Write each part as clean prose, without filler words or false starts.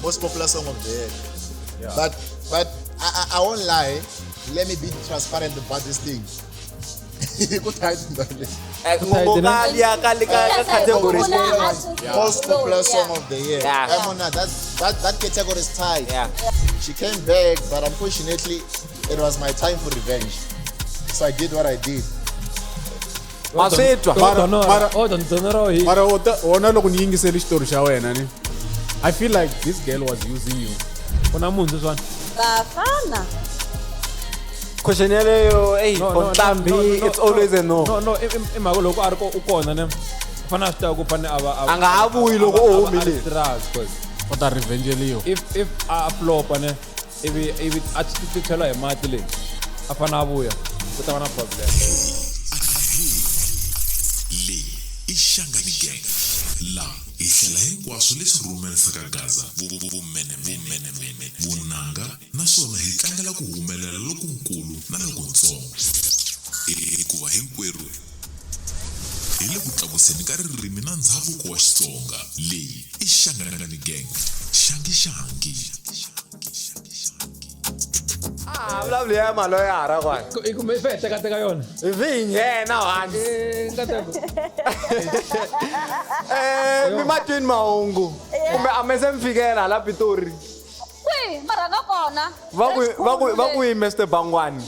Most popular song of the year. But I won't lie. Let me be transparent about this thing. Ku tight ndale. Ngomokali ya ka le ka ka category. Most popular song of the year. Yeah. Emona, that category is tight. Yeah. She came back, but unfortunately, it was my time for revenge. So I did what I did. Ma swi twa. Mara- Mara wona loko ni yingisele xitori xa wena ni I feel like this girl was using you. Kuna munhu sweswiwani. Bafana. Question yaleyo, ey, on Ntambi, it's always a no. No, i mhaka loko a ri u kona ne. U fanele a swi tiva ku fane a va A nga ha vuyi loko u humile. Stress. U ta revengeliwa. If a flopa ne, ivi a ti chela hi mati leyi, a fanele a vuya, ku ta va na problem. Leyi i Shangani Gang la hi hlela hinkwaswo leswi rhumerisaka Gaza vumenemene vunanga naswona hi tlangela ku humelela lokunkulu na lokuntsongo hikuva hinkwerhu hi le ku tlakuseni ka ririmi na ndzhavuko wa Xitsonga. Leyi i Shangani Gang. Xangi xangi. Ah, vulavula ya maloyara kwani. I kumbe i fe teka teka yona. Vi hi nghena wani. Nkateko. Mi matwini mahungu. Kumbe a me se mi fikela la Pitori. Kwihi mara nga kona. Va ku yi Mr Bangwani.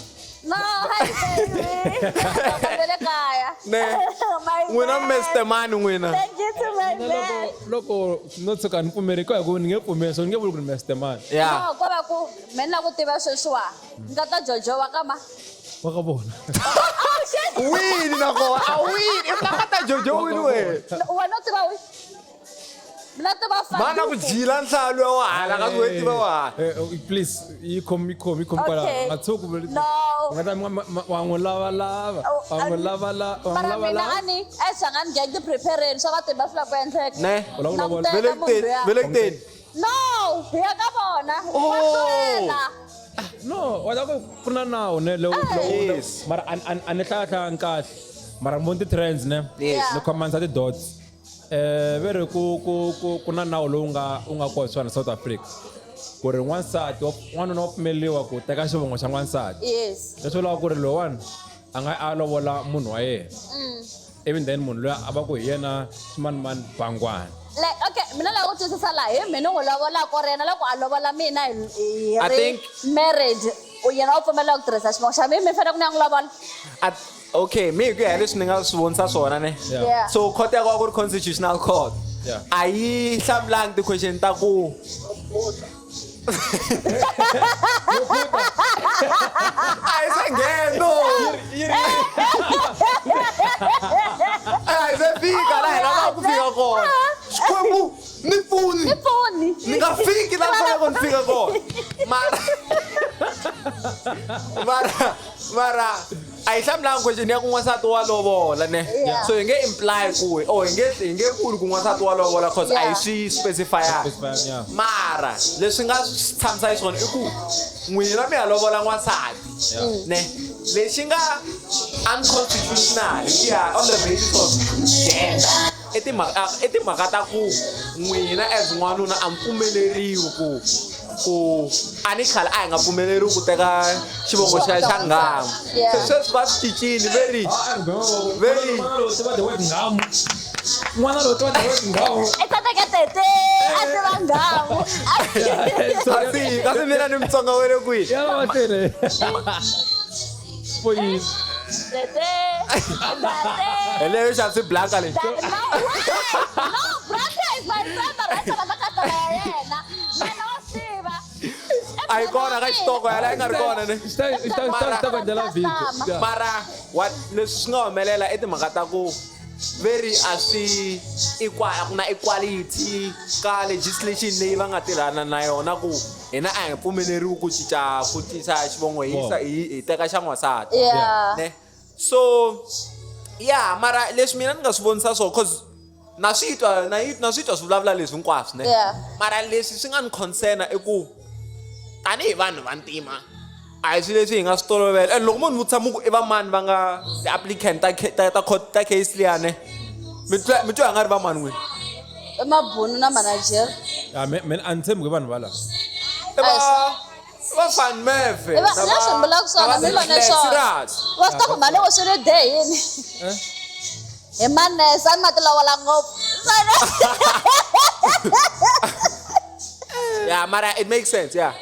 No, hi baby. Va kaya. Ne. My N'wina man. Mr Mani n'wina. Thank you to my man. Loko no tshuka ni pfumeri ka hi ku ni nge pfumeli so ni nge vuli ku ni Mr Man. Yeah. No, ko va ku me na ku tiva sweswiwa. Nga ta Jojo wa ka ma. Wa ka vona. Oh shit. Wini na kona. A wini. I nga ta Jojo wini we. Wena u tiva wi. Mina tiva fa. Mana ku jila nhlalu ya wahala ka ku tiva wahala. Please, yi khomi yi khomi yi khomi kwala. Okay. Nga tshuki vuli. No. U nga ta wa n'wi lava lava. Wa n'wi lava lava. Wa n'wi Mara lava mina lava. a ni a Shangani Gang ti prepareni swa va tiva swi lava ku endleka. Ne. U lava ku Na ku lovola. teka Vele munhu kuteni, luya. vele kuteni. No, hi ya ka vona. Oh. Wa hlwela. No, wa ta ku ku na nawu ne lowu lowu. Yes. Mara a ni hlaya hlayangi kahle. Mara ni vona ti-trends ne. Yes. Ni khomanisa ti-dots. Ve ri ku na nawu lowu nga u nga kona swona South Africa. Ku ri n'wansati n'wanuna wa pfumeleriwa ku teka xivongo xa n'wansati. Yes. Leswi vulaka ku ri lowani a nga a lovola munhu wa yena. Even then munhu loyi a va ku hi yena ximanimani Bangwani. Like okay, mina la ku twisisa laha hi mina n'wi lovolaka or yena loko a lovola mina hi I ri think- marriage u yena u pfumelela ku tirhisa xivongo xa mina mi fanele ku ni ya n'wi lovola. Okay, mi hi ku ya hi leswi ni nga swi vonisa swona ne. Yeah. So court ya ku ri constitutional court. Yeah. A yi hlamulangi ti-question ta ku a yi se ngheno. A yi se fika laha hi lavaka ku fika kona. Xikwembu ni pfuni. Ni pfuni. Ni nga fiki laha faneleke ni fika kona. Mara a yi hlamulangi question ya ku n'wansati wa lovola ne. Yeah. So hi nge imply ku or hi nge vuli ku n'wansati wa lovola cause a yi swi specify-angi. Specify, yeah. Mara leswi nga swi tshamisa xiswona i ku n'wina mi ya lovola n'wansati. Ne. Lexi nga unconstitutional yeah, on the basis of gender. I timhaka ta ku n'wina as n'wanuna a mi pfumeleriwi ku a ni khale a hi nga pfumeleriwi ku teka xivongo xa nghamu. Yeah. Se sweswi va swi cincile very very N'wana loyi tiva the word nghamu. N'wana loyi tiva the word nghamu. I tata ka tete a tiva nghamu. Kasi mina ni Mutsonga wa le kwihi? Ya va tirhe. For yini? Tete. Tate. Hi leyo xavisi blaka leyi. No, no, brother is my friend, but right now ka tala ya yena. Mina wa swi tiva. A yi kona ka xitoko ya la yi nga ri kona ne. Xi ta ku endlela video. Yeah. Mara what leswi swi nga humelela i timhaka ta ku very a swi a ku na equality ka legislation leyi va nga tirhana na yona ku hina a hi pfumeleriwi ku cinca ku tisa xivongo hi yisa hi teka xa n'wansati. Yeah. Ne? So yeah, mara leswi mina ni nga swi vonisa swona cause na swi twa na swi twa swi vulavula leswi hinkwaswo ne. Yeah. Mara leswi swi nga ni concern i ku tanihi vanhu va ntima a hi swilo leswi hi nga swi tolovela. And loko munhu vutisa mu ku i va mani va nga ti-applicant ta court ta case liya ne, mi twa hi nga ri va mani n'wina? I mabunu na manager. Ya, mina a ni tshembi ku vanhu valava. I va va Van Merwe I va- leswi ni vulaka swona, mi vone swona. Wa swi tiva ku mhani loko swi ri de yini? Hi manese a ni ma ti lovola ngopfu. Yeah, mara it makes sense, yeah.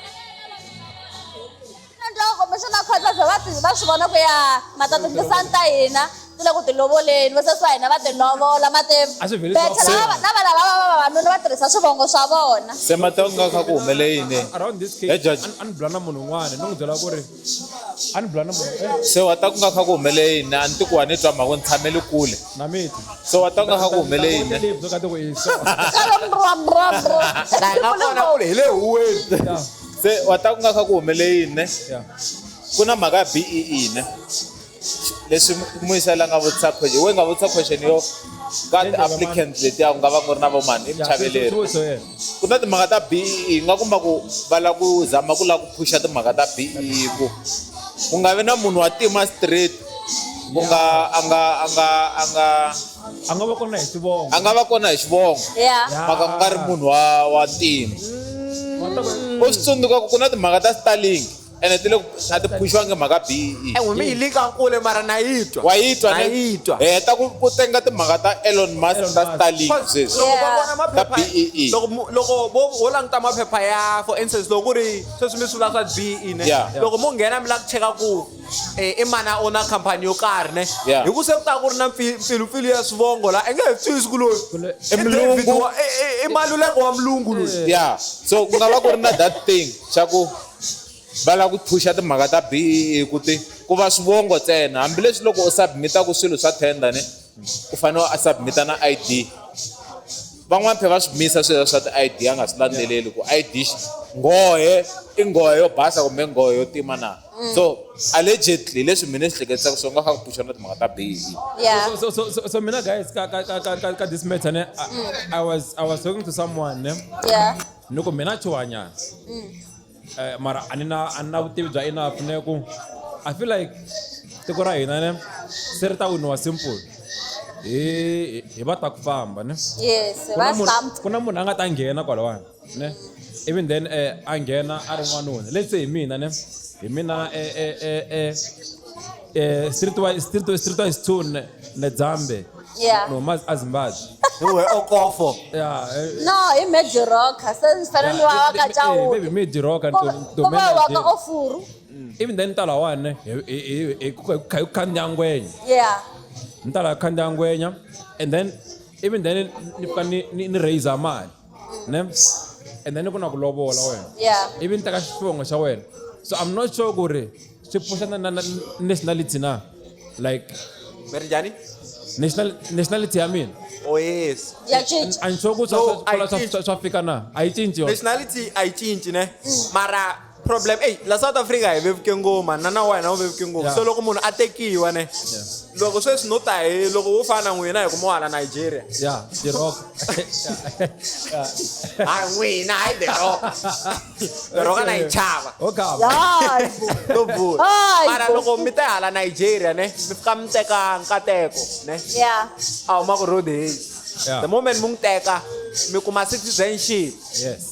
Endla kumbexana khotla bya va ti va swi vona ku ya matatingisani ta hina ti le ku ti lovoleni vasesi va hina va ti lovola ma ti A swi vheli swa becha na vana va va vavanuna va tirhisa swivongo swa vona. Se mata ku nga kha ku humele yini? Around this Hey, case, Judge. a ni bula na munhu un'wana ni n'wi byela ku ri a ni bula na munhu Se wa ta ku nga kha ku humele yini? A ni ti ku wa ni twa mhaka ni tshamele kule. Na miti. Se wa ta ku nga kha ku humele yini? Byo ka ti ku i so. Kalo mbrwa mbrwa mbrwa. La nga kona ku ri hi le huweni. Se wa ta ku nga kha ku humele yini? ne? Yeah. Ku na mhaka ya BEE ne? Leswi muyisela nga vutisa question, we nga vutisa question yo ka ti-applicants letiya ku nga va ku ri na vo mani i muchaveleri. Swivutiso yena. Ku na timhaka ta BEE nga kuma ku va lava ku zama ku lava ku phusha timhaka ta BEE ku ku nga vi na munhu wa tima straight ku nga a nga a nga a nga A nga va kona hi xivongo. a nga va kona hi xivongo Yeah. mhaka ku nga ri munhu wa ntima. U swi tsundzuka ku ku na timhaka ta Starlink ene ti le ku a ti phushiwangi mhaka BEE. Eh, n'wi mi yi lika kule mara na yi twa. Wa yi twa Na ne? yi twa. Heta ku tenga timhaka ta Elon Musk Elon ta Musk. Starlink sweswi. Loko va Yeah. vona maphepha Ta BEE. loko loko vo wo languta maphepha ya for instance loko ku ri sweswi mi swi vula swa BEE ne Yeah. loko mo nghena mi lava ku cheka ku i mani a owner company yo karhi ne Yeah. hi ku se ku ta ku ri na mpfilumpfilu ya swivongo la i nge he twisisi ku loyi I mulungu. David i Maluleke wa mulungu loyi. Yeah. So ku nga va ku ri na that thing xa ku va lava ku phusha timhaka ta BEE ku ti ku va swivongo ntsena hambileswi loko u submit-aku swilo swa tender ne u fanele u submit-a na ID. Van'wana phela va swi misa swilo swa ti-ID a nga swi landzeleli ku ID nghohe i nghohe yo basa kumbe nghohe yo tima na. So allegedly leswi mina ni swi hleketisaka swo nga kha ku phusha na timhaka ta BEE. Yeah. So mina guys ka ka ka ka ka, ka this matter ne I was talking to someone ne Yeah. ni ku mina chuhanyana. Mara a ni na a ni na vutivi bya enough ne ku I feel like tiko ra hina ne se ri ta winiwa simple hi va ta ku famba ne. Yes, Ku na va munhu- stamp. ku na munhu a nga ta nghena kwalawani ne even then a nghena a ri n'wanuna let's say hi mina ne hi mina streetwise 2 ne Nedzambe Yeah. no ma a Zimbabwe Hi wehe Okofo. Yeah. No, i Major Rock. Se ni fanele ni wa ka Chauke. Maybe Major Rock and Ku va wa ka Ofuru. Even then tala wa ne hi ku khandziya ngwenya. Yeah. Ni tala khandziya ngwenya and then even then ni fika ni raise mali ne and then ku na ku lovola wena. Yeah. Ivi ni teka xivongo xa wena. So I'm not sure ku ri swi pfuxa na nationality na like Meri njhani? Nationality ya mina. Oh yes. Ya cinca. A ni sure ku No, a yi cinci. swa fika na. A yi cinci yona. Nationality a yi cinci ne. Mara problem ey la South Africa hi vevuke ngopfu na na wena u vevuke ngopfu. Yeah. So loko munhu a tekiwa ne. Loko sweswi no ta hi loko wo fana na n'wina hi kuma hala Nigeria. Yeah, the Rock. Hayi n'wina hayi The Rock. The Rock na yi chava. Okay. Hayi. No bula. Hayi. Mara loko mi ta hala Nigeria ne, mi fika mi teka nkateko ne. Yeah. A huma ku road haze. Yeah. The moment mi n'wi teka mi kuma citizenship. Yes.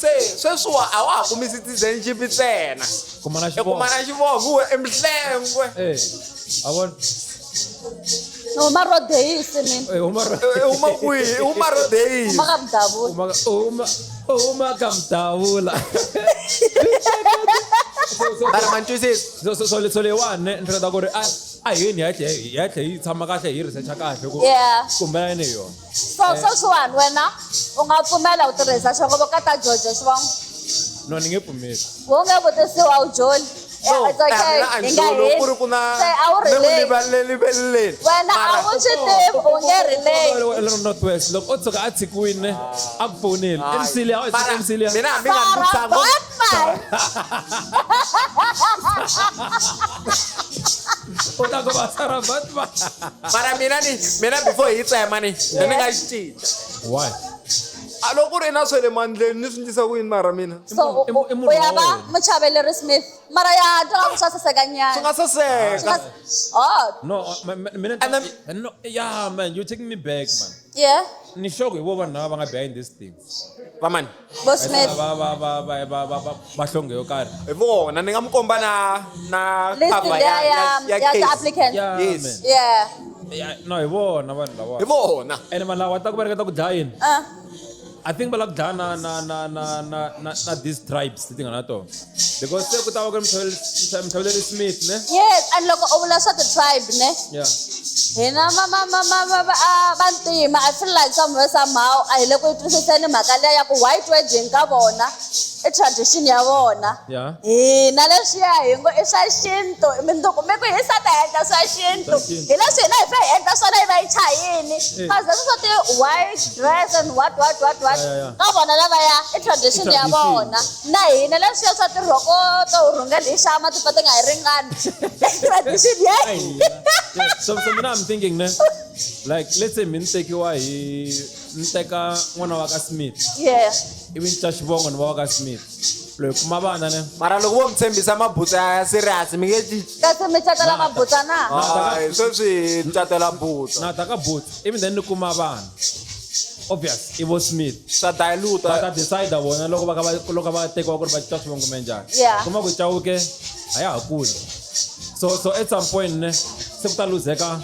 Se sweswiwa a wa ha kumi citizenship ntsena. Kuma na I kuma xivongo. na xivongo i mhlengwe. Eh. A vona. Ni huma Rhodeisi mina. Eh, huma I huma kwihi? I huma Rhodeisi. Huma ka Mdavula. Huma ka Mdavula. Mara ma ni twisisi. So leyiwani ne ni hleketa ku ri a hi yini hi ya tlhe yi tshama kahle hi researcha kahle ku Yeah. kumbe yini hi yona. So sweswiwani wena u nga pfumela ku tirhisa xivongo ka ta George xivongo. No ni nge pfumeli. Wu nge vutisiwa wu joli. No, It's okay. mina a ni Hi nga joli, ku ri heli. ku na Se a wu ni ku relate. livaleleni. Wena a wu swi tivi u nge relate. North West loko o tshuka a tshikiwile ne a ku foneli MC liya Mara, MC liya. mina hambi nga ni Sarah vutisanga Batman. U ta ku va Sarah Batman. Mara mina ni mina before hi tsema ni ni nga xi cinca. Why? A loko ku ri na swa le mandleni ni swi endlisa ku yini mara mina? So I munhu u ya wa va wena. muchaveleri Smith. Mara ya twa ku swa saseka nyana. Swi nga saseka. Oh, No, mina And then- no, yeah man, you taking me back man. yeah. Ni sure ku hi vo vanhu lava va nga behind this thing. Vamani? Vo Smith. Va va va va va va va mahlonge yo karhi. Hi vona ni nga mi komba na na List cover liya ya ya ya case. ti-applicant. Yeah, Yes. man. Yeah. Yeah, no hi vona vanhu lava. Hi vona. Ene vanhu lava va ta ku va ringeta ku dlaya yini? Ah. I think va lava ku dlaya na na na na na na na these tribes leti nga na tona. Because se ku ta va ku ri Mthoveleri Smith ne? Yes, and loko u vula swa ti-tribe ne? Yeah. Hina ma ma ma ma ma va vantima I feel like somewhere somehow a hi le ku yi twisiseni mhaka liya ya ku white wedding ka vona i tradition ya vona. Yeah. Hina leswiya hi ngo i swa xintu mindzuku mi ku hi sata hi endla swa xintu Swa xintu. hi leswi hina hi fe hi endla swona yi va yi chayini Eh. kasi leswi swa ti-white dress and what what what what Yeah, yeah, yeah. ka vona lavaya i tradition I ya tradition. vona na hina leswiya swa tirhoko to rhungela hi xama ti pfa ti nga hi ringani i tradition ya Ai, yeah. So mina I'm thinking ne, like let's say mina tekiwa hi ni teka n'wana wa ka Smith yeah ivi ni tya xivongo ni va wa ka Smith loyi kuma vana ne Mara loko vo mi tshembisa mabutsa ya serious mi nge cinci. kasi mi catela mabutsa na Hayi, sweswi catela butsa. na ta ka boots ivi then ni kuma vana obvious i vo Smith Swa dilute. va ta decide vona loko va ka va loko va tekiwa ku ri va tya xivongo me njhani Yeah. kuma ku Chauke a ya ha kuli so at some point ne se ku ta luzeka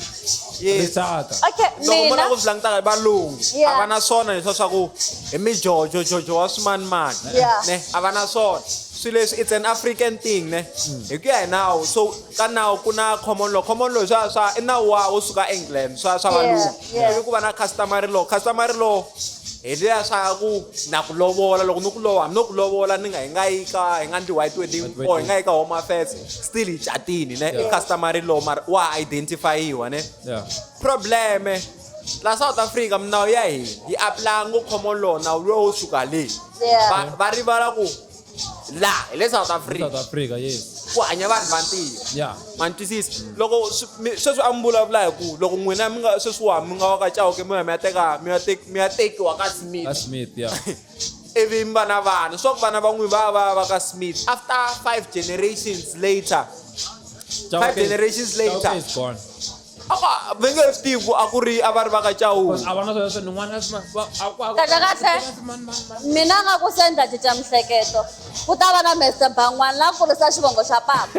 Yes. rixaka okay Loko mo mina lava ku swi langutaka hi valungu Yeah. a va na swona leswiya swa ku hi mijojojojo wa swimanimani Yeah. ne a va na swona swilo leswi it's an African thing ne hi ku ya hi nawu so ka nawu ku na common law common law swa swa i nawu wa wo suka England swa swa Yeah, valungu yeah. ivi ku va na customary law customary law hi liya swa ku na ku lovola loko ni ku lova hambi no ku lovola ni nga hi nga yi ka hi nga ndli white wedding White or hi nga yi ka home affairs still hi catini ne i customary law mara wa identifyiwa ne yeah probleme la South Africa minawu ya hina yi apply ngo common law nawu lowo suka le Yeah. va rivala ku la hi le South Africa South Africa yes ku hanya vanhu va ntima yeah ma ni twisisa loko sweswi a mi vulavula hi ku loko n'wina mi nga sweswiwa mi nga wa ka Chauke mi ya mi ya teka mi ya mi ya tekiwa ka Smith ka Smith yeah ivi mi va na vana swa ku vana va n'wi va va va ka Smith after five generations later five generations later Chauke is gone a va nge swi tivi ku a ku ri a va ri va ka Chauke a va na swona swa n'wana kahle kahle mina nga ku se ndza cinca mihleketo ku ta va na Mr Bangwana la kurisa xivongo xa papa ku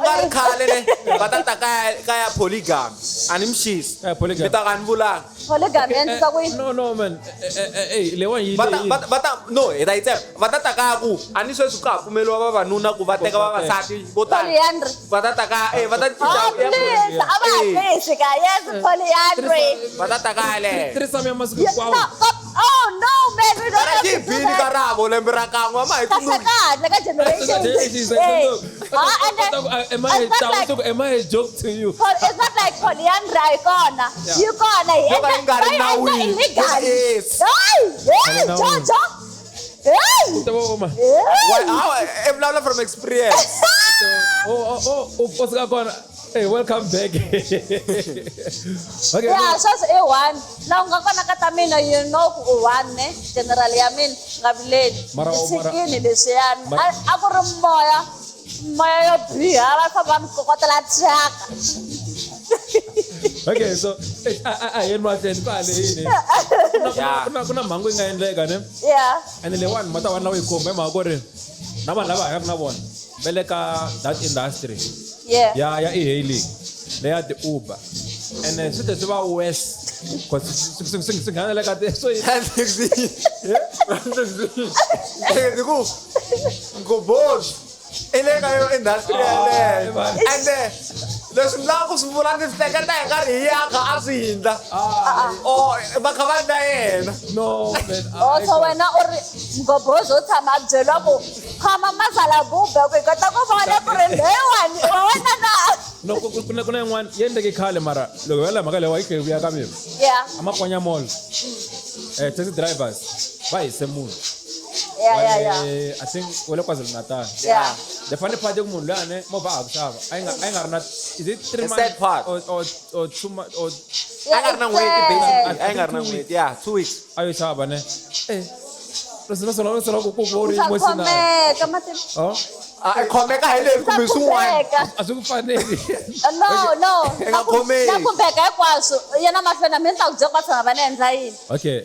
nga ri khale ne va ta ta kaya kaya polygamy a ni mi xisi Kaya polygamy. mi ta ka ni vulanga polygamy yi endlisa ku yini no no man eh leyiwani yi va ta va ta- va ta no hi ta yi tsema va ta ta kaya ku a ni sweswi ka ha pfumeliwa vavanuna ku va teka vavasati vo tala polyandry va ta ta kaya eh va ta cinca Oh, please, a va hatlisi ka yes polyandry va ta ta kaya leyo threesome ya masiku Yeah, hinkwawo no, stop. Oh no, man, we don't va have to do xibini ka that. ravo lembe ra kan'we a ma hi Kahle tsundzuki kahle ka generations. Hey. Ah, and then, Am I, it's not like am I a joke to you? it's not like polyandry a yi kona. Yi kona yi Yo ka yi nga ri va yi endla nawini. illegal. Yes. Hey, hey, Nawini. Jojo. Hey. Ta va, ma. Hey. I vulavula from experience Oh, oh, oh, oh, what's going on? Hey, welcome back. Okay. Yeah, sweswi i one. La u nga kona ka ta mina you know ku u one ne general ya mina nga vileli. Mara- Ni tshikini leswiyani. Mara- A ku ri moya moya yo biha va famba va mi kokotela thyaka. Okay, so eh, a hi yeni mahlweni kwale yini. Yeah. Ku na mhangu yi nga endleka ne. Yeah. And leyiwani ma ta va na yi khumba hi mhaka ku ri na vanhu lava hanyaka na vona va le ka that industry Yeah. ya ya e-hailing leya ti-Uber and then swi tlhe swi va worse 'cause swi nghena le ka ti so hi ku ngobos i le ka yo industry yaleyo ende leswi ni lava ku swi vula ni swi hleketa hi nkarhi hi ya kha a swi hindla o va kha va ndla yena no man Oh, so wena u ri mgobhozi wo tshama a byeriwa ku khoma masala bube ku hi kota ku vona ku ri leyiwani wa wena na no ku na yin'wana yi endleke khale mara loko hi la mhaka leyi wa yi tlhe yi vuya ka mina Yeah. amakwanya mall taxi drivers va hise munhu Yeah, yeah, yeah. I think wa le KwaZulu Natal Yeah. the funny part i ku munhu luya ne movha a ha ku xava a yi nga a yi nga ri na is it three The sad months part. or 2 months or a nga ri na n'hweti basically a yi nga ri na Two n'hweti yeah 2 weeks a yo xava ne eh naswona ku ku ri Swa emotional khomeka Matimba. oh a i khomeka hi leswi kumbe swin'wana Khumbeka. a swi ku faneli No, no. I nga khomeki. Na khumbeka hinkwaswo. Yena mahlweni mina ni ta ku byela ku va tshama va ni endla yini. okay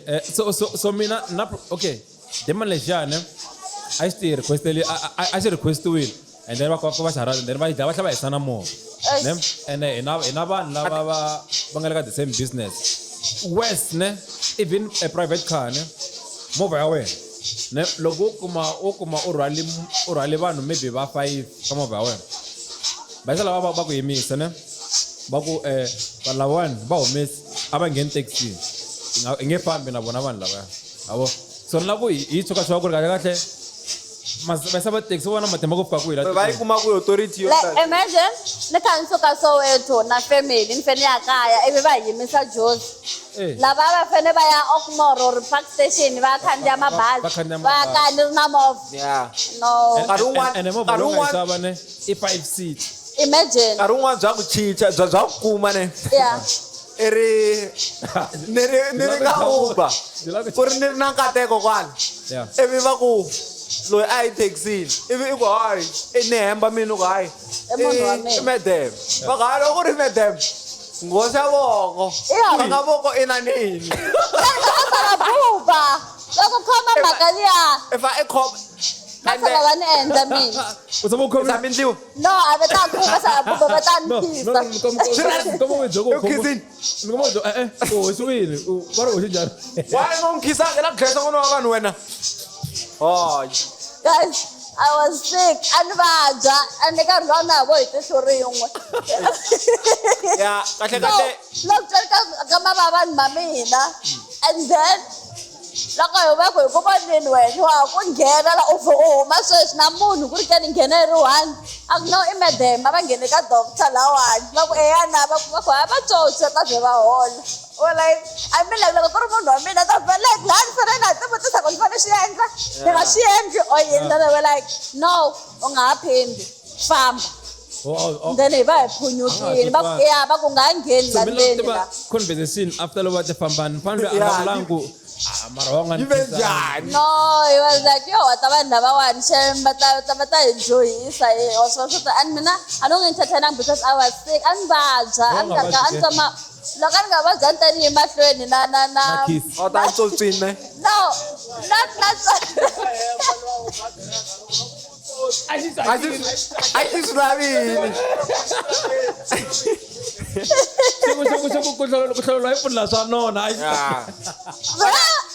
so mina na okay Demon lexiya ne a xi ti requesteli a xi requestiwile and then va va va xi and then va yi dlaya va tlhela va hisana movha ne ene hi na vanhu lava va nga le ka the same business west ne even a private car ne movha ya wena ne loko wo kuma u rhwale vanhu maybe va 5 ka movha ya wena va yisa lava va ku yimisa ne va ku vanhu lavawani va humesi a va ngheni taxi i nge fambi na vona vanhu lavaya avo so ni lava ku hi tshuka ku ri kahle kahle va va taxi vona matimba ku fika kwihi la Va yi kuma ku authority yo Like imagine ni kha ni suka Soweto na family ni fane ya kaya ivi va hi yimisa Jozi. Lava va fane va ya Oakmore or Park Station va khandziya mabazi. Va khandziya Va mabazi. kaya ni ri na movha. Yeah. No. Nkarhi wun'wana- ene movha nkarhi lowu nga yi wun'wana- xava ne i 5 seat. Imagine. Nkarhi wun'wana bya ku chicha bya ku kuma ne. Yeah. I ri ni ri ka Uber. Ku ri ni ri na nkateko kwala. Yeah. Ivi va ku loyi a yi thekisini ivi i ku hayi i ni hemba mina u ku hayi I munhu wa mina. i madam. Va ku hayi loko ku ri madam nghoxa voko. Yeah. Va nga voko i na nini. Va buba. Loko khoma mhaka liya. I fa i khoma. Va tlhela va ni endla mina. U tshama u khomile? U tshama endliwa? No, a va ta ku va sa buba va ta ni No, phisa. no, no, kom u U khisini? Ni kom u hoxiwile. Va ri hoxi njhani? Why ngo nkhisanga la ku dlayisa n'wana wa vanhu wena? Hayi. Guys, I was sick. A ni vabya. A ni nkarhi lowu a na ha vo hi tihlo rin'we. Ya, kahle kahle. Loko twa ka mava vanhu va mina. And then loko hi va ku hi ku voneni wena wa ha ku nghena la u u huma sweswi na munhu ku ri ke ni nghena hi ri one a ku no i madam a va nghene ka doctor lawani va ku eya na va ku va ku hayi va tsotsi ta ze va hola or like I mean like loko ku ri munhu wa mina ta va like laha ni fanele na ha ti vutisa ku ni fanele swi endla ni nga swi endli or yini then they were like no u nga ha phindi famba. Then hi va hi phunyukile va ku ya va ku nga ha ngheni So la mina ndzeni tiva la. conversation after loko va ti fambani fana loyi a nga vulangi ku mara wa nga ni Yi ve khisanga. njhani? No, he was like, yo, wa ta vanhu lavawani xem va ta hi dyohisa hi wa swi swi and mina a ni n'wi entertainanga because I was sick a ni vabya a ni Wa nga nga a ni vabyi ke? tshama loko a ni nga vabyi a ni ta ni yi mahlweni na na na Na kiss. A wu ta tsotswini ne? No, not not A xi swi lavile. Ku hlolwa hi pfuna swa nona. Yeah.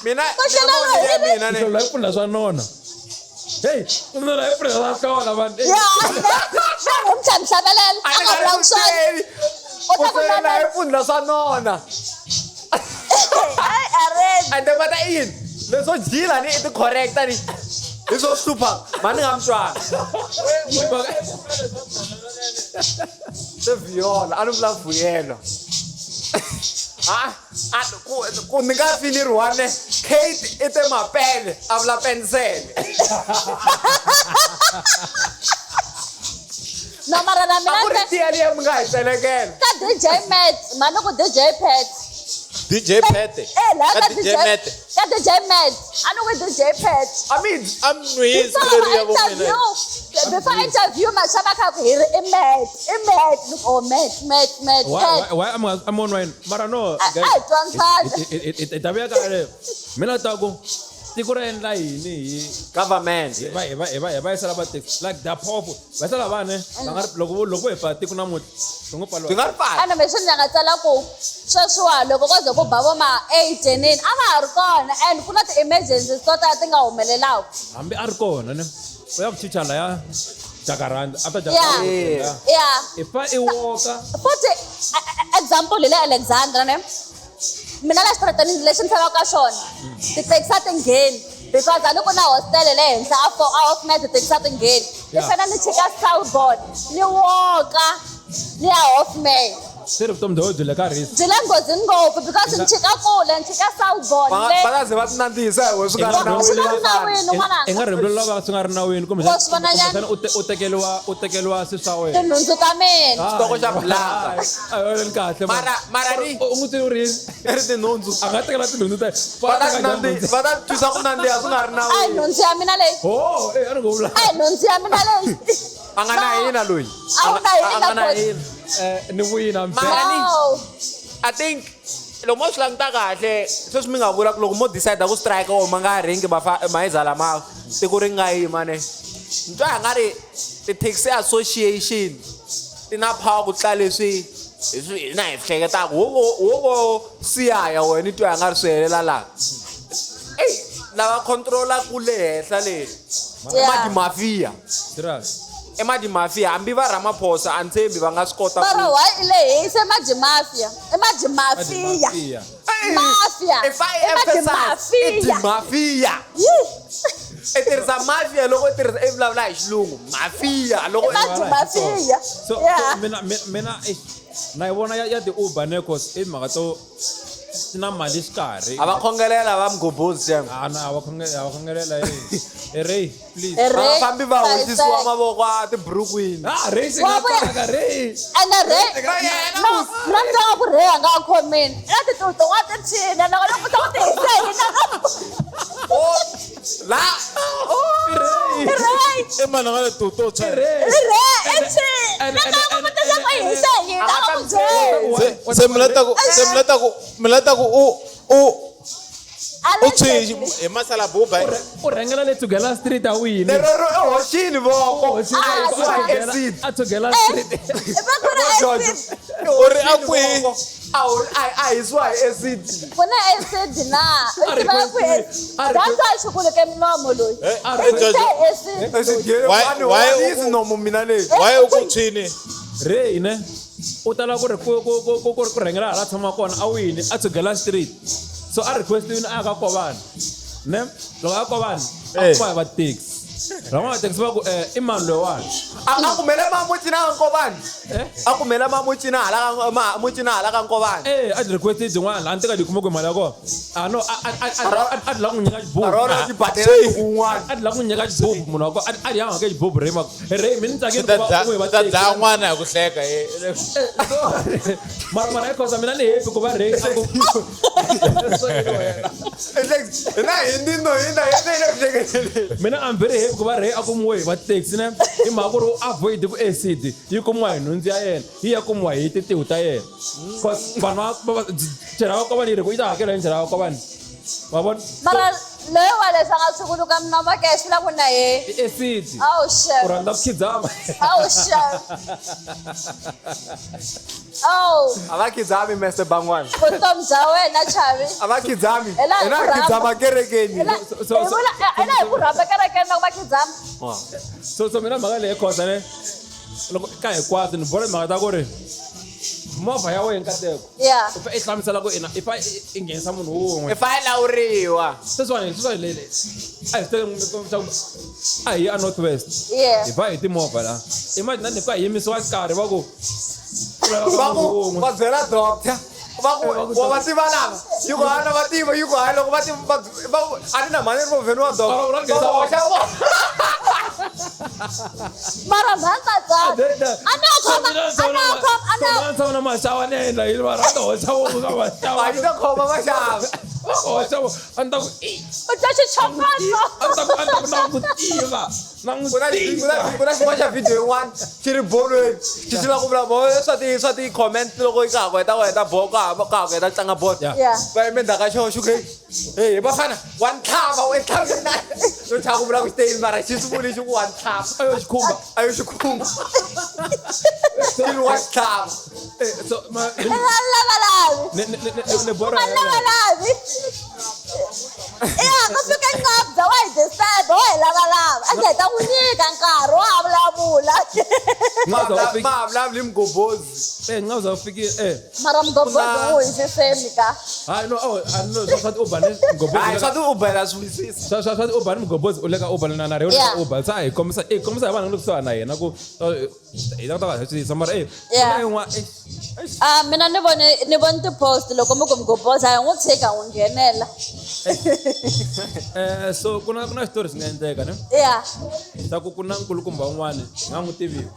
Mina Ku hlolwa hi mina mina Ku ne. hlolwa hi pfuna swa nona. Hey, ku hlolwa hi pfuna swa nona vanhu. Yeah. Xana u mi hlavelela? A A ni nga nga ri vulangi ku swona. hleli. U Ku ta ku hlwela hi nona. pfuna swa nona. Ai, a ri. And va ta yini? Leswo jila ni i ti correcta ni. Hi swo hlupha, mhani nga mi twanga. Se viola, a ni vula vuyelo. A ku ni nga fi ni ri one, Kate i te mapele, a vula pensele. No, mara na A mina ku ri te tiya liya mi nga hi tselekela. ka DJ Matt, mhani ku DJ Pat. DJ Pete. Eh, la Ka ka DJ DJ Matt. Ka DJ Matt. A ni ku DJ Pat. I mean, A mi nwisi leri ya vo mina. interview, before interview maxava kha ku hi ri i Matt, i Matt. Ni ku, oh Matt, Matt, Matt, Pat. Why I'm on wine? Mara no, A guys. hi twantsana. I ta vuya kahle. Mina ta ku tiko ra endla yini hi government. hi va hi va hi va yisela va taxi like they are powerful. Va yisela vane va nga ri loko loko hi pfala tiko namuntlha ri ngo pfaliwa. Byi nga ri pfali. Ana me swi nga tsala ku sweswiwa loko ko ze ku ba vo ma 8 nini a va ha ri kona and ku na ti-emergencies to tala ti nga humelelaka. Hambi a ri kona ne u ya ku chicha laya Jacaranda after Yeah. Jacaranda. Yeah. If I walka Futhi example hi le Alexandra ne mina la xitarateni lexi ni tshamaka ka xona tithekisi a ti ngheni because a ni ku na hostel le henhla a for a off night tithekisi a ti ngheni ni Yeah. fanele ni chika Southboard ni woka ni ya Hoffman se ri vutomi bya wena byi le ka risk. byi le nghozini ngopfu because ni chika kule ni chika Southboard Va le va ta ze va ti nandzihisa hi wena swi nga ri Swi nga ri nawini. nawini n'wananga. I nga rivilo lava swi nga ri nawini kumbe Wa swi vona nyana? u tekeriwa u tekeriwa swilo swa wena. Tinhundzu ta mina. Xitoko xa blanga. A hi kahle. Mara ni U n'wi twi u ri yini? i ri tinhundzu. A nga tekela tinhundzu ta Va ta va ta twisa ku nandziha swi nga ri A hi nawini. nhundzu ya mina leyi. Oh, eh a ni ngo vula. A hi nhundzu ya mina leyi. A nga na hina loyi. A wu na A hina nga na boss. hina. Ni vuyina Mara ni No. I think Loko mo swi languta kahle sweswi mi nga vula ku loko mo decide ku strike or ma nga ringi mahiza lama tiko ri nga yima ne. Ni twa nga ri ti-taxi association ti na power ku tlula leswi hi swi hina hi hleketaka wo siyaya wena i twa nga ri swi helela laha. Ey, lava controla ku le henhla le. Yeah. Madi-mafia. Serious. I madi-mafia hambi va Ramaphosa a ni tshembi va nga swi kota Mara ku why i lehisa i madi-mafia i madi-mafia Mafia. mafia If I i emphasize, i madi-mafia di-mafia. Yi. I tirhisa mafia loko i tirhisa i vulavula hi xilungu mafia loko I madi-mafia So, yeah so mina na yi vona ya ti-Uber ne cause i mhaka to ti na mali xikarhi. A va khongelela va mgobhozi xem. A na a va khongelela e Ray, please. Eh, Va Ray, fambi va hoxisiwa hlayiseka. mavoko a tiburukwini. Ah, Ray se Wa nga vuya. tsaka Ray. Ene Ray no mina ni twa ku Ray a nga khomini na tituto wa tichina loko loko ta ku ti hisa hina Oh, la i Ray I mani a nga le tuto tshwa i Ray i china na nga ku vutisa ku hi hisa hina a ku byeli se mi lata ku u u tshwi hi masala buba U rhangela le Tugela Street a wini. Lero ro i hoxini voko. U hoxile, A hisiwa hi a acid. A Tugela Street. va ku ri acid U ri a kwihi? A hisiwa hi acid. ku na acid na u tiva ku that's why xukuluke milomo loyi Eh, u Jojo. acid Acid yele Why- wani nomo mina leyi. Why u ku tshwini? Ray ne u tala ku ri ku rhangela hala tshama kona a wini a Tugela Street. So a request-ini a ya ka Kovani. Ne? Loko a ya Kovani, a Eh. kuma hi va taxi. Van'wana va taxi va ku i mani loyiwani? A kumele ma mucina ka Nkovani. Eh? A kumele ma mucina hala ka ma mucina hala ka Nkovani. Eh, a ti request byin'wana laha ni teka yi kuma ku mali ya kona. Ah no, a ti lava ku nyika xibubu. Rona xibadela kun'wana. A ti lava ku nyika xibubu munhu wa kona. A ti ya ka xibubu Ray Ray mina ni tsakile Swi ta ku va u hi va ta taxi. dlaya n'wana hi ku hleka eh. Mara mara hi mina ni happy ku va Ray a ku Hina hindi no hina hina hina. Mina I'm very happy ku va Ray a kumiwe hi va taxi ne. Hi mhaka ku ri u avoid ku acid yi kumiwa hi nhundzu ya yena, yi ya kumiwa hi tintiho ta yena. Cause vanhu va chela va Kovani yi ri ku yi ta hakela yini chela va Kovani. Wa vona? mara loyi wa leswi a nga tshukuluka milomo ke swi la ku na ye I acid. oh shit U rhandza ku khidzama. oh shit oh A va khidzami Mr. Bangwana. vutomi bya wena Chavi A va khidzami. Hi laha hi Hina ku hi rhamba. khidzama kerekeni. hi laha hi ku rhamba kerekeni loko va khidzama So mina mhaka leyi khosa ne loko ka hinkwaswo ni vona mhaka ta ku ri movha ya wena nkateko yeah u fa i hlamusela ku ina i fa i nghenisa munhu wun'we I fa yi lawuriwa. sweswiwani lele a hi swi teke a hi ya North West yeah hi fa hi timovha la imagine ni fika hi yimisiwa xikarhi va ku Va ku va byela doctor. Va ku wa va tiva lava. Yi ku hana va tiva yi ku hayi loko va tiva va ku a ni na mhani ri movheni wa doctor. Va ku, Va hoxa vo. mara mhani tsaka a na khoma a na khoma a na tshama na maxava ni endla yini va rhandza hoxa voko ka maxava A yi ta khoma maxava. va ku hoxa voko a ni ta ku i u twa xichokoso a ni ta ku a ni ta ku na n'wi tiva na n'wi Ku na tiva ku na xin'wana xa video yin'wana xi ri bolweni xi xi lava ku vulavula swa ti swa ti comment loko ka ha ku heta ku heta bolo ka ha ka ha ku heta ku tlanga bolo. Yeah. yeah Va yime ndzhaku ka xona xi ku hey bafana wa ntlhava u ntlhava na no chava ku vula ku xiteyini mara xi swi vuli xi ku wa ntlhava ayo xikhumba a yo xikhumba xi ri wa xitlhava Eh, so ma i nga lavalavi ni borha nga lavalavi ya ku fika nqabza wa hi disturb wa hi lavalava a hi ta n'wi nyika nkarhi wa ha vulavula ma ha vulavuli mugobhozi eh nga za u fikile eh mara mugobhozi wu hisiseni ka hayi no oh a no swa ti Uber ni hayi mugobhozi swa ti ubela swi wisisa swa ti Uber ni mugobhozi u le ka Uber na Ray u le ka Yeah. Uber sa hi kombisa hi kombisa hi vanhu le kusuhani na yena ku hi ta kota ku hatlisisa mara eh Yeah. ku na yin'wana eh Ah, mina ni vone ni vone ti-post loko mi ku mugobhozi a hi n'wi tshika n'wi nghenela so ku na xitori xi nga endleka ne ya xa ku ku na nkulukumba un'wani hi nga n'wi tiviku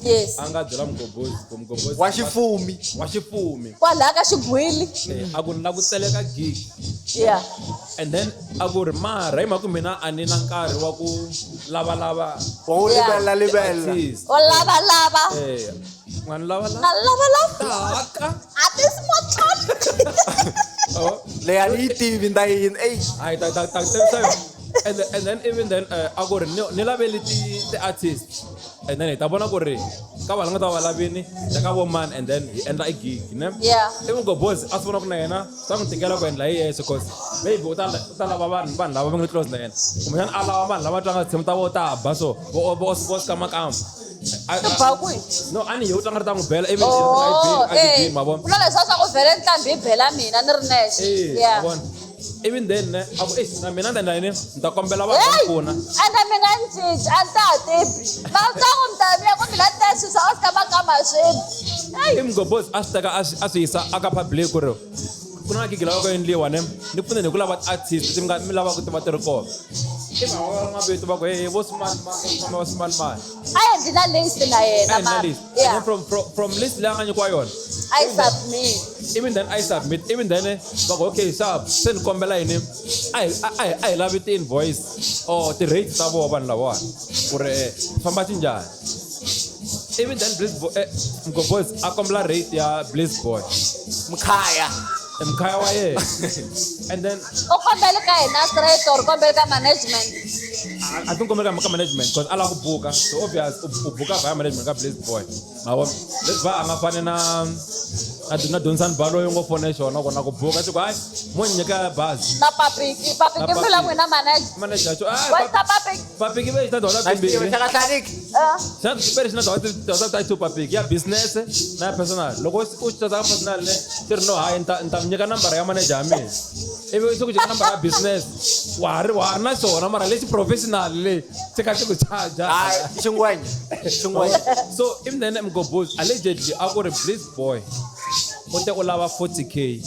yes a nga byela mugobhozi ku mugobhozi wa xifumi wa xifumi kwalaya ka xigwili Eh, a ku ni la ku tseleka gig ya and then a ku ri mara hi mhaka ku mina a ni na nkarhi wa ku lavalava wa wu Yeah. libelela libelela artist o lavalava eh Nga ni lava la Nga lava lava. Taka. A this motlhon. Oh. Leyi a ni yi tivi ni ta yini eyi Hayi ta ta ta tivisa yona. And then even then a ku ri ni laveli ti artist and then hi ta vona ku ri ka vanhu nga ta va lavini ta ka vo mani and then hi endla i gig ne. Yeah. Even Gobozi a swi vona ku na yena swa n'wi tikela ku endla hi yexe cause maybe u ta lava vanhu lava va nga close na yena kumbexana a lava vanhu lava tlanga tinsimu ta vo ta ba so vo sikamakamba. Ti ba kwihi? No, a ni hi u tlanga ri ta n'wi bela even Oh, a eh. gigini ma vona. Ku na leswiya swa ku vhele nqambi yi bela mina ni ri nexe. Eh, Yeah. ma vona. Even then ne a ku eish na mina ni ta endla yini ni ta kombela vanhu va Hey! ni pfuna. Ende mi nga ni cinci, a ni ta ha tibi. Va swi tiva ku mi ta mi ya ku mi la tesisa Oscar Makamba swi bi. Hey! I Mgobozi a swi teka a swi yisa aka public ku ri ku na gigi lava ku endliwa ne ni pfuneni hi ku lava ti-artist leti mi nga mi lavaka ti va ti ri kona. I mhaka mavito va ku hey vo swimanimani va swimanimani. A endli na list na yena A endla mara. list. And then Yeah. from list leyi a nga nyikiwa yona A yi submit. even then I submit even then va ku okay sharp se ni kombela yini a hi lavi ti-invoice or ti-rates ta vona vanhu lavawani ku ri famba xinjhani. Even then Bliss Boy Mgobozi a kombela rate ya Bliss Boy mkhaya mkhaya wa yena and then U kombele ka hina straight or kombele ka management? A ti kombela ka management because a lava ku buka so obvious u buka via management ka Bliss Boy ma vona. Bliss Boy a nga fani na Duncan Baloyi ngo fone xona kona ku buka xi ku hayi mo ni nyika bazi. Na Papiki, Papiki Na vula Papiki. n'wina manager. Manager xo ah What's the Papiki? Papiki ve xi na tona na xitivi timbirhi. xa kahlaniki. Eh. Xana xiperi xi na tona ta two Papiki ya business na ya personal. Loko u xi tata ka personal ne xi ri no hayi ni ta mi nyika nambara ya manager ya mina ivi se ku nyika nambara ya business wa ha ri na xona mara lexi professional leyi xi kha xi ku charge. Hayi xingwenya xingwenya. So even then Mgobozi allegedly a ku ri Bliss Boy u te u lava 40K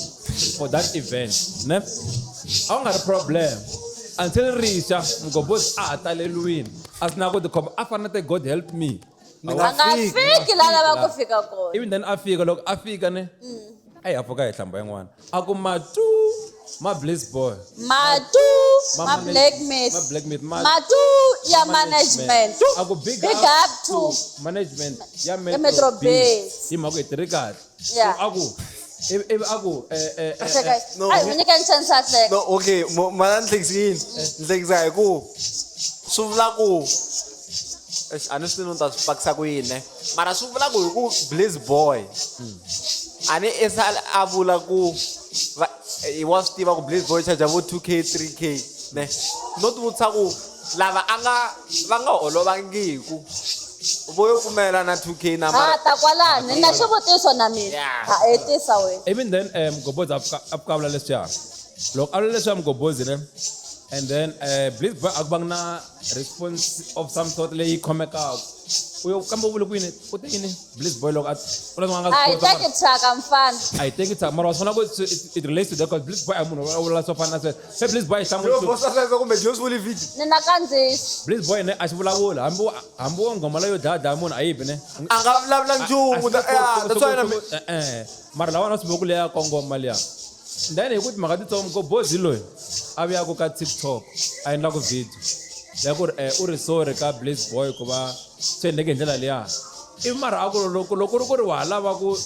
for that event ne a wu nga ri problem until rixa Mgobozi a ha taleliwini a swi na ku tikhoma a fanele te God help me. Ni A nga fiki la lava ku fika kona. Even then a fika loko a fika ne a hi pfuka hi hlamba yin'wana a ku matu ma Bliss Boy. Matu ma Black Myth. Ma Black Myth Matu ya management. A ku big, Big up to management ya Metro Metro Bay. Bay hi mhaka hi tirhi kahle. Yeah. So a ku ivi a ku Hleka. No. Ai, mi nyika chance a hleka. No, okay, mana ni hlekisini ni hlekisa hi ku swi vula ku eish, a ni swi tivi ni ta swi pakisa ku yini ne mara swi vula ku hi ku Bliss Boy a ni i sala a vula ku wa swi tiva ku Bliss Boy charge vo 2K 3K ne no ti vutisa ku lava a nga va nga holovangiku vo yo pfumela na 2K na Ha mara ta kwalani, ni na xivutiso na mina. Yeah. Ha hetisa wena. Even then Mgobozi a pfuka a vula leswiya loko a vula leswiya Mgobozi ne and then Bliss Boy a ku vangi na response of some sort leyi khomekaka u yo kambe u vule ku yini u te yini Bliss Boy loko a u la nga A hi teki thyaka mfana. A hi teki thyaka mara wa swi vona ku it relates to that because Bliss Boy a hi munhu a vula swo fana na sweswo se Bliss Boy Yo, hlamula bosa sweswo kumbe Jones vuli video. Ni na kandziyisa. Bliss Boy ne a xi vulavula hambi wo nghoma leyo dlaya dlaya munhu a yi bi ne A nga vulavula nchumu yeah, that's why na mara lawa swi voku leya kongoma liya then hi ku timhaka titsongo Mgobozi loyi a vuyaku ka TikTok a endlaku video ya ku ri u ri sorry ka Bliss Boy ku va swi endleke hi ndlela liya ivi mara a ku loko loko ri ku ri wa ha lava ku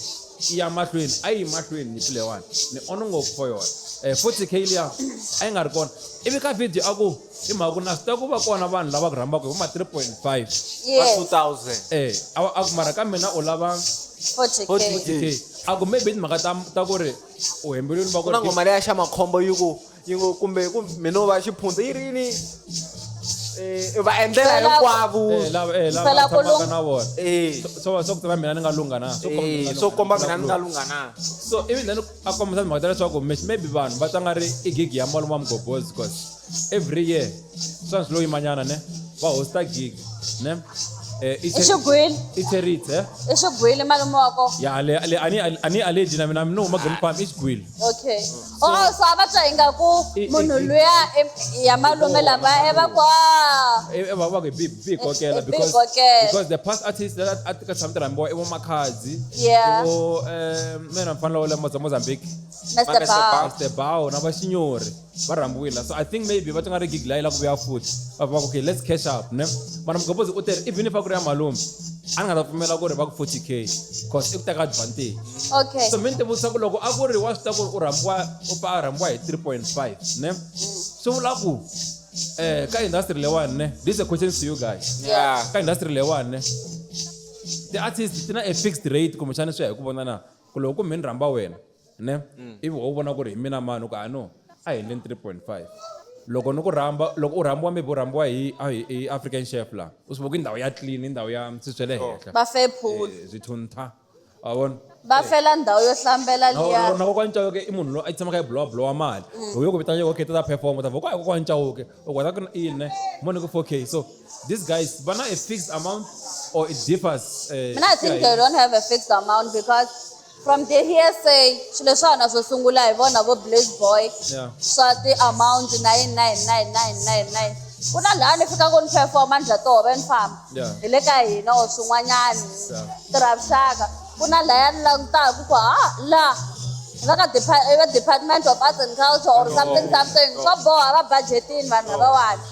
ya mahlweni a yi mahlweni nyimpi leyiwani ni on ngopfu for yona 40K liya a yi nga ri kona ivi ka video a ku hi mhaka ku na swi tiva ku va kona vanhu lava ku rhambaka hi vo ma 3.5. Yes. 2000. A ku mara ka mina u lava 40K. 40K a ku maybe timhaka ta ku ri u hembelweni va ku Ku na nghoma leya xa makhombo yi ku yi ku kumbe ku mina va xiphunta yi ri yini va endlela hinkwavo. Lava lava Fela ku tshamaka lungha. na vona. So so ku tsema mina ni nga lungha na swo komba mina Swo komba lungha. mina ni nga lungha na. So even then a kombisa timhaka ta leswaku maybe vanhu va tlanga ri i gig ya malume wa Mgobozi because every year swa swi lo yimanyana ne va hosta gig ne I xigwili. I charity eh. I xigwili malume wa kona. Ya le le ani aleji na mina mina huma Green Farm i xigwili. Okay. Oh, so a va twa ingaku munhu luya ya malume lava e va ku ah. Va va ku bi kokela I bi because kokela. because the past artists that a tika tshama ti rhambiwa i vo Makhadzi. Yeah. I vo mina mfana wa le Mozambique. Mr. Bao. Mr. Bao na va Xinyori va rhambiwile so I think maybe va tlanga ri gig leyi la ku vuya futhi va va ku okay let's catch up ne mara Mgobozi u teri even if a ku ri ya malume A ni nga ta pfumela ku ri va ku 40K cause i ku teka advantage. Okay. So mi ni tivutisa ku loko a ku ri wa swi tiva ku ri u rhambiwa u pfa a rhambiwa hi 3.5 ne swi vula ku ka industry leyiwani ne, this is a question to you guys. Yeah. Ka industry leyiwani ne, ti-artist ti na a fixed rate kumbexana swi ya hi ku vona na ku loko ku mi ni rhamba wena ne, ivi wo vona ku ri hi mina mani u ku a no a hi endleni 3.5. Loko ni ku rhamba, loko u rhambiwa maybe u rhambiwa hi hi African Chef la, u swi vona ku i ndhawu ya clean, i ndhawu ya swilo swa le henhla. Va fe pool. Swithuntha a vona. Va fela ndhawu yo hlambela liya. Na kokwani Chauke i munhu loyi a tshamaka yi blowa mali. Loko yo ku vitana okay ta perform ta va kokwani Chauke u kota ku yini ne mo ni ku 4K. So these guys va na a fixed amount or it differs? Mina I think they don't have a fixed amount because from the hearsay swilo swa hina swo sungula hi vona vo Blaze Boy. Swa ti-amount 9999999 ku na laha ni fikaka ni performa ni dya tihove ni famba. Hi le ka hina or swin'wanyana tirhavixaka ku na lahaya ni langutaka ku ha la va ka va Department of Arts and Culture or something something swo boha va budgetini vanhu lavawani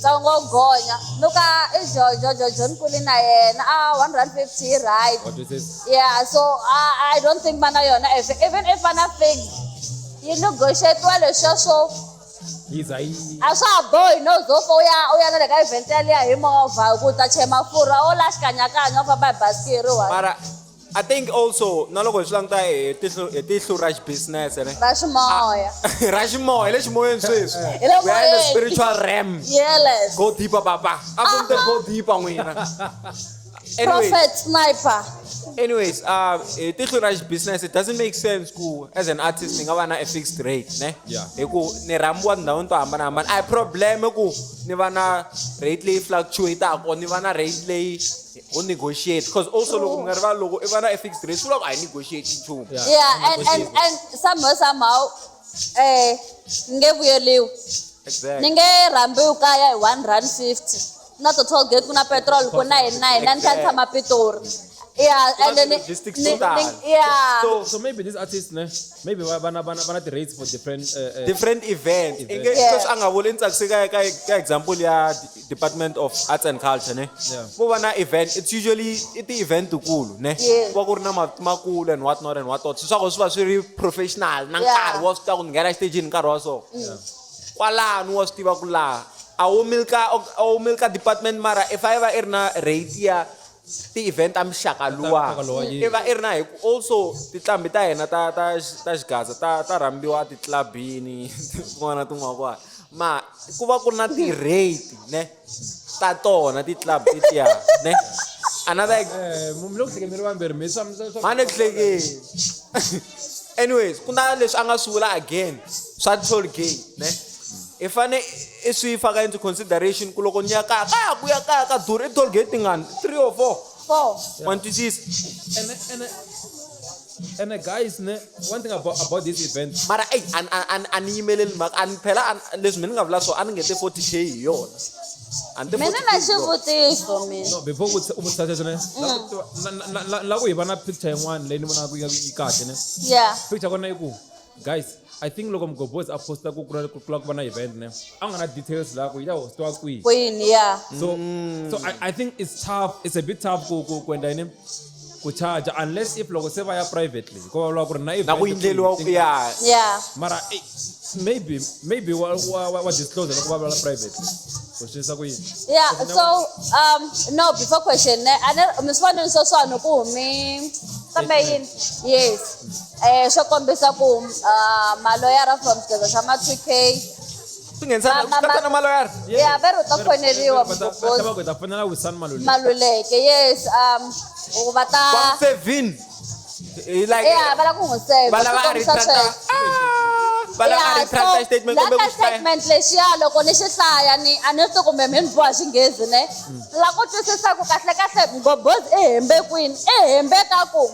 ntsongo gonya ni ka i Jojo ni kuli na yena a 150 right. Yeah, so I don't think va na yona even if va na fixed yi negotiate-iwa leswiya swo a swa ha bohi no zo fo u ya na le ka event yaliya hi movha ku ta chela mafurha wo la xikanyakanya u famba hi basikiri wa. Mara I think also na loko hi swi languta hi tihlo hi tihlo ra business ne. Ra ximoya. Ra ximoya, hi le ximoyeni sweswi. Hi le We are in the moyeni. spiritual realm. Yes. Go deeper papa. A ku te go deeper n'wina. Anyway. Prophet Sniper. Anyways, hi tihlo ra business it doesn't make sense ku as an artist ni nga va na a fixed rate ne. Yeah. Hi ku ni rhambiwa tindhawini to hambanahambana. A hi problem ku ni va na rate leyi fluctuate-aka or ni va na rate leyi go negotiate because also loko mi nga rivali loko i va na a fixed rate swi vula ku a hi negotiate nchumu. Yeah. Yeah, and somehow ni nge vuyeliwi. Exactly. Ni nge rhambiwi kaya hi R1.50. Na to toll gate ku na petrol ku na yini na yini na ni tlhela ni tshama Pitori. Yeah, and then logistics to tala. yeah. So maybe this artist ne, maybe va na the rates for different different events. Events. Inge Yeah. sweswi a nga vuli ni tsakise ka example ya Department of Arts and Culture ne. Yeah. Ku va na event, it's usually i ti-event tikulu ne. Yeah. Ku va ku ri na makulu and what not and what not. Swi swa ku swi va swi ri professional na Yeah. nkarhi wa swi tiva ku ni nghena exitejini nkarhi wa so. Kwalano wa swi tiva ku laha a wu milka department mara if a yi va i ri na rate ya ti-event ta muxaka luwa Muxaka luwa, i va i ri na hi ku also tinqambi ta hina ta xigaza ta rhambiwa titlabini tin'wana na tin'wana kwala ma ku va ku ri na ti-rate ne ta tona ti-club tetiya ne another mi le ku hlekeni mi ri vambirhi mi swa mane ku hlekeni. Anyways, ku na leswi a nga swi vula again swa toll gate ne i fane i swi faka into consideration ku loko ni ya kaya kaya ku ya kaya ka durha i toll gate tingani 3 or 4 4. Wa ni twisisa? And guys ne, one thing about this event mara ey a ni yimeleli mhaka a ni phela leswi mina ni nga vula swona a ni nge te 40K hi yona. A ni te Mina 40K na hi yona. xivutiso mina. No, before u vutisa sweswo ne, la ku hi va na picture yin'wana leyi ni vonaka yi kahle ne. Yeah. Picture kona i ku guys, I think loko Mgobozi a posta ku ku va na event ne, a nga na details la ku yi ta hostiwa kwihi. Kwini, yeah. So I think it's tough, it's a bit tough ku endla yini? Ku charge unless if loko se va ya privately ko va vula ku ri na event Na ku endleriwa ku ya. Yeah. Mara maybe wa disclose loko va vula privately. Ku swi ku yini? Yeah, so no before question ne a ni mi swi vonile sweswiwani ku mi kambe yini? Yes. Swo kombisa ku maloyara from xigezo xa ma 2K. Swi nghenisa katsa na maloyara? Yeah, va ri u ta foneriwa Mgobozi. Va ku ta fonela Wisani Maluleke. Maluleke, yes. Va ta One seven. Like Yeah, va lava ku n'wi save. Va lava a retracta. Va lava a retracta statement kumbe la ku ka xi hlaya. statement lexiya loko ni xi hlaya ni a ni swi kumbe mi ni boha xinghezi ne. La ku twisisa ku kahle kahle Mgobozi i hembe kwini? I hembe ka ku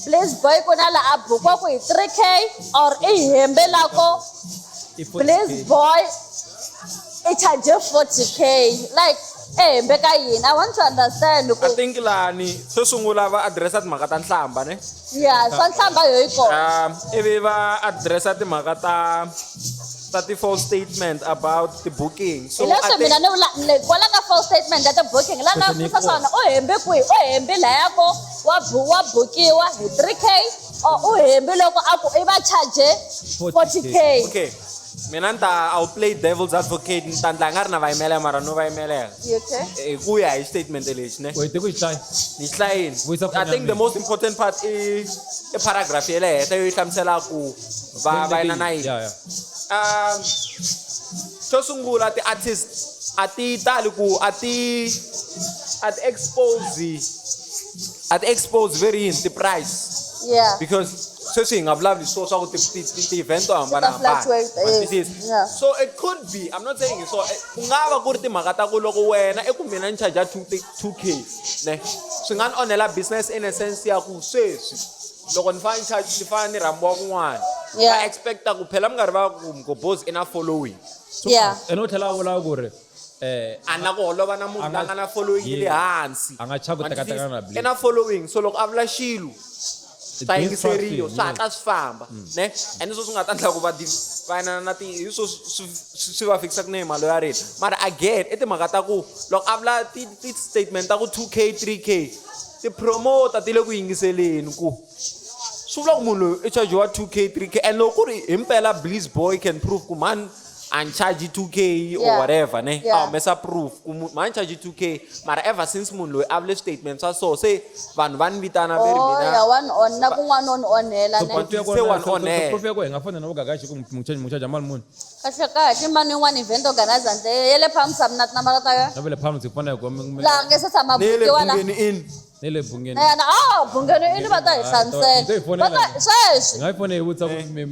Blaze Boy ku na la a bukiwa ku hi 3K or i hembe la ko Blaze Boy i charge 40K. Like i hembe ka yini? I want to understand ku I think lani xo sungula va addressa timhaka ta nhlamba ne. Yeah, swa nhlamba yo yi kona. Ivi va addressa timhaka ta ta ti-false statement about the booking. So Hi leswi I think mina ni vula kwala ka false statement ya ti-booking laha nga vutisa swona u hembe kwihi u hembi laya ko wa bukiwa hi 3K or u hembi loko a ku i va charge 40K. Okay. Mina ni ta I'll play devil's advocate ni ta ndla nga ri na va yimelela mara no va yimelela. You okay? Hi ku ya hi statement lexi ne. U hete ku xi hlaya? Ni xi hlayini. Vuyisa I phone ya think the mina. most important part i paragraph ya le henhla yo yi hlamusela ku va yina na yini. Yeah, yeah. Xo sungula ti-artist a ti tali ku a ti expose a ti expose very yini ti-price. Yeah. Because sweswi hi nga vulavuli swo swa ku ti-event to hambanahambana. fluctuate, Ma eh, twisisa? yeah. So it could be, I'm not saying so, ku nga va ku ri timhaka ta ku loko wena i ku mina ni charge 2K ne swi nga ni onhela business in a sense ya ku sweswi loko ni fane ni charge ni fane ni rhambiwa kun'wana Yeah. va expecta ku phela mi nga ri va ku Mgobozi i na following. Yeah. Ene u tlhela a vula ku ri A na ku holova na munhu A nga- la nga na following yi le Yeah. hansi. A nga chavi ku Ma tekatekana na twisisa? Blake. I na following so loko a vula xilo It ta means yingiseriwa something, swi hatla swi famba ne and sweswo swi nga ta endla ku va va inana na ti hi swo swi va fikisaka na hi mali ya rina mara again i timhaka ta ku loko a vula ti-statement ta ku 2K 3K ti-promoter ti le ku yingiseleni ku swi vula ku munhu loyi i chargiwa 2K 3K and loko ku ri himpela Bliss Boy can prove ku mani a ni charge 2K or Yeah. whatever ne Yeah. a humesa proof ku mani charge 2K mara ever since munhu loyi a vule statement swa so se vanhu va ni vitana ve ri Oh, mina ya one on na kun'wana on onhela So ne. proof ya Se kona- one so- so- on so air. proof ya kona hi nga fona na vugagaxi ku mu charge mali muni. Kahle kahle mani yin'wana event organizer ndle ya le Palms a mi na tinambara ta yona. Na va le Palms hi fona hi ku Laha nge se tshama ne le bukiwa la. Bungeni Inn. Ne le Bungeni. Na yena ah Bungeni Inn va ta hi hlamusela. Hi to hi fonela. Va ta sweswi. Hi nga yi fona hi vutisa ku mi Eh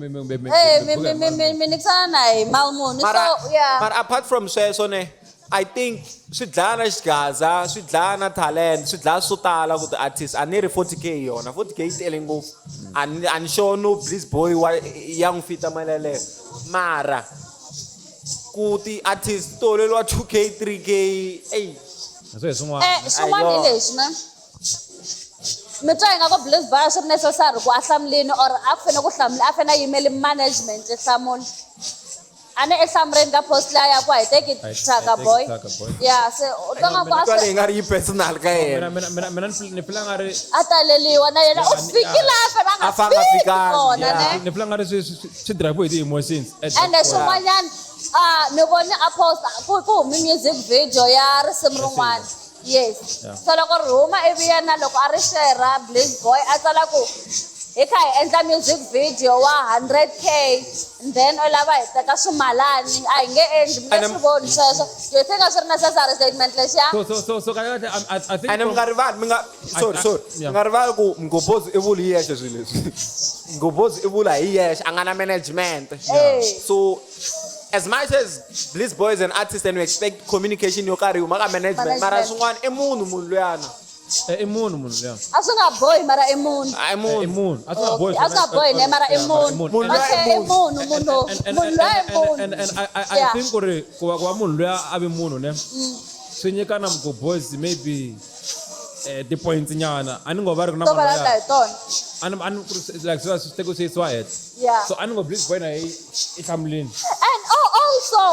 mi mi mi mi mi nikisana na hi mali muni. Mara, So yeah. mara apart from sweswo ne I think swi dlaya na xigaza swi dlaya na talent swi dlaya swo tala ku ti-artist a ni ri 40K yona 40K yi tele ngopfu a ni sure no Bliss Boy wa ya n'wi fita mali yaleyo mara ku ti-artist to holeriwa 2K 3K ey Swo hi swin'wana. Swin'wana hi Ayo. lexi ne. Mi twa ingaku Bliss Boy a swi ri necessary ku a hlamulini or a ku fanele ku hlamula a fanele a yimeli management yi hlamula. A ni ehlamureni ka post liya ya ku a hi teki A hi Chaka teki Boy. Chaka Boy. Yeah, se u twa nga ku a twa swi leyi nga ri yi personal ka Mina yena mina mina ni feel nga ri a taleliwa na yena u fiki laha fela a A nga fa a nga fiki fikangi, kona yeah. ne. ni feel nga ri swi drive hi ti-emotions. At that Ende point. swin'wanyana ni vone a post ku humi music video ya risimu rin'wana. Yes. Yeah. So loko ri huma ivi yena loko a ri share Bliss Boy a tsala ku hi kha hi endla music video wa 100K and then u lava hi teka swimalani a hi nge endli mi nge And swi voni sweswo. Do you think a swi ri necessary statement lexiya? So kahle kahle I think ene mi nga rivali mi nga sorry I- sorry yeah. mi nga rivali ku Mgobozi i vula hi yexe swilo leswi Mgobozi i vula hi yexe a nga na management Eh. so as much as Bliss Boy is an artist and we expect communication yo karhi yi huma ka management mara Management. swin'wana i munhu munhu luyana I munhu munhu luya. A swi nga bohi mara i munhu. a i I munhu munhu. A swi nga bohi Okay, a swi nga bohi ne mara i Yeah, munhu. Munhu luya i Okay, i munhu munhu munhu luya i munhu. And I Yeah. think ku ri ku va munhu luya a vi munhu ne swi nyika na Mgobozi maybe ti-points nyana a ni ngo va ri ku na To munhu vulavula luya hi tona. a ni a ni ku ri like swi va swi teke swi yisiwa henhla Yeah. so a ni ngo Bliss Boy na yi i hlamulini And oh, also,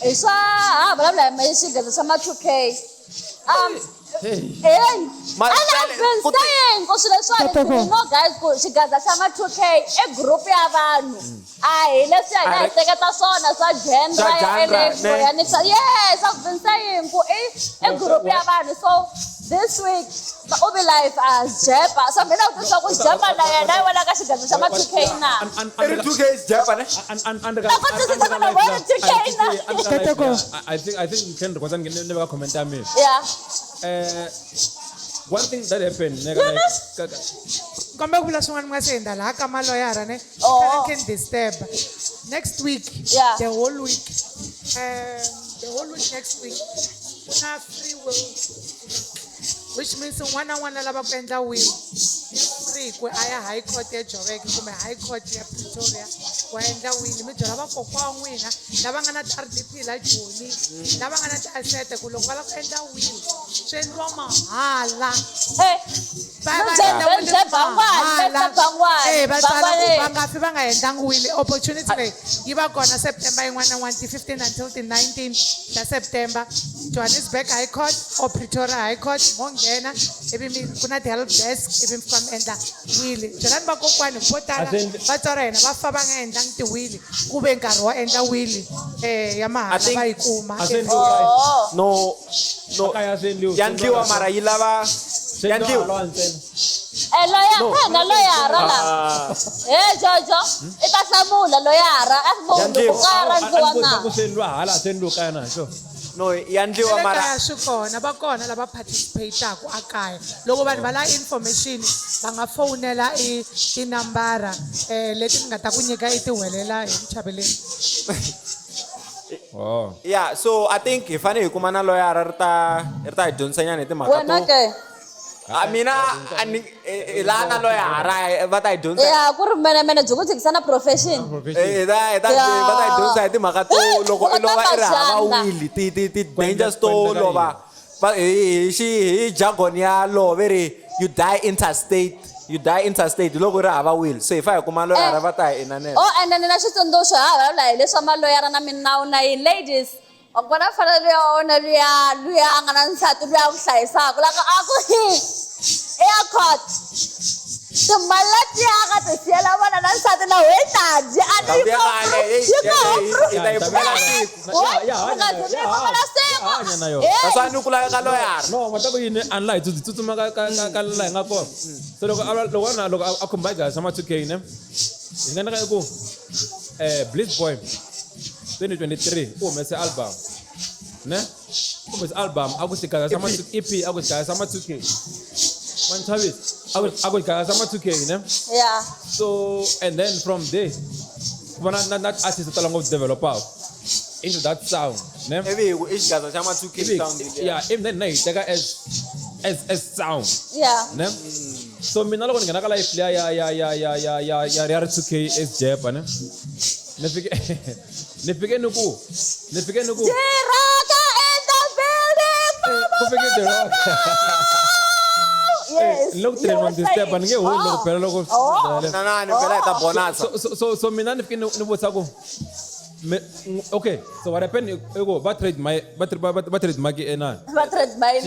hi swa ha vulavula hi xigezo xa ma 2K. Hey. Hey, Ma- and I've been ku ti- saying ku swilo leswiwani Tatoko. you know guys ku xigaza xa ma 2K i group ya vanhu. A hi leswi hina hi A ri- hleketa swona swa genre Swa ya genre, electro ne. ya ni yes, I've been saying ku i group ya vanhu. So this week u vi live as Jepa. So mina u twisisa ku Jepa na yena yi wela ka xigaza xa ma 2K na. i ri 2K is Jepa ne Na ku twisisa ku na vona 2K na. Tatoko. I think Ken request ni veka comment ya mina. Yeah. One thing that happened nigga, like, Kombe ku vula swin'wana mi nga se hundza laha ka maloyara ne Oh. can disturb next week Yeah. the whole week the whole week next week ku na free will which means un'wana na un'wana lava ku endla will i free ku a ya high court ya Joburg kumbe high court ya Pretoria ku ya endla will mi byela vakokwa wa n'wina lava nga na ti-R_D_P la Joni lava nga na ti-asset ku loko va lava ku endla will swi endliwa mahala Hey. Va va Bye, endla bye, wili bye, bangwani, mahala. bye, bangwani, Eh, va tsala ku bangwani. va nga fi va nga endlangi wili opportunity leyi yi va kona September yin'wana na yin'wana ti-15 until ti-19 ta September. Johannesburg High Court or Pretoria High Court mo nghena ivi mi ku na ti-help desk ivi mi fika mi endla wili. Byelani vakokwani vo tala A swi endli- vatswari va hina va fa va nga endlangi tiwili ku ve nkarhi wo endla wili ya mahala I think- va yi kuma. A swi endliwi kaya. Oh. No, no. Kaya swi endliwi. Ya ndliwa mara yi lava Swi ya endliwa ndliwa. halwa ntsena. Eh, loya phela loyara la. Eh, Jojo, i ta hlamula loyara. A swi munhu ndliwa. ku kaya ra A- a ni ndliwa vutisa na. ku swi endliwa hala swi endliwi kaya na sure. No, ya ndliwa Le mara kaya swi kona va kona lava participataka a kaya loko vanhu va lava information va nga fowunela i tinambara leti ni nga ta ku nyika i ti huwelela hi muchaveleni. Oh. Yeah, so I think hi fanele hi kuma na loyara ri ta hi dyondzisa nyana hi timhaka Wena to ke. A mina a ni hi la na loyara va ta hi dyondzisa Ya, ku ri menemene byi ku tshikisa na profession. Eh, hi ta hi ta Yeah. va ta hi dyondzisa hi timhaka to Eh, loko i u ta lova i ri hava xandla. wili ti dangers to Ku endleka lova va hi xi hi jargon ya law ve ri you die interstate, you die interstate loko i ri hava will, so hi fa hi kuma loyara Eh. va ta hi inanela. Oh, ene ni na xitsundzuxo ha vulavula hi leswa maloyara na minawu na yini ladies. Wa kona fana luya wa wena luya luya a nga na nsati luya a ku hlayisaka loko a ku i ya court. Timali letiya a nga ti siyela vona na nsati na wehe ta dya a ni yi Ya ko hey, yi ko hi ta yi pfumela siku. Ya u nga hanya zi na mi yona. pfumela siku. Ya hanya na yona. Hey. That's why ni ku laveka loyara. No, ma ta ku yini a ni la hi tsutsuma ka la hi nga kona. So loko a loko a loko a khumba gasi ma 2K ne. Hi nga ndleka ku Bliss Boy 2023 u humese album. Ne? U humese album a ku xigaya xa ma EP a ku xigaya xa ma 2K. Manchavisi a ku xigaya xa ma 2K ne? Yeah. So and then from there ku va na artist to tala ngopfu develop-aka into that sound ne? Ivi hi ku i xigaza xa ma 2K Ivi- sound liya. yeah, even then na hi teka as sound Yeah. ne? So mina loko ni nghena ka life liya ya ri 2K as Jepa ne? Ni fike ni ku Jiraka in the building. Ku fike The Rock. Yes. Ni le ku tirheni on this step ni nge humi loko phela loko Oh. Na na ni phela hi ta bonasa. So mina ni fike ni vutisa ku okay, so what happened i ku va trade my va trademark enani Va trademark.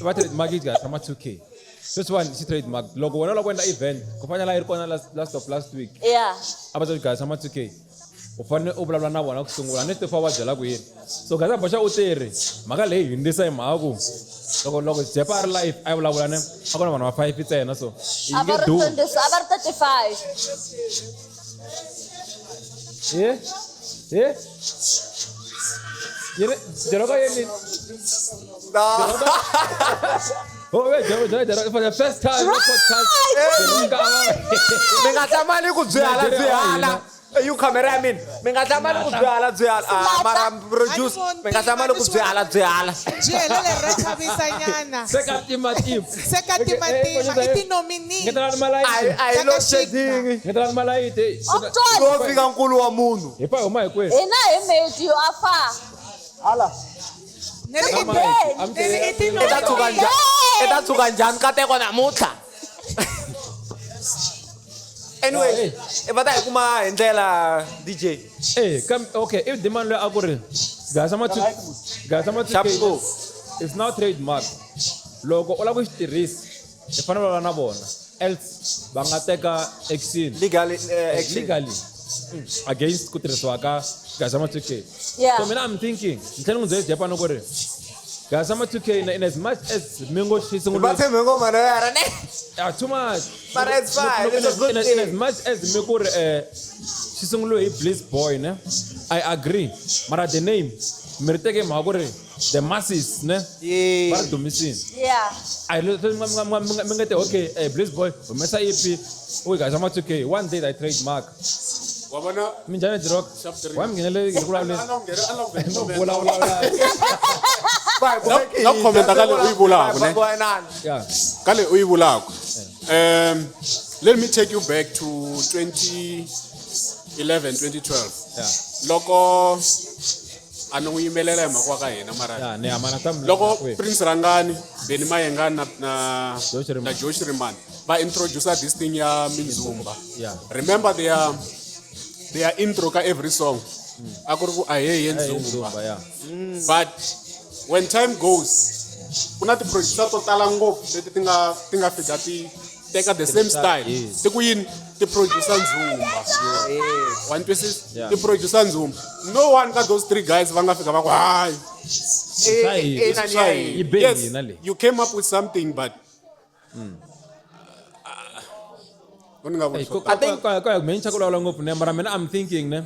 Va trademark yi tshama 2K sweswiwani xi trademark loko wena u lava ku endla event ku fana la yi ri kona last of last week Yeah. a va ta xigaya xa ma 2K u fanele u vulavula na vona ku sungula ni tiva va byela ku yini so Gaza Boxa u teri mhaka leyi hundzisa hi mhaka ku loko Jepa a ri live a yi vulavula ne a ku na vanhu va 5 ntsena so yi A nge va ri dumi 20, a va ri 35. ye ye yi ri Jeroka yini Oh, wait, Jero, for the first time in the podcast, Jeroka Mi nga hlamali ku byi hala byi hala. You camera ya mina. Mi nga hlamali ku byi hala byi hala. Ah, mara produce mi nga hlamali ku byi hala byi hala. Byi hela leri ra chavisanyana. Se ka timatima. Se ka timatima i ti-nominee. Ngetelani malayiti. A hi load shedding. Ngetelani malayiti. Umntwana. Yo fika nkulu wa munhu. Hi fa hi huma hi kwihi? Hina hi made you afar. Hala. I I ta tshuka njhani? I ta tshuka njhani nkateko namuntlha? Anyway, va ta hi kuma hi ndlela DJ. Eh, kam okay, if demand loyi a ku ri gasa ma gasa ma Sharp go. It's now trademark. Loko u lava ku xi tirhisa, i fanele u vulavula na vona. Else va nga teka action. Legally, action. Legally against ku tirhisiwa ka gasa ma 2K. Yeah. So mina I'm thinking, ni tlhela ni n'wi byela Japan ku ri gasa ma 2K na in as much as mi ngo xi sungula Va tshembe ngoma loyara ne. Yeah, too much. But it's fine. Look, It's a good in as thing. much as mi ku ri xi sunguriwe hi Bliss Boy ne, I agree. Mara the name mi ri teke hi mhaka ku ri the masses ne Yeah. va ri dumisini. Yeah. A hi leswi mi nga te okay, Bliss Boy humesa EP u yi gasa ma 2K one day I trademark. Wa vona Minjhani Drock? Sharp three. Wa mi nghenele hi ku vulavuleni? A la nghena- a la nghena- No, vulavula. Na ku commenta ka leyi u yi vulaka, ne? Yeah. Ka leyi u yi vulaka. Let me take you back to 2011, 2012. Yeah. Loko A ni n'wi yimelela hi mhaka wa ka hina mara Ya, ni hamana ta loko Prince Rangani, Benny Mayengani na Josh Rimani. na Josh Rimani va introduce this thing ya minzumba. Yeah. Remember their intro ka every song. A ku ri ku ahee nzumba. Nzumba, yeah. But when time goes, ku na ti-producer to tala ngopfu leti ti nga fika ti teka the same style. Yes. Ti ku yini? Ti-producer nzumba. Wa ni twisisa? Yeah. Ti-producer nzumba. No one ka those three guys va nga fika va ku hayi. Swa na swa ni hina. Yi be Yes, hina leyi. you came up with something but u ni nga vuli Hey, swo tala. me ni chaka ku vulavula ngopfu ne mara mina I'm thinking ne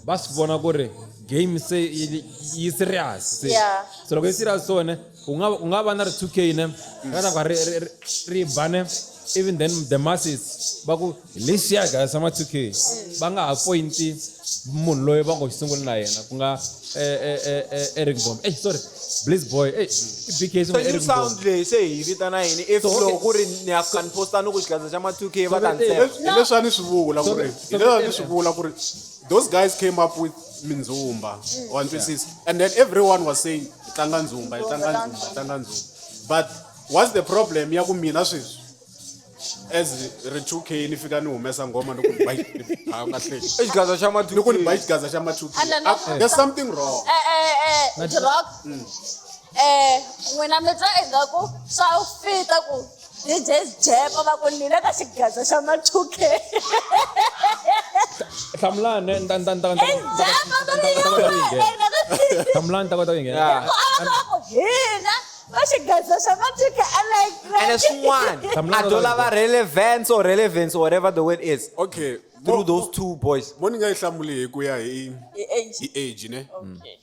va swi vona ku ri game se yi serious se. Yeah. So loko yi serious so ne u nga va na ri 2K ne ka ta ku ri ba ne, even then the masses va ku lexiya guys sama 2K va nga ha pointi munhu loyi va ngo sungula na yena ku nga Eric Bomb, sorry, Bliss Boy, i BK So sungula new Eric sound Bomb. leyi se hi vitana yini if So, okay. loko ku ri ni ya fika ni posta ni ku xigaza xa ma 2K va ta ni So, tshemba. Hi leswi a ni swi vula ku ri hi leswi a ni swi vula ku ri those guys came up with minzumba, wa ni twisisa, and then everyone was saying hi tlanga nzumba, hi tlanga nzumba, hi tlanga nzumba, but what's the problem ya ku mina sweswi as ri 2K ni fika ni humesa nghoma ni ku ni ba a nga hleki I xigaza xa ma ni ku ni ba 2K. xigaza xa ma 2K. And then- Ah, there's something wrong. Rock. N'wina mi twa ingaku swa fita ku DJ Jepa va ku ni le ka xigaza xa ma 2K. Hlamulani ne nta nta nta nta Jepa va ri nta yona. Hlamulani ta kota ku nghena. Yeah. Ku a va ku hina va xigaza xa ma 2K I like And swin'wana Hlamulani a do lava relevance or relevance or whatever the word is Okay, through those two boys. mo ni nga yi hlamuli hi ku ya hi Hi age. hi age ne. Okay.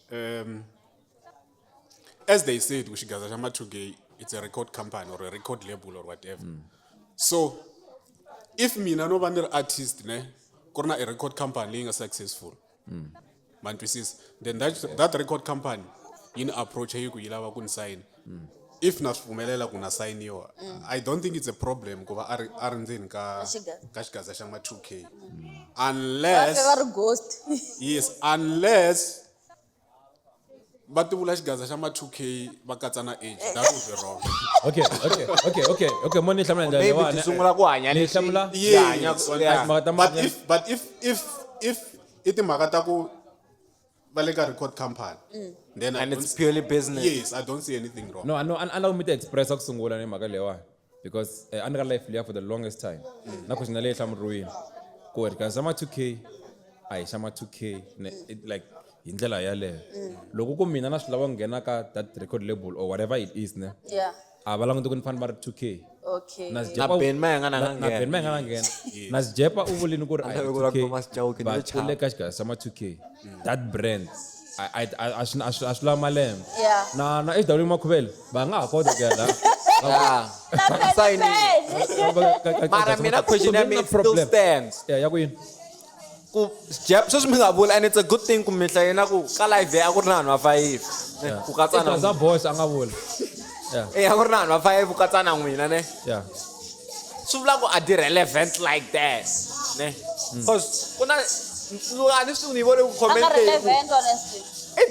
As they said, Ushigaza Shama 2K, it's a record company or a record label or whatever. So, if mina no va ni ri artist ne, ku ri na a record company leyi nga successful, ma ni twisisa, then that record company yi ni approach yi ku yi lava ku ni sayina. If na swi pfumelela ku na sayiniwa, I don't think it's a problem ku va a ri ndzeni ka Xigaza. ka xigaza xa ma 2K. Va Unless fe va ri ghost. Yes, unless va tivula xigaza xa ma 2K va katsa na age, that would be wrong. Okay, mo ni hlamula ndlela Maybe leyiwani. ti sungula ku hanya Ni leswi hlamula ti hanya- Yes. yeah. Timhaka ta But mali. if but if i timhaka ta ku va le ka record company, then I And don't it's purely business. Yes, I don't see anything wrong. No, a ni lava ku mi ti expressa ku sungula ni mhaka leyiwani because a ni ka life liya for the longest time na question leyi hlamuriwile ku ri kasi xa ma 2K a hi xa ma 2K ne, like hi ndlela yaleyo loko ku mina na swi lava ku nghena ka that record label or whatever it is ne Yeah. a va languti ku ni fanele va ri 2K. Okay. Na Na Sjepa- Ben Mayengani a nga na nghena. Ben Mayengani a nghena. Na Sjepa u vulini ku ri a hi A ni lavi ku 2K, Thomas Chauke, ni lo but u le chava. ka xigaza xa ma 2K that brand a swi lava malembe. Yeah. Na HW Makhuvele va nga ha kota ku ya la. Yeah. Na Sign Penny. Mara mina question ya mina it still stands. Yeah, ya ku yini? Ku Jep sweswi mi nga vula and it's a good thing ku mi hlayena ku ka live a ku ri na vanhu va five. Ne, ku katsa na Gaza boys a nga vula. Yeah. a ku ri na vanhu va five ku katsa na n'wina ne. Yeah. Swi vula ku a di relevant like that ne. Cause ku na a ni swi ni vone ku A comment nga leyi ku- relevant honestly. I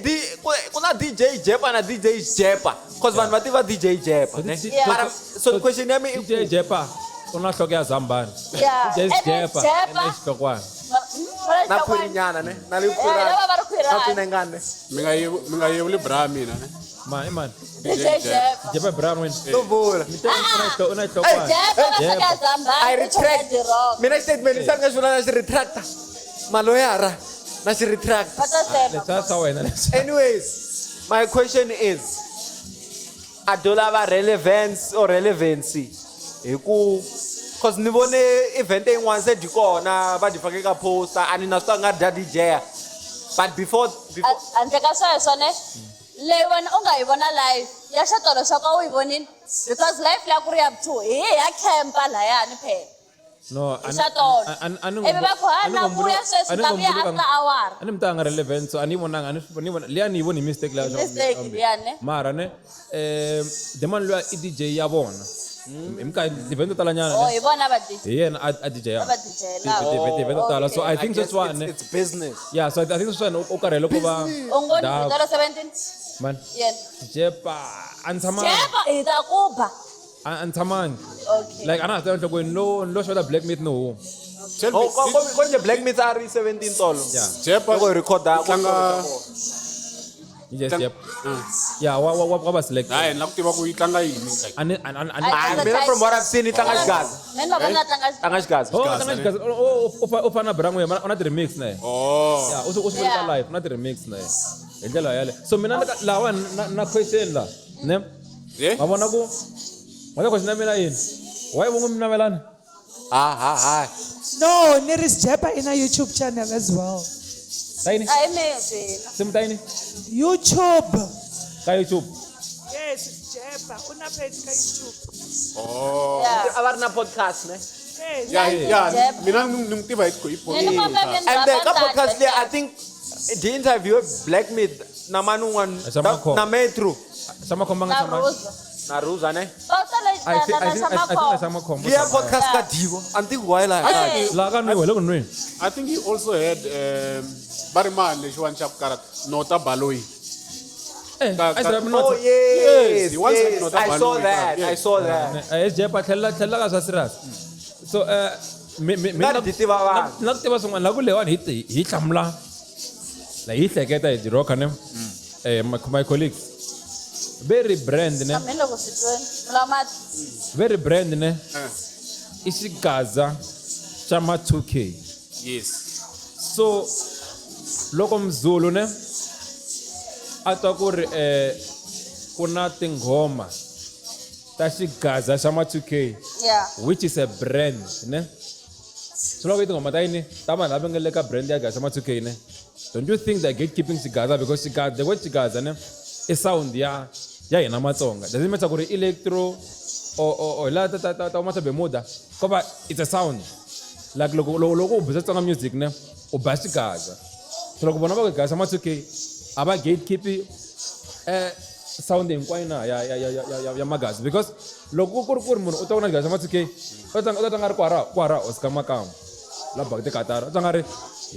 ku na DJ Jepa na DJ Jepa cause vanhu va tiva DJ Jepa ne. Yeah. Mara so question ya mi i DJ ku Jepa u na nhloko ya zambani. Yeah. DJ And then Jepa Jepa- na xihlokwana. na khwirinyana ne na le Yeah, lava va ri khwirana. na pinengane. Mi nga yevuli bra mina ne. Ma i mani? DJ Jepa. Jepa Brown wena. To vula. Mi teka u na xihlokwana. Jepa na Jepa. hloko ya zambani. I retract. Di rock. Mina statement lexi a ni nga xi vula na xi retracta. Maloyara na xi retract. Va ta tshemba. Leswiya swa wena leswi. Anyways, my question is a do lava relevance or relevancy hi ku cause ni vone event yin'wana se dyi kona va dyi fake ka poster a ni na swi nga dya DJ but before Handle ka sweswo ne leyi wena u nga yi vona live ya xatolo xa ka u yi vonini because live liya ku ri ya two hi ya campa layani phela. No, Hi xatolo. Ivi va ku ha na vuya sweswi ta vuya after hour. a ni mi ta nga relevant so a ni vonanga a ni swi- ni vona liya ni yi voni hi mistake liya Mistake liya, ne? mara ne the man luya i DJ ya vona. Hi minkarhi ti-event to tala nyana Oh, ne hi vona va DJ. hi yena a DJ ya Va DJ-ela. ti-event to tala. So I I think guess sweswiwani ne it's business. Yeah, so I think sweswiwani u karhele ku va U ngo ni Dark. vito ra 17? Man Yena. Jepa a ni tshamangi. Jepa hi ta ku ba. A ni tshamangi. Okay. Like a na ha swi enhlokweni lo xota Black Myth no huma. Tell me, Oh, konje Black Myth a ri 17 tolo. Yeah. Jepa Loko hi record-a, i tlanga Yes, Jep. Yeah, wa va select. hayi ni lava ku tiva ku yi tlanga yini like A ni a ni a ni Ai, Ah, mina from what I've seen, i tlanga xigaza. Mina va vona tlanga Tlanga xigaza. Oh, tlanga xigaza. U fana na Brangwe, u na ti-remix na yena. oh Yeah, u swi vula live, u na ti-remix na yena. Hi ndlela yaleyo. So mina lawa na question la, ne? Yeah. Ma vona ku ma ta question ya mina yini? Why vo n'wi navelana? Ha ha ha. No, Neris Jepa in a YouTube channel as well. Tayini? A hi mina swina. Simu tayini? YouTube. Ka YouTube. Yes, Jepa. Una page ka YouTube. oh Yeah. A va ri na podcast ne? Yes. yeah yeah Jepa. mina ni n'wi tiva hi Ni famba podcast And then ka Ndza podcast leyi I think the interview Black Myth na mani un'wana Xa Makhombo. na Metro Xa Makhombo nga Na tshama. Rosa. na Ruza ne. Va tala I think na I think xa I think Makhombo. xa Makhombo. Liya podcast ka Divo. A ni tivi why laha. Hey. Laha ka nwiwa, le ku nweni. I think he also had va ri mani lexiwani xa ku karata Nota Baloyi. Eh, Ka- I ka- said, Oh not. yes, Yes, he once had yes. Nota I saw Baloyi, that. yeah. I saw that. Eh, Jepa tlhela tlhela ka swa serious. So me Nga ri tiva vanhu. na ku tiva swin'wana la ku leyiwani hi hi hlamula la hi hleketa hi rocker ne eh my colleagues very brand ne Hambi loko swi tweni. Mula mati. very brand ne i xigaza xa ma 2K Yes. so loko mzulu ne a twa ku ri ku na tinghoma ta xigaza xa ma 2K Yeah. which is a brand ne so loko i tinghoma ta yini ta vanhu lava nga le ka brand ya gaza ma 2K ne don't you think they're gatekeeping xigaza because xigaza the word xigaza ne i sound ya hina matsonga doesn't matter ku ri electro or hi laha ta ta Bermuda ko va it's a sound like loko loko loko u bisa Tsonga music ne u ba xigaza so loko vona va ku gaza ma 2K a va gatekeep sound hinkwayo na ya magazi because loko ku ri ku ri munhu u ta ku na xigaza xa ma 2K u ta tlanga ri kwara kwara Oscar Makamu la baka tikatara u tlanga ri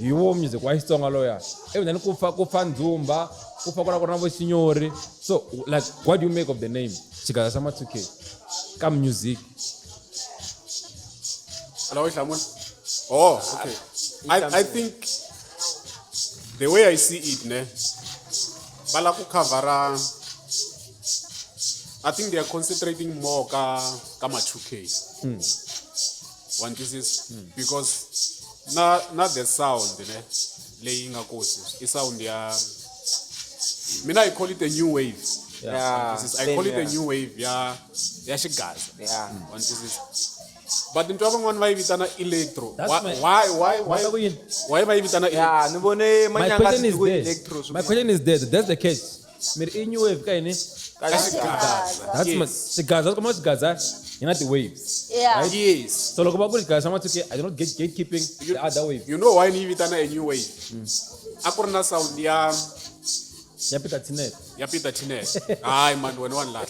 hi wo music wa Xitsonga loya even then ku fa ndzumba ku fa ku na ku ri na vo xinyori so like what do you make of the name xigaza xa ma 2K ka music Alawo hlamula. Oh, okay. I think the way I see it ne va la ku covera I think they are concentrating more ka ma 2K. One this is because na the sound ne leyi nga kosi i sound ya mina I call it a new wave. Yeah. This is, I same call it a here. new wave ya xigaza. Yeah. One this is but ntwa van'wani va yi vitana electro. That's Why my- why why why Va ta ku yini? why va yi vitana Yeah, ni vone my manyanga question is ku this electro. my question is this that's the case mi ri i new wave ka yini Ka Xigaza. that's my xigaza kuma xigaza hi na ti-waves Yeah. Right? Yes. so loko va ku ri xigaza xa ma 2K I do not get gatekeeping the other wave You know why ni yi vitana a new wave? A ku ri na sound ya ya Peter Tinet ya Peter Tinet. Hayi man wena wa ni lahla.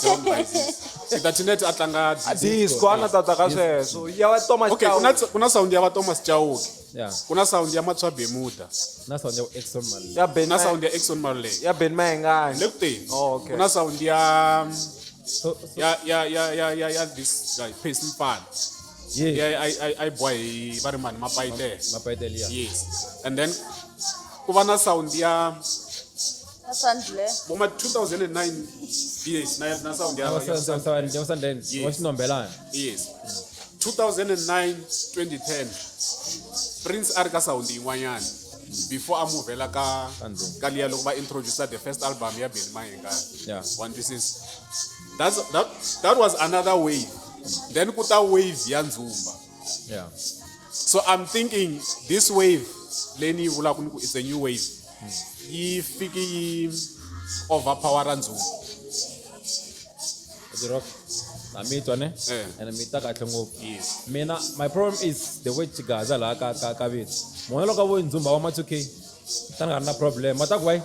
Don't buy this. Peter Tinet a tlanga Disco a na tata ka sweswo. Ya va Thomas Okay, Chauke. ku na sound ya va Thomas Chauke. yeah Ku na sound ya Matswa Bermuda. na sound ya Exxon Maluleke Ya Ben Na sound ya Exxon Maluleke. Ya Ben Mayengani. Le ku teni. Oh, okay. Ku na sound ya so ya this guy Percy Mfana. yeah Yeah, I boy hi va ri mani Mapaitele. Mapaitele yeah Yes. And then ku va na sound ya Na Sandle. voma 2009 yes na sound ya ya Sundance Yes. wa xinombelana yes 2009 2010 Prince a ri ka sound yin'wanyana before a muvhela ka Ka Ndzumba. ka liya loko va introducer the first album ya Benny Mayengani Yeah. one this is that's that that was another wave then ku ta wave ya Ndzumba yeah so I'm thinking this wave leyi ni yi vulaka ni ku it's a new wave yi fiki yi overpower Ndzumba the rock na mi twa ne Eh. and mi ta kahle ngopfu Yes. mina my problem is the way xigaza laha ka vito mona loko a vo ndzumba wa ma 2K ta ni nga ri na problem ma ta ku why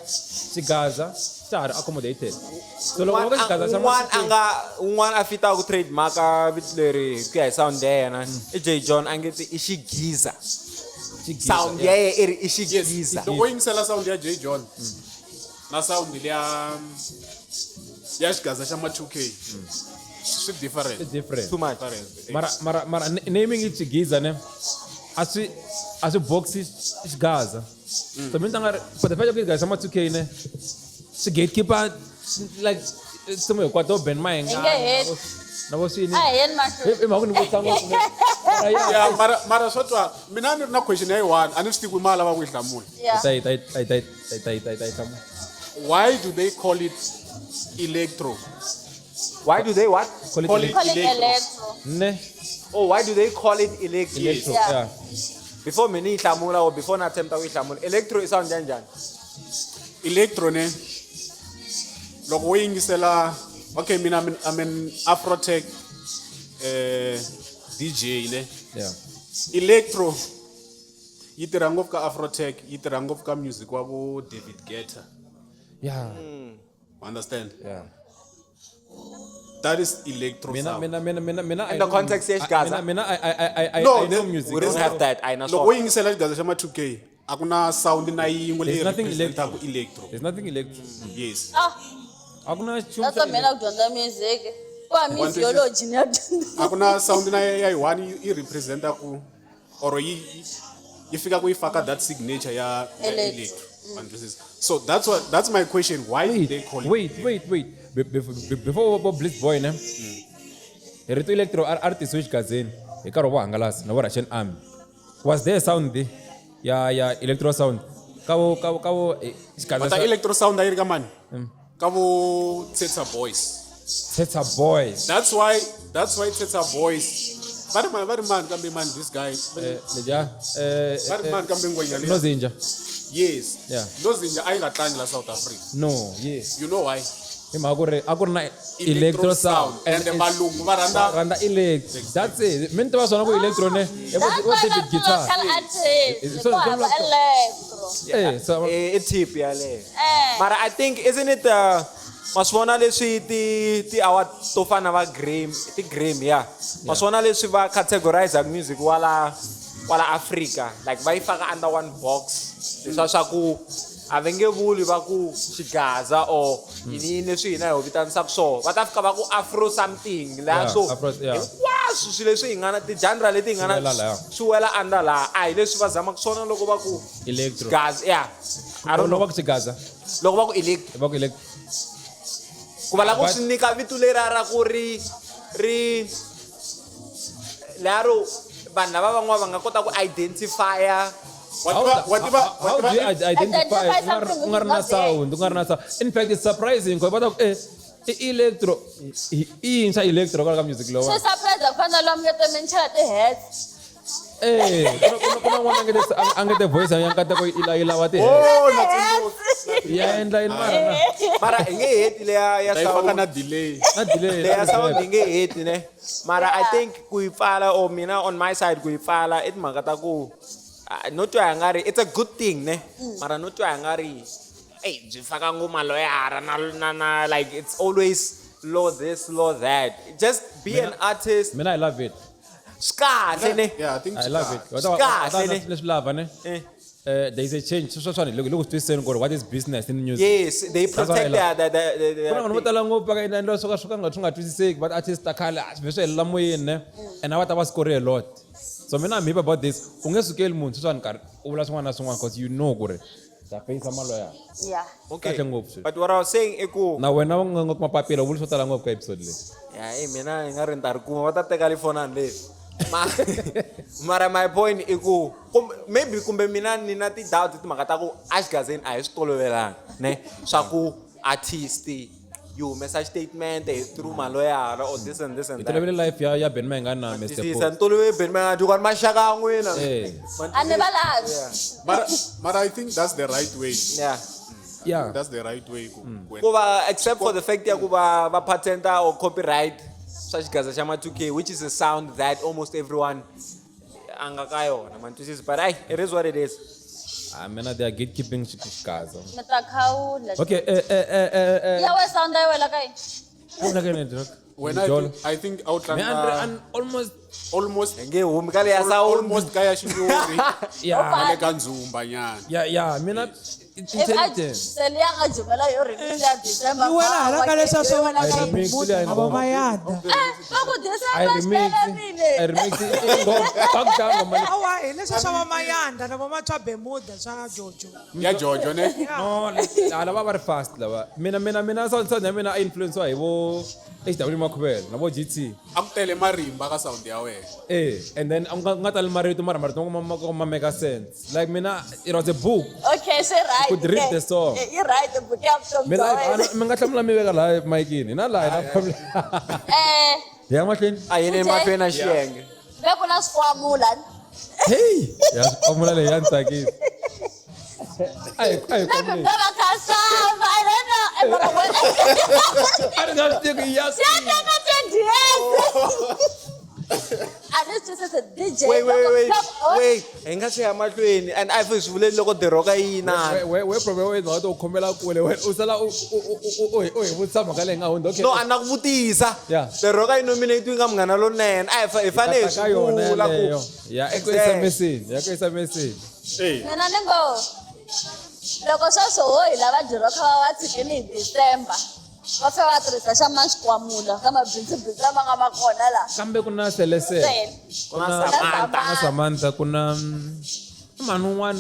xigaza xa ha ri accommodated. So loko va ku xigaza xa Un'wana a nga un'wana a fitaka ku trademark vito leri hi ku ya hi sound ya yena i J John a nge ti i xigiza. Sound ya yena i ri i xigiza. Loko u yingisela sound ya J John na sound liya ya xigaza xa ma 2K swi different. It's different. Too much. Mara mara mara naming it xigiza ne a swi boxi xigaza. So mina nga ri for the fact ku xigaza xa ma 2K ne swi gatekeeper like tinsimu hinkwato Ben Mayenga. Hi nge heti. Na vo swini. A hi yeni mahlweni. I mhaka ku ni vutisa ngopfu. Mara ya. Yeah, mara mara swo twa mina ni ri na question ya yi one a ni swi tivi ku ma lava ku yi hlamula. Yeah. Ta yi ta yi ta yi ta yi ta yi ta yi ta yi hlamula. Why do they call it electro? Why do they what? Call it Call it electro. Call it electro. Ne Oh, why do they call it electro? electro. Yeah. Yeah. Before mina yi hlamula or before na attempt ku yi hlamula, electro i sound ya njhani? Electro ne loko wo yingisela okay mina I'm an afrotech DJ ne. Yeah. Electro yi tirha ngopfu ka afrotech, yi tirha ngopfu ka music wa vo David Guetta. Yeah. Understand? Yeah. That is electro Mina sound. mina mina mina mina In the context ya xigaza? Mina I No, I know music. We don't have that. I na loko wo yingisela xigaza xa ma 2K a ku na sound na yin'we There's leyi nothing representaka electro. There's nothing electro. Yes. Ah, A ku na nchumu that's xa why mina ku dyondza music. Kwa musiology ni ya dyondza. A ku na sound na ya yi one yi representaku or yi fika ku yi faka that signature ya Electro. electro. Wa ni twisisa? So that's my question. Why do they call it Wait, wait, wait. Before vo Bliss Boy ne. Hi rito electro a ri tisiwe xigazeni hi nkarhi wa vuhangalasi na vo Russian Army. Was there sound ya electro sound? Ka vo xigaza But xa electro sound a yi ri ka mani? Ka vo Tsetsa Boys. Tsetsa Boys. That's why Tsetsa Boys va ri mani kambe mani this guy Leja va ri mani kambe ngwenya liya? Nozinja. Yes. Yeah. Nozinja a yi nga tlangi la South Africa. No, yes. You know why? Hi mhaka ku ri a ku ri na electro sound. And valungu va rhandza rhandza electro. That's it. Mi ni tiva swona ku electro ne. I That's vo why David va Guitar. local artist. Ku hava electro. So I tip yaleyo. Eh. Mara I think isn't it ma swi vona leswi ti award to fana va Grammy, ti Grammy ya. Ma swi vona leswi va categorize music wala Africa, like va yi faka under one box. Leswa swa ku a va nge vuli va ku xigaza or yini yini leswi hina hi ho vitanisaka swona. Va ta fika va ku afro something laha Yeah, so Afro, yeah. hinkwaswo swilo leswi hi nga na ti-genre leti hi nga Swi na wela lahaya. swi wela under laha. A hi leswi va zamaka swona loko va ku Electro. xigaza, yeah. I don't Loko know. va ku xigaza, Loko va ku electro va ku electro. ku va lava ku But- swi nyika vito leriya ra ku ri lero vanhu lava van'wana va nga kota ku identifya. Wa tiva wa tiva wa How do you tiva identify Identify u nga ri na something sound, u nga ri na sound. In fact, it's surprising because va ta ku i electro i yini xa electro kwala ka music lowa. Swi surprise ku fana na lomu nge minchela ti-hats. Ku na n'wana a nge te voice ya nkateko yi lava ti Oh, na tsundzuka. ya endla yini mara na Mara hi nge heti leya ya Ta yi faka sound na delay. na delay leya sound hi nge heti ne mara I think ku yi pfala or mina on my side ku yi pfala i timhaka ta ku ah, no twa hi nga ri it's a good thing ne mara no twa hi nga ri ey byi faka ngoma loyara na like it's always law this law that, just be an artist. Mina I love it. Swi kahle ne. Yeah, I think I love it. Swi kahle ne. Leswi lava ne. Eh. There is a change. Sweswiwani loko swi twisiseni ku ri what is business in music. Yes, they That's what I protect love. their Ku na vanhu vo tala ngopfu va ka endla swo ka swi nga twisiseki but artist ta khale a swi vhe swi helela moyeni ne and a va ta va score a lot. So mina I'm happy about this. U nge sukeli munhu sweswiwani nkarhi u vula swin'wana na swin'wana because you know ku ri ta feyisa maloya. Yeah. Okay. Kahle ngopfu sweswi. But what I was saying i ku Na wena u nga kuma papila u vuli swo tala ngopfu ka episode leyi. ya e mina hi nga ri ni ta ri kuma va ta teka lifonani leri. Mara my point i ku maybe kumbe mina ni na ti-doubt timhaka ta ku axigazeni a hi swi tolovelanga ne swa ku artist yi humesa statement hi through maloyara or this and this and Hi that. tolovele life ya Ben Mayengani na Mr. Twisisa, Post. ni tolovele Benny Mayengani ku ni maxaka ya n'wina. Eh. A ni va lavi. Mara I think that's the right way. Yeah. Yeah. That's the right way ku Ku va except for the fact ya ku va patenta or copyright swa xigaza xa ma 2K, which is a sound that almost everyone a nga ka yona man twisisa, but ay it is what it is. Ah, mina they are gatekeeping xikaza. Mi ta khawula. Okay, eh eh eh eh eh. Ya we sound ya wela ka yini? Vona ka yini, Doc? Wena I Jolo. think, I think a wu Me tlanga and almost almost Hi nge humi ka leya sound. almost ka ya xinyori yeah. na le ka ndzumba nyana. Yeah, yeah, mina If I intelligent. se liya nga jumela yo remix ya December. Yi wela hala ka leswiya swa wela I ka remix leya vo nghoma. mayanda Eh, va ku I December remix. xitelemile. I remix. Ngoma ngoma. awa hi leswiya swa vamayanda na vomatshwa bemuda swa jojo Ya Jojo ne? No, like, lava va ri fast lava. Mina sound ya mina a influence hi vo HW Makhuvela na vo GT. A ku tele marimba ka sound ya wena. Eh, and then a nga tali marito mara marito ma make sense. Like mina it was a book. Okay, se right. Could read the song. Yi right buku ya vutomi Mina bya wena. mi nga hlamula mi veka laha mikini. Na laha na problem. Eh, Ya mahlweni. A yini emahlweni na xiyenge. ve ku na swikwamula. Hey, ya swikwamula leyi ya ni tsakisa. A hi Maybe kwamuleni. va va customer, I don't know. Eh, mara wena. A ni nga swi tivi ku ya Ya teka 20 years. A ni swi twisisi DJ. Wait, wait, wait. Loko- Wait, hi nga swi ya mahlweni and a hi swi vuleli loko diroka yi yinana. We problem wena wa to khomela kule wena u sala u hi vutisa mhaka leyi nga hundza. Okay. No, a na ku vutisa. Yeah. Diroka yi nominate ka Munghana Lonene. A hi fanele hi Ka swi yona vula ku. yaleyo. Ya eku Exact. SMS-ini, ya ku SMS-ini. Eh. Mina ni ngo loko sweswo ho hi lava diroka va va tshikini hi December va fika va tirhisa xa maxikwamula ka mabindzubindzu lama nga ma kona la Kambe ku na selesele. Sele. Ku na Samantha. na Samantha ku na i mhani un'wana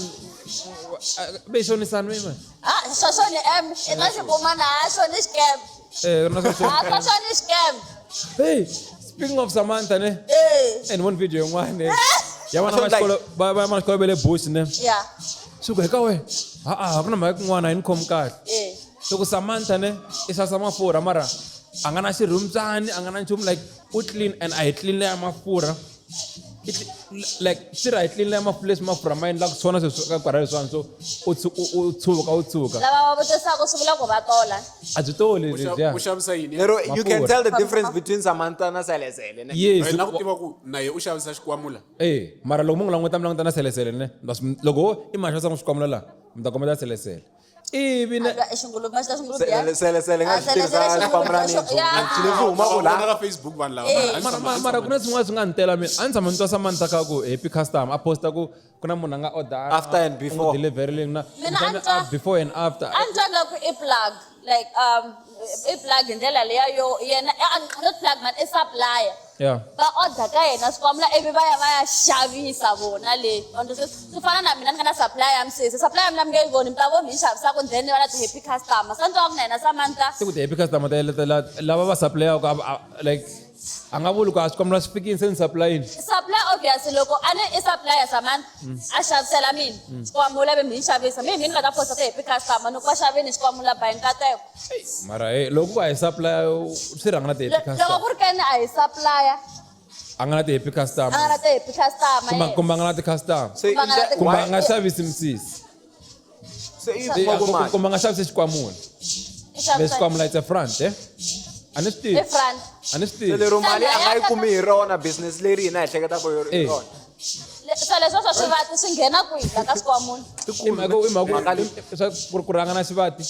ve xonisani ve mani? Ah, sweswo ni M i ta xi kuma na ha xo ni scam. Eh, na sweswo. Ah, sweswo ni scam. Hey, speaking of Samantha ne. Eh. And one video yin'wana ya vana va xikolo va va xikolo va le bush ne. Yeah. Swi ku eka we ha-a ku na mhaka yin'wana a yi ni khomi kahle. Eh. Loko Samantha ne i xavisa mafurha mara a nga na xirhumbyani a nga na nchumu like u clean and a hi clean leya mafurha. Like swi ri a hi clean leya mafurha leswi mafurha ma endlaka swona sweswi ka nkarhi leswiwani so u tshuka u tshuka. Lava va vutisaka swi vula ku va tola. A byi toli lebyiya. U xavisa yini? Lero you can Mafurha. tell the difference between Samantha na Selesele ne. Yes. Na ku tiva ku na ye u xavisa xikwamula. Eh, mara loko mo n'wi languta mi languta na selesele ne. Loko i mali xavisa xikwamula laha mi ta kombeta selesele. Ivi ne Xinguluve ma xi ta xinguluve ya. Selesele nga Ah, swi tirhisa selesele xikwamula ni xinguluve, yeah. swilo leswi humaka Vona la. ka Facebook vanhu lava. Eh. Mara ku na swin'wana swi nga ni tela mina. A ni tshama ni twa Samantha ka ku happy customer a posta ku na munhu a nga order After and before. delivery na Mina a ni twa- before and after. A ni twa nga ku i plug like i plug hi ndlela leya yo yena not plug man i supplier. Yeah. Va order ka yena swikwamula ivi va ya va ya xavisa vona le. Swi fana na mina ni nga na supplier ya misisi. Supplier ya mina mi nge yi voni mi ta vona hi xavisaka then ni va na ti-happy customer. Se ni twa ku na yena Samantha Se ku ti happy customer ta lava va supply-aka like a nga vuli ku a swikwamula swi fikini se ni supply-ini. Supply obviously loko a ni i supplier Samantha a xavisela mina xikwamula ivi mi xavisa mi hi ni nga ta posta ti-happy customer ni ku va xavini xikwamula by nkateko. Mara hey loko ku a hi supply swi rhanga na ti happy Loko customer. ku ri ke ni a hi supplier A nga na ti happy a nga customer. na ti-happy customer Kumbe yena. kumbe a nga na ti customer. Se Kumbe a nga na ti- Kumbe a nga xavisi misisi. Se i kuma ku mali. Kumbe a nga xavisi xikwamula. I xavisa- Leswi xikwamula it's a front eh. A ni swi tivi. I front. A ni swi tivi. Lero mali a nga yi kumi hi rona business leri hina hi hleketaka hi Eh. rona. So leswi swa swivati swi nghena kwihi la ka xikwamula? I mhaka swa ku ri a nga na xivati.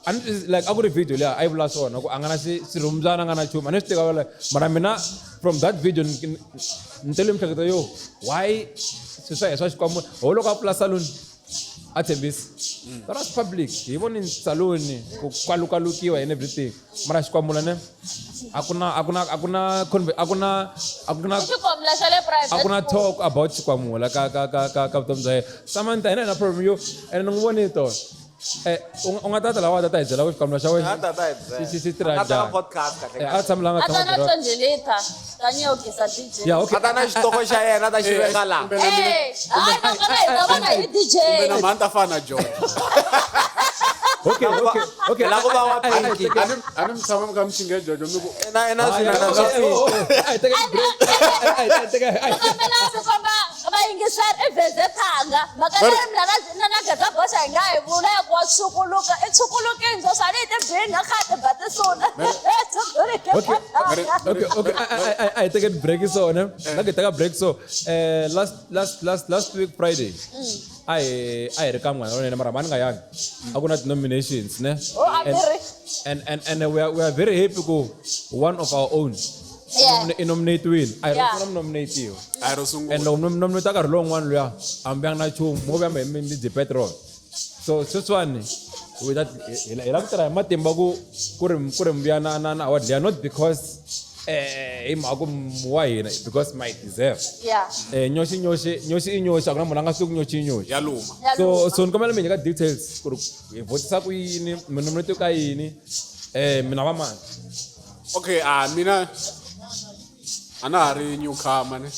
A ni twisisi, like a ku ri video liya a yi vula swona ku a nga na xirhumbyana a nga na nchumu a ni swi tiva like mara mina from that video ni tele miehleketo yo why swilo swa yena swa xikwamula ho loko a pfula salon a tshembisi that was public hi voni salon ku kwalukalukiwa and everything mara xikwamula ne a ku na a ku na a ku na a ku na a ku na I xikwamula xa le private a ku na school. talk about xikwamula ka vutomi bya yena Samantha hina hi na problem yo ene ni n'wi vonile tolo eh u nga tata lawa tata hi byela ku xikwamula xa wena A tata hi byela. xi tirha A ta na njhani podcast kahle Eh, a tshami la nga A ta tshama na byela. 20 liter ta nyokisa DJ. Yeah, okay. A ta na xitoko xa yena a ta xi veka laha. Eh, hayi nakona hi ta vona hi DJ. Kumbe na mhani ta fana na Jojo. Okay, okay, okay. La ku va wa Ai, ai, pinky. teka- A ni mi tshama mi kha mi xinge Jojo mi ku Na na Ai, swina na ai, swa ai, oh, oh, ai, teka break. Ai, ai, teka, ai. Kombela swi komba vayingiseri i vheze thanga mhaka leyi mina na Gaza Boxa hi nga hi vula ya ku wa tshukuluka i tshukulukini swo swa ni hi tibini a kha ti ba tisuna tshukuluke Okay, okay, okay. I take a break so, ne? Like take a break so. Last week Friday. a hi ri ka Munghana Lonene, mara mani nga yangi a ku na ti-nominations ne. Oh, a mi ri. And we are very happy ku one of our own i nominatiwile. A hi ro sungula mu nominatiwa. A hi ro sungula. And loko nominate nkarhi lowun'wana luya a mi vuyanga na nchumu, mo vuya mi dyi petrol. So sweswiwani hi lava ku tirha hi matimba ku ri mi vuya na award liya, not because hi mhaka ku wa hina, because my deserve. Nyoxi, nyoxi, nyoxi i nyoxi. A ku na munhu a nga swi ku nyoxi i nyoxi. Ya luma. Ya So luma. so ni kombela mi nyika details ku ri hi votisa ku yini, mi nominate ka yini, mina va mani. Okay, a mina a na ha ri newcomer ne.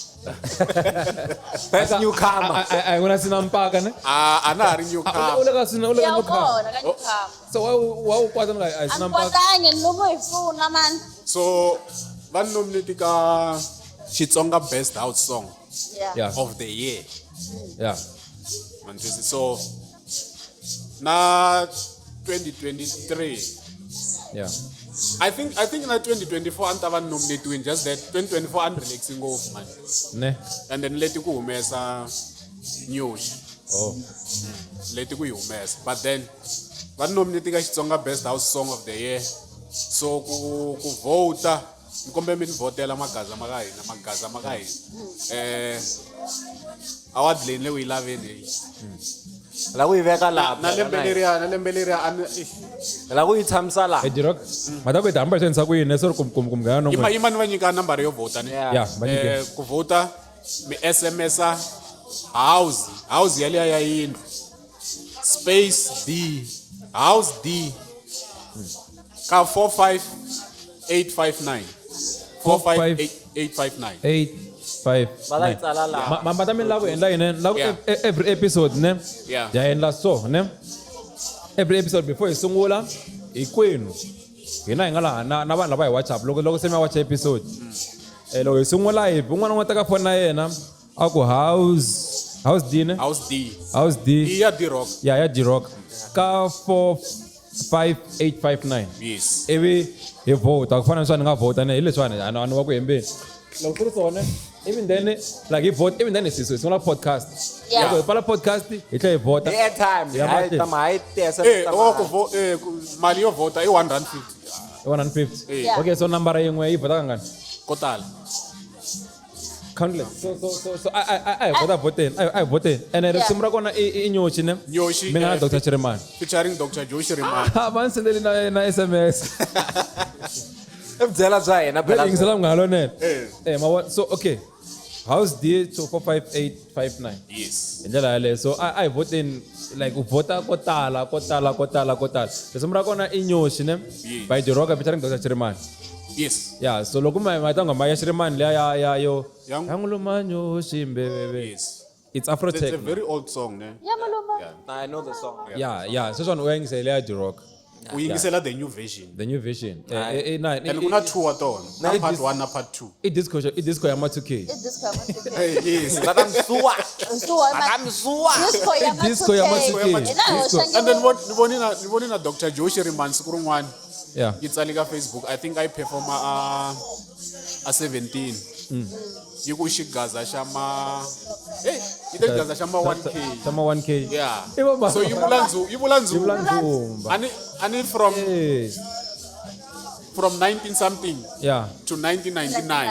Best newcomer. A hi n'wina sina mpaka ne. A na ha ri U newcomer. le ka sina, u le ka Ya, u newcomer. kona ka newcomer. So wa u kwata nga a hi A sina ni mpaka. kwatangi, ni lomu hi pfuna mani. So va ni nominate ka Xitsonga Best House Song of the Year. Mantwisi. So na 2023, I think na 2024 a ni ta va ni nominatiwini, just that 2024 a ni relaxi ngopfu man. Ne. And then leti ku humesa news. Oh. Leti ku yi humesa, but then va ni nominate ka Xitsonga Best House Song of the Year. So ku vhota, ni kombe mi ni vhotela magaza ma ka hina, magaza ma ka hina. Award leyi ni le ku yi laveni leyi. La ku yi veka laha. Na lembe leriya, na lembe leriya a ni La ku yi tshamisa laha. Hey, Jirok, mata ku hi ta hamba hi swi endlisa ku yini? Sorry, kum nghena no. Yima, yima, ni va nyika nambara yo vhota ni. Yeah, va nyike. Ku vhota mi SMS-a house, house yaliya ya yindlu, space D, house D, ka 45859, 45859. 8 5. Va ta yi tsala laha. Mata mi lava ku endla yini? La ku every episode ne. Ya endla so ne. Every episode before hi sungula hinkwenu. Hina hi nga laha na vanhu lava hi WhatsApp loko se mi ya watch episode. Loko hi sungula hi un'wana un'wana teka phone na yena a ku house D ne? House D. House D. I ya D Rock. Ya D Rock. Ka 45859. Yes. Ivi hi vhota ku fana na leswiwani ni nga vhota ne hi leswiwani a ni wa ku hembeni. Loko ku ri swona, even then like hi vote, even then hi sungula podcast. Loko hi pfala podcast hi tlhela hi vhota. Hi airtime. Ya Hayi mahlweni. tama hayi tesa. Oh, ku mali yo vhota i 150. 150. Eh. Okay, so nambara yin'we yi vhota kangani? Ko tala. Countless. So a hi vhota vhoteni, a hi vhoteni. Ene risimu ra kona i nyoxi ne? Nyoxi, Mi nga na Dr. Chirimani. Featuring Dr. Joe Shirimani. Va ni sendeli na SMS. I byela bya hina phela. Yingisela Munghana Lonene. Eh. Ma vona? So okay. House D to 45859. Yes. Hi ndlela yaleyo. So a hi vhoteni, like u vhota ko tala, ko tala, ko tala, ko tala. Risimu ra kona i nyoxi ne? Yes. By The Rock featuring Dr. Chirimani. Yes. Yeah, so loko ma ta nghoma ya Shirimani liya ya yo Yang- ya n'wuluma nyoxi mbeveve. Yes. It's Afro It's a Tech. very old song ne. Ya maluma. I know the song. Yeah. Sweswiwani u ya yingisela ya The Rock. U yingisela the new version. The new version. Na And ku na two wa tona. Na part 1 na part 2. I disco ya ma 2K. I disco ya ma 2K. Yes. Va ta msuwa. Nsuwa Va ta msuwa. Disco ya ma I disco ya ma 2K. 2K. Hi laha Disco. hoxangi And then ni voni na Dr. Joe Shirimani siku rin'wana yi tsale ka Facebook. I think a yi performa a 17. Yi ku xigaza xa ma, hey, yi te xigaza xa ma 1K. Xa ma 1K. Yeah. I va ma- So yi vula ndzu, yi vula Yi vula ndzumba. ndzumba. Ani from Yes. from 19 something to 1999.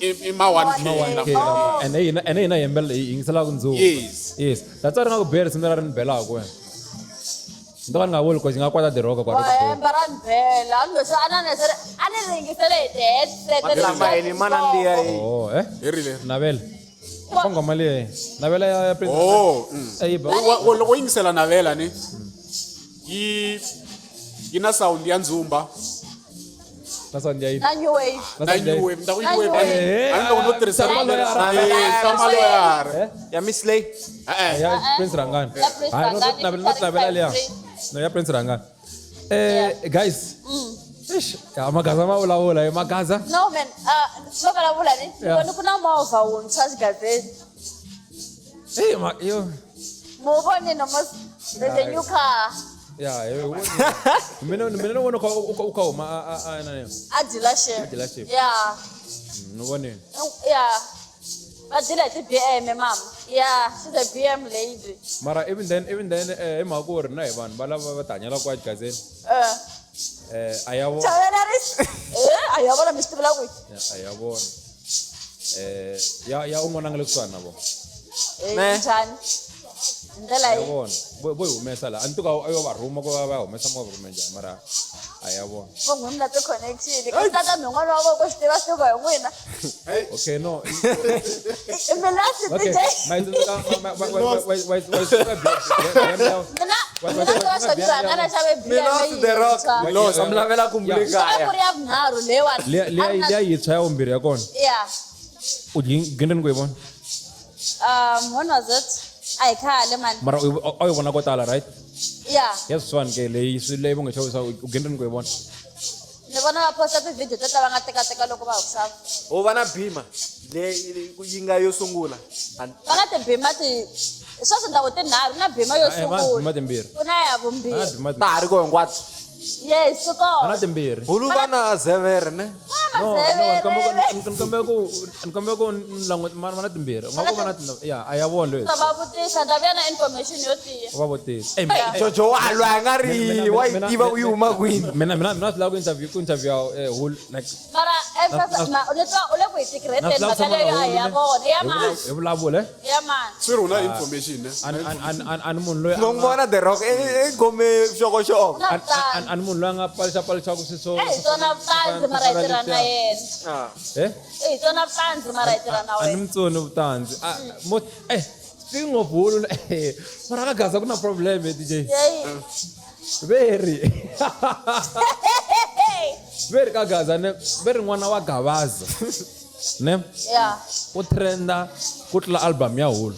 I ma 1K. Ma 1K. And hina yimbelela hi yingiselaka ndzumba. Yes. Yes. That's why ri nga ku beri risimu leri ri ni belaka wena. Ni to ka ni nga vuli cause yi nga kwata The Rock kwa ri ku Wa bela. hemba ra ni bela. A ni lo a na a ni ri yingisele hi ti-headset. Matlamba yini ma nandziha yi. Oh, eh? Hi rile. Navela. Fa nghoma leyi. Navela ya Prince. Oh. Eh, yi ba. Loko u yingisela Navela ni yi na sound ya ndzumba. Na sound ya yini? Na new wave. Na Na sound ya new yini? wave, ni ta ku Na new wave. new wave. A ni loko no tirhisa Sama loyara. Sama loyara. Ya Miss Lay. Eh. Ya Prince Rangani. Ya Prince Hayi, Rangani, no Navela liya. No ya Prince Rangani. Guys. Eish, ya magaza ma vulavula hi magaza. No man, swo vulavula ni. Ni vone ku na movha wuntshwa xigazeni. Eh, ma yo. Mu vonile mos there's a new car. Ya, yo. Mina ni vona u kha huma a na A dealership. A dealership. Yeah. Ni vonile. Yeah. Va dila hi ti-BM mama. Yeah, she's a BM lady. Mara even then hi mhaka ku ri na hi vanhu va lava va tihanyela kwa gazeni. A ya vona. Chavela ri a ya vona mi swi tivela kwihi? A ya vona. Ya un'wana a nga le kusuhani na vona. Ne. Njhani? Hi ndlela Ya yi. vona. Vo yi humesa laha. A ni tivi ku a yo va rhuma ku va ya humesa movha kumbe njhani mara a ya vona. Vo n'wi mi na ti-connection. Ka tata mi n'wana wa vona ku swi tiva swi tiva hi n'wina. Okay, no. Mi last Okay. DJ. Ma yi tsundzuka wa yi tsundzuka BM ya Mina mina tiva swo tiva nga na xave Mi BM lost the rock. yintshwa. Lost. Mi lavela ku Yeah. mlikaya. Ku ri ya vunharhu leyiwani. Liya yintshwa ya vumbirhi ya kona. Yeah. U gindeni ku yi vona. When was it? A hi khale man. Mara a yi vona ko tala, right? Yeah. Ya sweswiwani ke leyi swi leyi va nga xavisa u gindeni ku yi vona. Ni vona va posta ti-video to ta va nga tekateka loko va ha ku xava. U va na bima leyi yi nga yo sungula. Va na tibima ti sweswi ndhawu tinharhu na bima yo Eh, va na sungula. bima timbirhi. Ku na ya Va na vumbirhi. bima Ta ha ri ko hinkwato. Yes, swi Va na kona. timbirhi. Hulu va na zevere ne. No, no, Mazevere. ni kombela ku ni languta va na timbirhi. U nga ku va na ya a ya vona loyi. Ta va vutisa ni ta vuya na information yo tiya. Va vutisa. Eh, Jojo wa lwa a nga ri wa yi tiva ku yi huma kwini. Mina swi lava ku interview whole like Mara ni twa u le ku hi na tigreteni swi lava mhaka ku tshama leyo na a hi ya Hulu, vona. Ya ne? mani. Hi vulavula eh? Ya mani. Swi ri u na information ne? A ni munhu loyi a No nga- n'wi vona the rock i khome xokoxoko. Na a ni munhu loyi a nga palixa palixaka swilo swo Eh, hi tsona vutanzi mara hi tirha na yena. Eh? Eh, hi tsona vutanzi mara hi tirha na A ni wena. mutsoni vutanzi. Speaking of hulu, mara ka Gaza ku na problem eh, DJ. Yeyi. Veri. Veri ka Gaza ne veri n'wana wa Gavaza. Ne? Yeah. U trenda ku tlula album ya Hulu.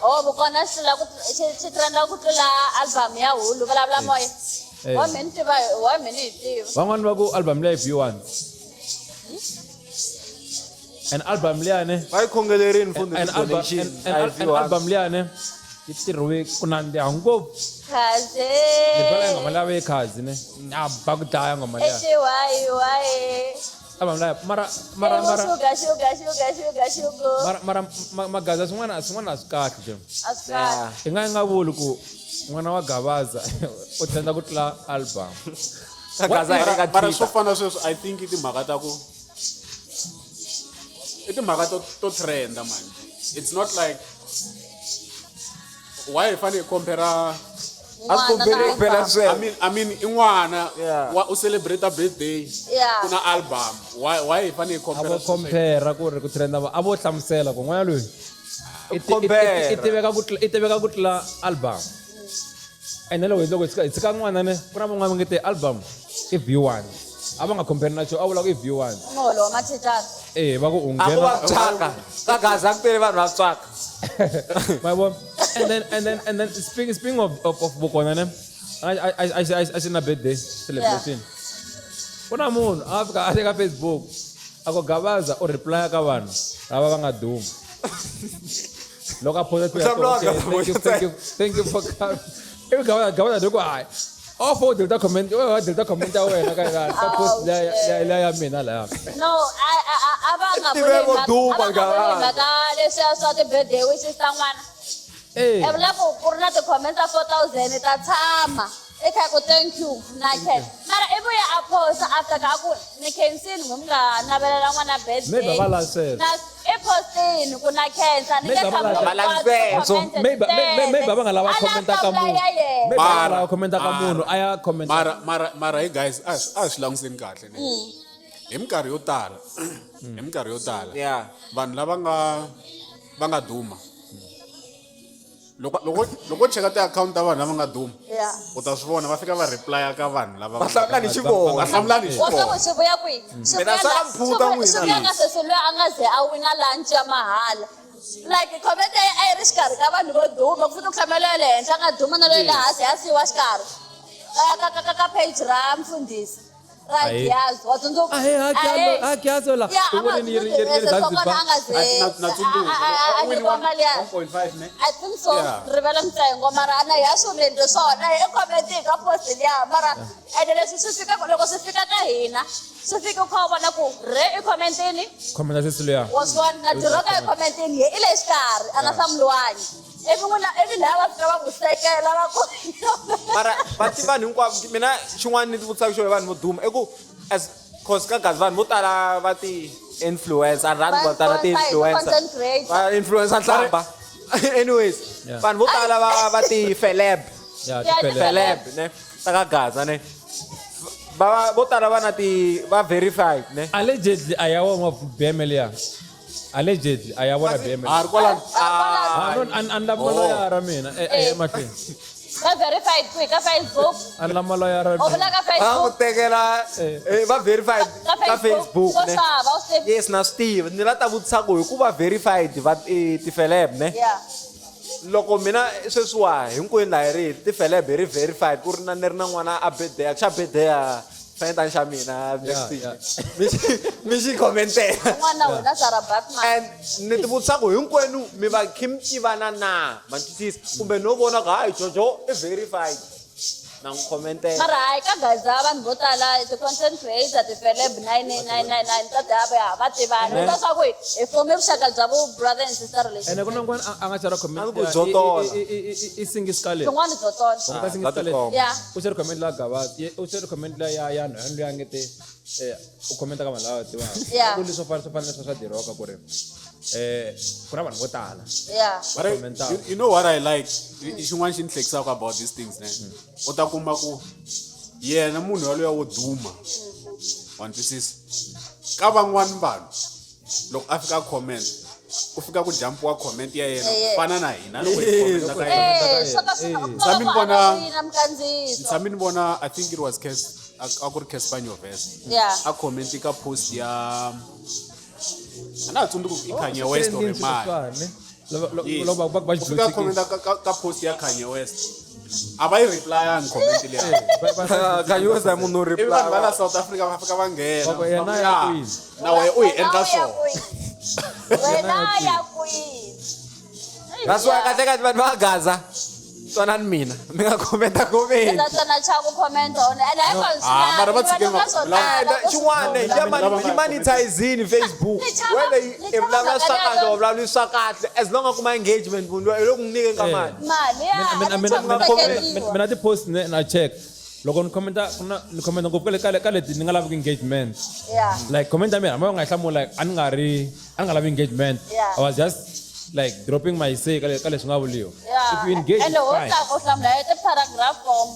Oh, vukona xi tlula ku xi trenda ku tlula album ya Hulu vulavula moya. Eh. Wa mina tiva wa mina hi tiva. Van'wani va ku album leyi V1. And album liya ne Va yi khongelerini mfundhisi an album donation. an album liya ne yi tirhiwe ku nandziha ngopfu. Khaze. Ni twela nghoma liya va yi khazi ne. A ba ku dlaya nghoma liya. Exiwayi wayi. Album liya mara Sugar sugar sugar sugar sugar. mara magaza swin'wana a swi kahle je. A swi kahle. I nga vuli ku n'wana wa Gavaza u trenda ku tlula album. Gaza hi le ka Mara swo Twitter. fana sweswo I think i timhaka ta ku i timhaka to trenda man. It's not like why hi fanele hi compare A swi compare phela I sweswo. mean I mean i n'wana Yeah. wa u celebrate birthday Yeah. ku na album why hi fanele hi A compare vo compare ku ri ku trenda a vo hlamusela ku n'wana loyi Compare. i tiveka ku tlula album. Ene loko loko hi tshika n'wana ne ku na van'wana va nge te album i V1. A va nga compare na xo a vula ku i V1. Muholo wa mathicara. Eh va ku u A ku va nghena tswaka. Ka Gaza ku tele vanhu va tswaka. My boy. And then speaking of Bokona ne, I seen a birthday celebration. Ku na munhu a fika a teka Facebook a ku Gavaza u reply ka vanhu lava va nga duma. Loko a posta Ku hlamula okay, thank you, thank you, thank you for coming. Ivi Gavaza loko hayi off u delete comment, u delete comment ya wena ka post liya ya mina laya. No, a va nga vuli Tiveko mhaka- duma, a va nga vuli Gavaza. mhaka leswiya swa ti-birthday wishes ta n'wana. Eh. I vula ku ku ri na ti-comment ta 4,000 ta tshama. I kha ku thank you na khensa. Mara i vuya a posta after ka ku ni khensini n'wi mi nga navelela n'wana birthday. Maybe a va lavi sweswo. Na i postini ku na khensa ni nge Maybe a va tshami lavi Va lavi sweswo. Maybe va nga lava comment ka munhu. Maybe va nga lava comment ka munhu a ya comment. Mara hey guys a hi swi langutiseni kahle ne. Hi minkarhi yo tala hi minkarhi yo tala Yeah. vanhu lava nga duma loko u cheka ti-akhawunti ta vanhu lava nga duma Yeah. u ta swi vona va fika va replya ka vanhu lava Va hlamula ni xivona. va hlamula ni Wa swa ku xivona swi vuya kwihi? Swi Mina vuya swa la- mphuta swi n'wina. swi vuya ka sesi loyi a nga ze a wina lunch ya mahala. Like comment ya a yi ri xikarhi ka vanhu vo duma ku fika ku hlamela ya le henhla a nga duma na loyi le hansi ya siyiwa xikarhi. Ka page ra mfundhisi. Ra Ahee. Giyazo wa tsundzuka Ahee, ha Giyazo, Ahee. ha Giyazo la. Ya, U a nga vonile yi ri- yi ri- yi ri swa Zanzibar. kona a nga ze Na tsundzuka. a U win nyikiwa mali ya 1.5 ne? I think so Yeah. rivela ntsengo mara a na ya swi endli swona i comment ka post liya mara ene leswi swi fika loko swi fika ka hina swi fika u kha u vona ku re i commentini Commenta sesi luya. was one na diroka i commentini ye i le xikarhi a nga hlamuliwangi ivi n'wina ivi laya va fika va ku sekela va ku Mara va ti vanhu hinkwavo mina xin'wana ni ti vutisaka xona hi vanhu vo duma i ku as cause ka gazi vanhu vo tala va ti influencer a rhandzi ku va tala ti Va-influencer, influencer content creator. Va influencer nhlamba anyways Yeah. vanhu vo tala va ti feleb Yeah, Yeah, ti-feleb. feleb ne ta ka gaza ne va vo tala va na ti va verified ne Allegedly a ya wona BM liya. Allegedly a ya vona BM. A ri kwalano. Ah, no, an lava maloyara mina. Eh, eh, emahlweni. Va verified kwihi ka Facebook An lava maloyara. u vula ka va ku Facebook tekela va verified ka ka Facebook swo ne xava u swi yes na swi tiva ni la ta vutisa ku hikuva verified va ti-feleb ne yeah loko mina sweswiwa hinkwenu laha hi ri tifeleb hi ri verified ku ri na ni ri na n'wana a birthday xa birthday ya fentani xa mina next Yeah, week mi xi commentela n'wana wena Sarah Batman and ni ti vutisa ku hinkwenu mi va khe mi tivana na ma twisisa kumbe no vona ku hayi jojo i verified na n'wi commentela mara hayi ka gaza vanhu vo tala ti-content creator ti-celeb nine nine nine nine nine ta ti ya va tivana u ta swa ku hi fume vuxaka bya vu brother and sister Ene relationship ku na n'wana a nga xara comment. A ni ku byo tola. I singi Scarlett. swin'wana byo tola Ka singi Scarlett. Yeah. U xara comment la Gavaza. U xara comment la ya ya nhwana luya nge te u commenta ka vanhu lava tivaka. Yeah. Ku leswo fana swo fana na leswa swa diroka ku ri ku na vanhu vo tala. yeah But I, Commenta. you know what I like? I xin'wana xi ni hlekisaka about these things ne? U ta kuma ku yena munhu yaloye wo duma. Wa ni twisisa? Ka van'wani vanhu loko a fika a comment ku fika ku jampiwa comment ya yena ku fana na hina loko hi commenta ka yena. Eh, swo ka swi nga Tshami ni vona- na mikandziyiso Ni tshame ni vona I think it was Cas a ku ri Cassper Nyovest. Yeah. A comment ka post ya a na ha tsundzuki ku i Kanye West or i mani. Yes. Loko va va U fika a commenta ka post ya Kanye West. A va yi reply-angi comment liya. Kanye West a hi munhu wo Ivi vanhu va la reply South Africa va fika va nghena. Va ku, yena ya Ya, kwini? Na wehe u hi endla Wena u ya swona. kwini? Wena ya kwini that's why kahle kahle vanhu va gaza twanani mina mi nga commenta comment Tana chaku comment on and I Ah, mara va tshike va- xin'wana Lava yi monetizini Facebook Ni chava- whether ni i chava vulavula mhaka swa kahle leyo. or vulavuli swa kahle as long as kuma engagement munhu loyi i le ku n'wi nyikeni ka mali mali ya Mina ni chava ku tekeriwa. mina ti-post na check loko ni commenta ku na ni commenta ngopfu ka leti ni nga laviki engagement Yeah. like comment ya mina hambi va nga yi hlamula like a ni nga ri a ni nga lavi engagement Yeah. I was just like dropping my say ka leswi nga vuliwa Yeah. if you engage And ho fine ta u hlamula hi ti-paragraph form.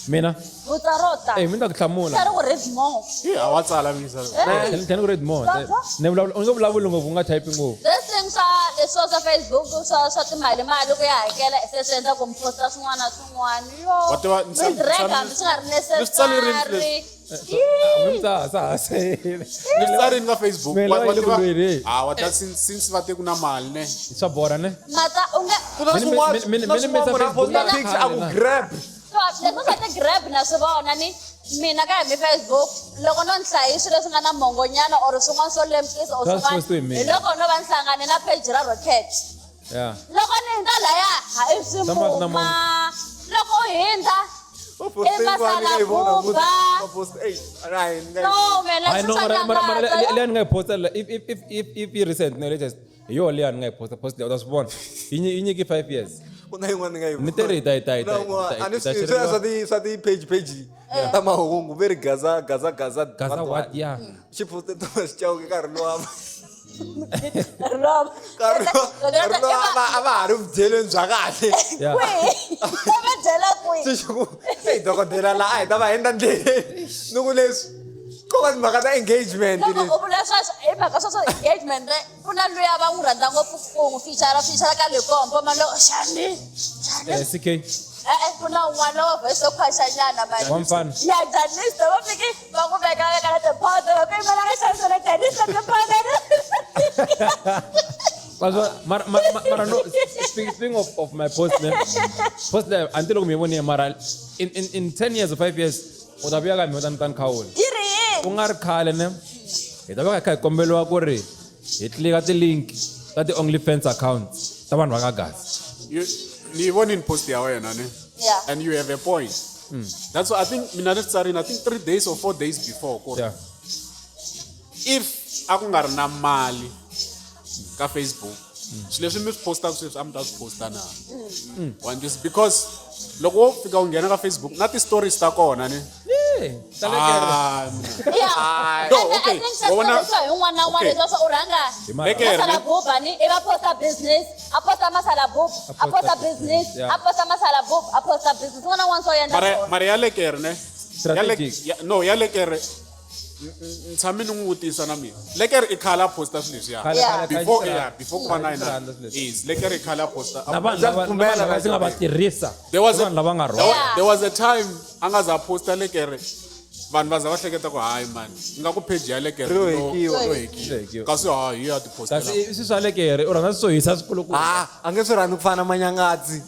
mina Vutsa ro ta. eh mina ta ku hlamula Tlhela ku read more. Hi, a wa tsala misa. Tlhela tlhela ku read more Tsala. ne vulavula u nge vulavuli ngopfu u nga type ngopfu This thing swa leswiwa swa Facebook swa timali mali ku ya hakela se swi endla ku mi posta swin'wana na swin'wana. Yo. Wa tiva, Mi drag hambi swi nga ri ni swi tsarile necessary. mi ta sa ha sele Ni swi tsarini ka Facebook. Mina Wa yi le ku tiva- lweni. Ah, wa tiva since va te ku na mali ne. swa borha ne Mata u nge ku na Mina- swin'wana mina- ku na mina swin'wana munhu a Facebook posta na picture a ku khale na. grab leswi swa ti-grab na swi vona ni mina ka hi mi Facebook loko no ni hlayi swilo leswi nga na mongonyana or swin'wana swo lemukisa or That's swin'wana supposed to be me. hi loko no va ni hlangane na page ra Rocket. yeah Loko ni hindza laya ha i Tshama swi na swimuma loko u hindza Va poste i yin'wana ni nga yi vona masalabuba futhi. Va poste- ey, a ni nga yi- no mina I swi know, swa mara mara mara nyangatsa. leyi ni nga yi posta la if i recent no latest hi yona leyi ni nga yi posta post leyi u ta swi vona yi nyiki 5 years ku na yin'wana ni nga yi Ni te ri hi ta- hi ta- hi Ku na ta- yin'wana, hi ta- a ni hi ta swi tivi, xereriwa. swa ti page page ta mahungu ve ri gaza gaza gaza Gaza what yeah xi poste Thomas Chauke nkarhi luwa Roma. nkarhi luwa a va ha ri vudyelweni bya kahle yeah Kwihi? Va byela kwihi? Swi xi ku eyi dokodela la a hi ta va endla ndleleni ni ku leswi ko va timhaka ta engagement Loko leswi u vula sweswo hi mhaka sweswo engagement re ku na luya va n'wi rhandza ngopfu ku n'wi feature feature ka Likompo ma loko xani xani CK e-e ku na un'wana lowa voice yo khwaxanyana mani wa mfana ya Janista va fike va ku veka veka na tiphoto va ku yimela ka xaniso na Janista tiphoto mara mara mara no speaking of my post ne post le until loko mi yi vonile mara in 10 years or 5 years u ta vuya ka mina u ta ni ta ni khawula yi ri yini Ku nga ri khale ne hi ta va kha hi komberiwa ku ri hi tlika ti-link ta ti-OnlyFans accounts ta vanhu va ka Gaza. Ni yi vonini post ya wena ne? Yeah. And you have a point. That's why I think mina ni swi tsarini, I think 3 days or 4 days before ku ri if a ku nga ri na mali ka Facebook, swilo leswi mi swi postaka sweswi a mi ta swi posta na? Wa just because loko wo fika u nghena ka Facebook na ti-stories ta kona ne. Yeah, ta le kere. Ah, mina. Yeah. No, And I okay. think Wa vona- sweswo hi un'wana na un'wana Okay. leswaku u rhanga Hi mara- Lekere, masala ne? buba ni i va posta business, a posta masala bub, a posta business, Yeah. a posta masala bub, a posta business, un'wana na un'wana swo endla Mara swona. mara ya lekere ne. Ya le- Strategic. No, ya lekere ni tshame ni n'wi vutisa na mina. Lekere i khale a posta swilo leswiya. Khale, Yeah. khale, khale, Before xi yeah, before ku va na xi yena. rhandza swilo leswi. Is lekere i khale a posta. Na vanhu lava na vanhu lava ndzi nga va tirhisa. There was I a, vanhu lava nga there, wrong. there was a time a nga za a posta lekere, vanhu va za va hleketa ku hayi man, nga ku page ya lekere Ro hekiwa. ro Ro hekiwa. hekiwa. Kasi hayi ya ti postela. Kasi i swi swa lekere u rhandza swo hisa swikulukumba. Ah, a nge swi rhandzi ku fana na Manyangatsi.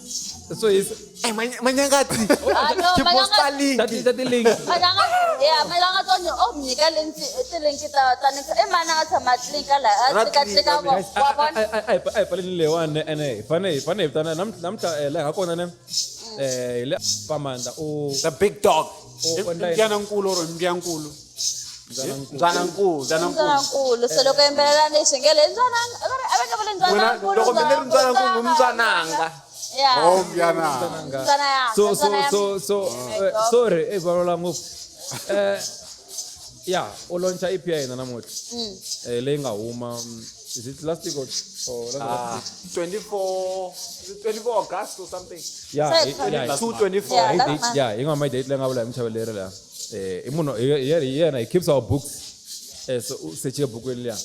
Swo hisa Eh, Manyangatsi. Ah, no, Xi posta Manyangatsi- link. ta ti-link. Malanga, yeah, malanga to o mi nyika ti-link ta ni i mani a nga tshama a tlinka laha, a Na tlika tlika tlika, Guys, wa vona. a hi pfaleni leyiwani ene hi fane hi vitana namuntlha laha hi nga kona ne hi le Pamanda u The big dog. u endla yini? Mbyana nkulu or mbyankulu. Mbyana nkulu. Mbyana nkulu. Ndzwanankulu, se loko yimbelela lexi nge le ndzwananga, va ri a va nge vuli N'wina ndzwanankulu. loko mi ni ri mbyanankulu, mi mbywananga. Yeah. Oh, mbyana. Ndzwana yanga, So so ndzwana ya so mina. so sorry i vulavula ngopfu. Ya u launcha EP ya hina namuntlha leyi nga huma is it last week or last Ah, 24, is it 24 August or something? Yeah, Se- yeah. 224. Yeah, Hi last date, month. yeah, hi nga my date leyi nga vula hi muchaveleri laha. I munhu hi yena he keeps our books. So u seche bukwini liya.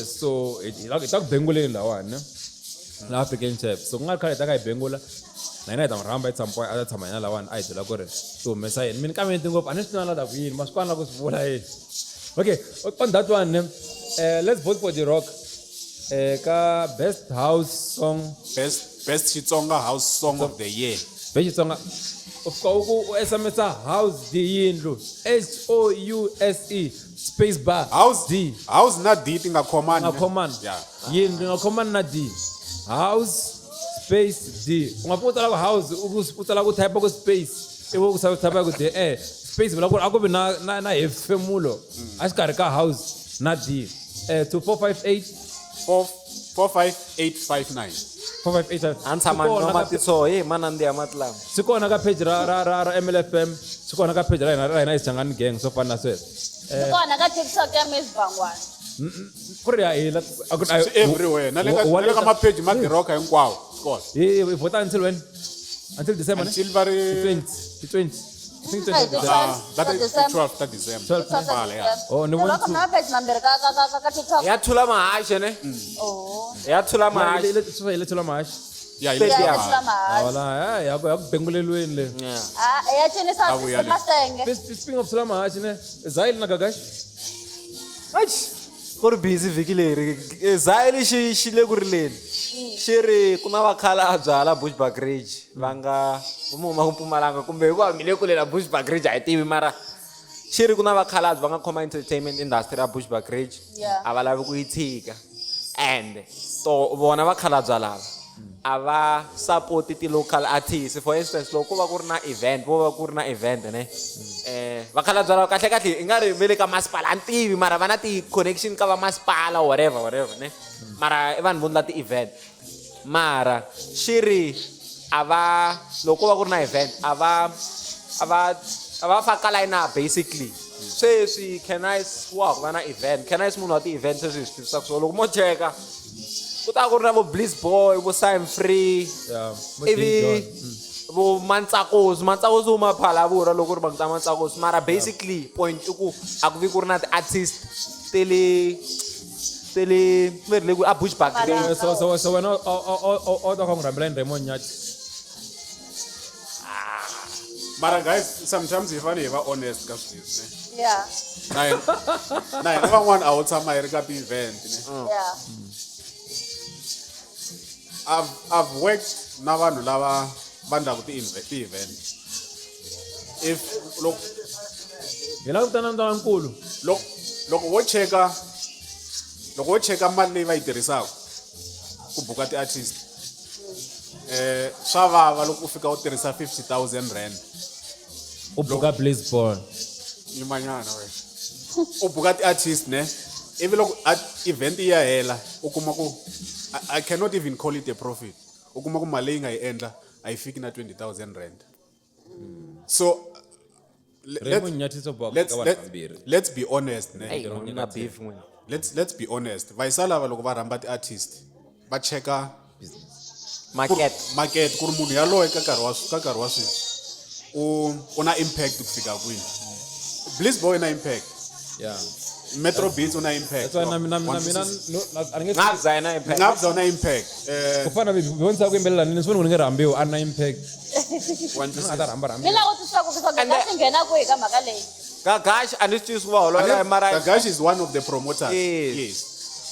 So hi ta ku benguleni lahawani ne? La African Chef. So ku nga ri khale hi ta ka hi bengula. Na hina hi ta n'wi rhamba at some point a ta tshama hina lahawani a hi byela ku ri ti humesa yini. Mina kambe ni ngopfu a ni swi tiva na ku yini, ma swi kwana ku swi vula yini. Okay, on that one ne, let's vote for the Rock. Ka best house song. Best Xitsonga house song of the year. Best Xitsonga u fika u ku u SMS house D yindlu HOUSE space bar House D. House na D ti nga khomani. Nga khomani. Yeah. Yindlu nga khomani na D. House space D. U nga pfuki u tsala ku house u tsala ku type ku space ivi u type ku D space vula ku ri a ku vi na hefemulo a xikarhi ka house na D. To 458 4 45859. 4585. A ni tshama ni nwa mati so, hey, ma nandziha mati lama. Swi kona ka page ra MLFM, swi kona ka page ra hina Xangani Gang, swo fana na sweswo. Swi kona ka TikTok ya Miss Bangwana. Ku ri ya hi la a ku Swi everywhere. Na le ka ma-page ma The Rock hinkwawo. Kona. Hi vota until when? Until December ne? Until va ri 20, 20. I think Hi, 20 ti December. Ah, that is December. 12 ta December. 12 Pfala, yeah. Oh, ni The vona Rock na page mambirhi ka TikTok. Ya thula mahaxe ne? Oh. Ya thula mahaxe. Swi hi le thula mahaxi. Yeah, hi le Yeah, Thula ya Mahaxi. thula mahaxi. Wala, ya ku bengulelweni le. Yeah. Ah, ya cinisa A vuya le. masenge. Speaking of thula mahaxi ne, Zayil na Gagash. Eish, ku ri busy vhiki leri. Zayili xi le ku rileni. Xi ri ku na vakhalabye hala Bushbuckridge va nga va huma ku Mpumalanga kumbe hikuva mi le kule na Bushbuckridge a hi tivi mara xi ri ku na vakhalabye va nga khoma entertainment industry ya Bushbuckridge. Yeah. A va lavi ku yi tshika and to vona vakhalabye lava a va support ti-local artists. For instance, loko ku va ku ri na event, vo va ku ri na event ne, vakhalabye lava kahle kahle i nga ri ve le ka masipala, a ni tivi mara va na ti-connection ka va masipala whatever whatever ne, mara i vanhu vo ndla ti-event mara xi ri a va loko ku va ku ri na event a va faka line up basically. Sweswi Canice wa ha ku va na event, Canice munhu wa ti-event sweswi hi swi tivisaka swona loko mo cheka ku ta ku ri na vo Bliss Boy, vo Sim Free, Yeah. ivi vo Mantsakosi. Mantsakosi u maphalavura loko ri va ta Mantsakosi mara basically point i ku a ku vi ku ri na ti-artist tele ve ri le ku a Bushbuckridge. So wena o ta kha n'wi rhambela ni Raymond Nyathi. Mara guys, sometimes hi fanele hi va honest ka swilo leswi ne. Yeah. Na hina van'wana a wu tshama hi ri ka ti-event ne. Yeah. I've worked na vanhu lava va ndlaku ti-event. If loko Hi lava ku vitana mntwana-nkulu. Loko wo cheka loko wo cheka mali leyi va yi tirhisaka ku buka ti-artist swa vava loko u fika u tirhisa 50,000 rand. U buka Blaze Ball. Yimanyana wena. U buka ti-artist ne ivi loko event yi ya hela u kuma ku I cannot even call it a profit. U kuma ku mali leyi nga yi endla a yi fiki na 20,000 rand. So Raymond Nyathi so box ka vanhu vambirhi. let's be honest ne. Hey, na beef n'wina. Let's be honest. Vayisa lava loko va rhamba ti-artist va cheka Market. Market ku ri munhu yaloye ka nkarhi wa ka nkarhi wa sweswi u na impact ku fika kwini. Bliss Boy na impact. Yeah. Metro Beats u na impact. That's why na mina One na mina two six. no a ni nge Ngabza yena impact. Ngabza u na impact. Ku fana na vonisa ku yimbelela ni swi vona ku ni nge rhambiwi a na impact. One two A six. ta rhamba Mi rhambiwa. lava ku twisisa ku Gagash nghena kwihi ka mhaka leyi? Gagash a ni swi twisisi ku va holovela mara Gagash is one of the promoters. Yes. Yes.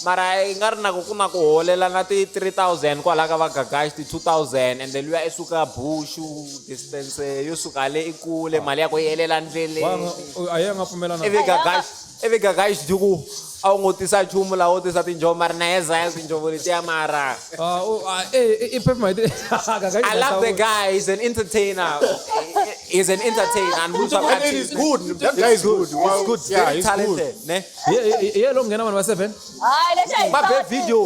Mara i nga ri na ku na ku holela na ti 3000 kwala ka va Gagash ti 2000 and then luya i suka Bushu distance yo suka le i kule mali ya ku yelela ndleleni. A yi nga pfumela na. Ivi Gagash ivi Gagash di ku a wu ngo tisa nchumu laha wo tisa tinjhovo mara na yeza ya tinjhovo letiya mara. I perform hi Gagash. I love the guy. He's an entertainer. He's an entertainer. And who's And he's good. That guy is good. He's good. Yeah, Very he's talented. good. Ne? Ye lo nghena vanhu va 7. Hayi lexi a hi Ma be sawatisi. video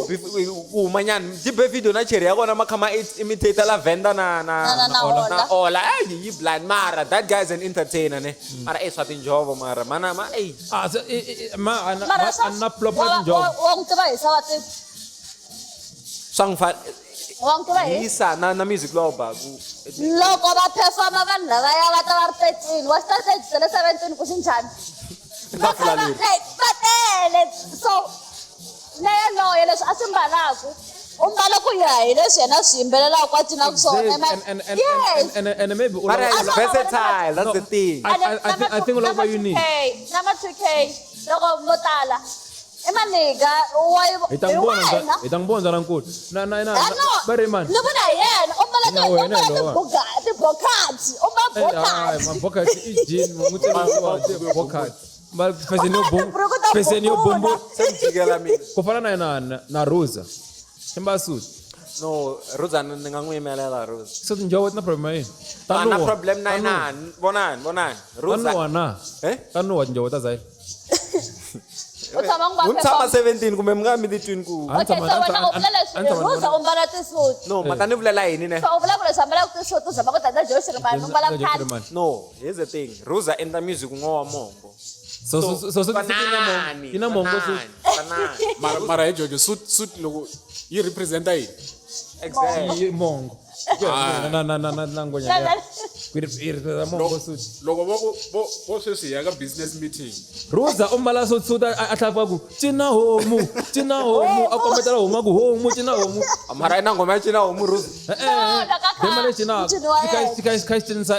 ku humanyana ti be video na cherry ya kona ma kha ma imitate Lavender na na Na- na- na Ola. na Ola. Ay, yi blind mara that guy is an entertainer ne. Mara eh swa tinjhovo mara mana ma eh. Ah so ma ana Mara swa- ana plop wa- tinjhovo. wa n'wi tiva hi sawati. Swa n'wi fa Wa n'wi tiva hi? Yisa na na music lowu ba ku Loko va performa vanhu lavaya va ta va ri 13, wa swi ta se 17 ku xi njhani? Va kha va like va tele. So na yaloye leswi a swi mbalaku u mbala ku ya hi leswi yena a swi yimbelelaka a cinaka swona. And Yes. and maybe u Mara lava- he's versatile, that's the thing. I think u lava unique. Na ma 2K loko mo tala i maniga wa Hi ta n'wi vona wena. hi ta n'wi vona nkulu. Na na na Ah, no. va ri mani. Ni vona hi yena u mbala Na wena u mbala lowa. tibokati u mbala Hayi bokati. mabokati i jean n'wi tsemiwa bokati. Ma fashion yo U mbala bum tiburuku ta fashion yo bukula. bumbu. Se mi jikela mina. Ku fana na yena na Rosa. Ximba suit. No, Rosa ni nga n'wi yimelela Rosa. So tinjhovo ti na problem ya yini? A na Tanuwa. problem na yena. Vonani, vonani. Rosa. Tanuwa na. Eh? Tanuwa tinjhovo ta Zayile. U tshama n'wi va N'wi tshama perform. 17 kumbe mi nga mi titwini ku. A ni Okay, tshama- so a ni wena tshama- u vula a ni leswi tshama Rosa u mbala tisuti. No, mata ni vulela yini ne? So u vula ku leswi ambalaka tisuti u zama ku tata Joe Shirimani u mbala khale. No, here's the thing. Rosa endla music n'wa wa mongo. So so so so Fanani, yi na mongo so fanani, fanani. Mara mara hi Jojo suit suit loko yi representa yini? Exactly. yi mongo. Na na na na na ngwenya. Na- na- Ku ri ri mongo suit. Loko vo vo vo sweswi hi ya ka business meeting. Rosa u mbala suit suit a tlhava ku cina homu, cina homu, a kombetela homu a ku homu cina homu. Mara i na nghoma ya cina homu Rosa. No, la ka Dima khale. lexi na Ncino wa yena. xi kha xi cinisa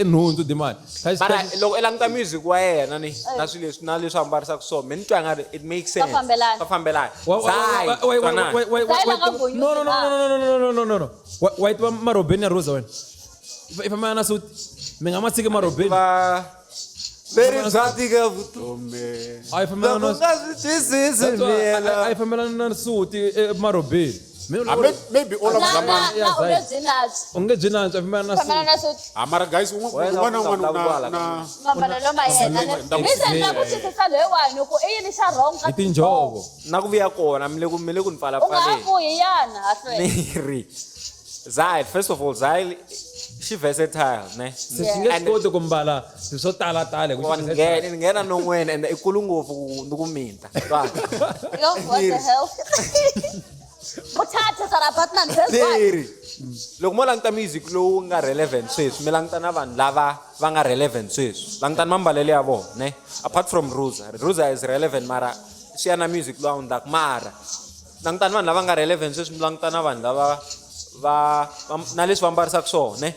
nhundzu dimani. Mara loko i languta music wa yena ni na swilo leswi na leswi ambarisaka swona, mi ni twa nga ri it makes sense. Swa fambelana. Swa fambelana. Zai, twanani. Zai la nga mbuyisi No no no no no no no no no no. Wa yi tiva marobeni ya Rosa wena. I fambelana na suit. Mi nga ma tshiki marobeni. Va veri bya tika vutomi. A yi fambelana Loko na u nga swi twisisi That's why miyela. a yi fambelana na suit marobeni. Mina Ah, maybe all of Na them na are- na u nge byi natswi. U nge byi nantswi a fambelana na suit. Fambelana na suit. Ah, mara guys Wena un'wana na u nga un'wana vulavula na Mambalelo ma yena. Mi se ni la ku twisisa loyiwani ku i yini xa wrong ka Hi tinjhovo. Na ku vuya kona mi le ku mi le ku ni U nga ha pfalapfaleni. vuyi yana ha hlwela. Ni ri Zai, first of all, Zai xi versatile ne. Se xi nge swi koti ku mbala swilo swo talatala hi ku Wa xi nghena ni nghena non'weni ende i kulu ngopfu ku ni ku minta. Twa. Yo, what the hell? Bothata Sarah Batman, that's why. Leri. Loko mo languta music lowu nga relevant sweswi, mi languta na vanhu lava va nga relevant sweswi. Langutani mambalelo ya vona, ne? Apart from Rosa. Rosa is relevant mara swi ya na music lowu a wu endlaka mara langutani vanhu lava nga relevant sweswi mi languta na vanhu lava va na leswi va ambarisaka swona ne?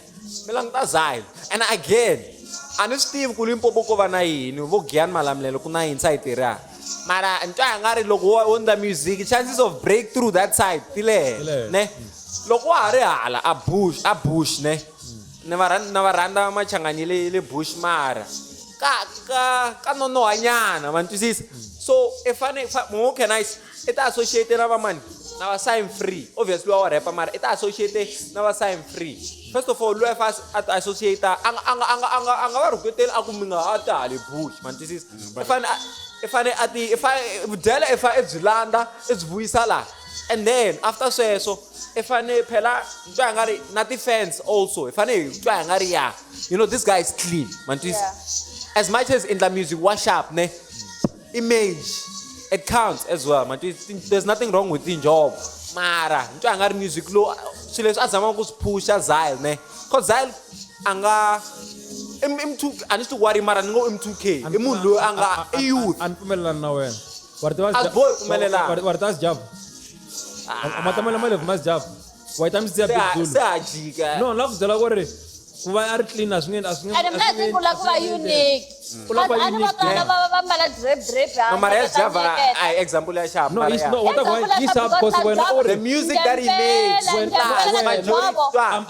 Mi languta Zyle. And again, a ni swi tivi ku Limpopo ko va na yini vo Giyani Malamulele ku na yini sayiti leriya mara ni twa nga ri loko wo endla music chances of breakthrough that side ti le Ti le henhla ne loko wa ha ri hala a bush a bush ne ni va rhandza na va rhandza machangani le le bush mara ka ka nonohanyana, ma ni twisisa? So i fane Mo'Nice i ta associate na vamani, na va Sign Free. Obviously wa rapper, mara i ta associate na va Sign Free. First of all, loyi a ta associate a nga va rhuketeli, a ku mi nga ha ta hale bush, ma ni twisisa? I fane a ti i fane vudyela, i fa i byi landza, i byi vuyisa laha, and then after sweswo i fane phela ni twa hi nga ri na ti-fans also, hi fane hi twa hi nga ri ya, you know, this guy is clean, ma ni twisisa? As much as endla music wa sharp ne, image, it counts as well, man. There's nothing wrong with tinjobo, mara ni twa hi nga ri music lowu, swilo leswi a zamaka ku swi phusha Zyle ne, cause Zyle a nga M2, a ni swi tiku wari, mara ni ngo M2K i munhu loyi a nga i youth. A ni pfumelelani na wena. Wa ri tiva? A swi bohi pfumelelana. Wa ri tiva Sjava? A matamela malebvu ma Sjava wa yi tamisi ya Se Big se Zulu. Ha jika. No, ni lava ku byela ku ri ku va a ri clean a swi nge a swi nge And mina I think u lava ku va unique. U lava ku va A ni vo unique, tala yeah. va mbala drip drip. No, mara ya Sjava a hi example ya sharp. No, mara it's ya. no, what about yi sharp cause wena u ri The music that he makes, majority. I'm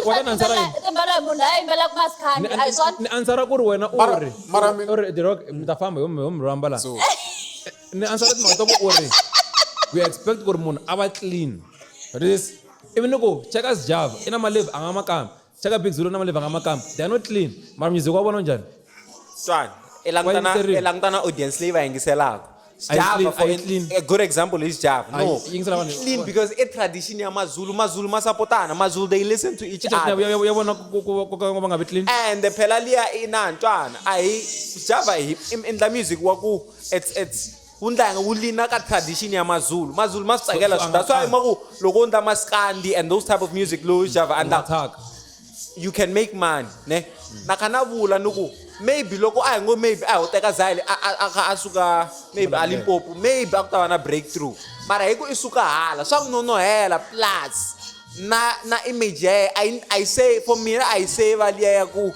what an answer yini? Timbala hi munhu a yimbelaka maskandi, a hi swona? Ni answera ku ri wena u Mara- ri mara mina- u ri The Rock mi ta famba hi mi rhamba laha. So Ni answera timhaka ta ku u ri we expect ku ri munhu a va clean. But this even loko cheka Sjava i na malebvu a nga makamba, cheka Big Zulu na malebvu a nga makamba, they are not clean, mara music wa vona u njhani? Twana, i langutana Wa yingiseriwa. i langutana audience leyi va yingiselaka. A yi Java clean, for a yi clean. a good example is Java. A yi No, yingisela vanhu. clean because i tradition ya Mazulu. Mazulu ma sapotana. Mazulu, they listen to each other. Ya vona ku ka va nga vi clean. And phela liya i na ntwana, a hi Java hi endla music wa ku it's wu ndla wu lina ka tradition ya Mazulu. Mazulu ma swi tsakela So- so swi that's why a ma ku loko u endla maskandi and those type of music lowu Java endlaka, Attack. you can make money ne. Na kha na vula ni ku maybe loko a hi ngo maybe a ho teka Zyle a kha a suka maybe a Limpopo, maybe a ku ta va na breakthrough, mara hi ku i suka hala swa ku nonohela, plus na image ya yena a yi se, for mina a yi se va liya ya ku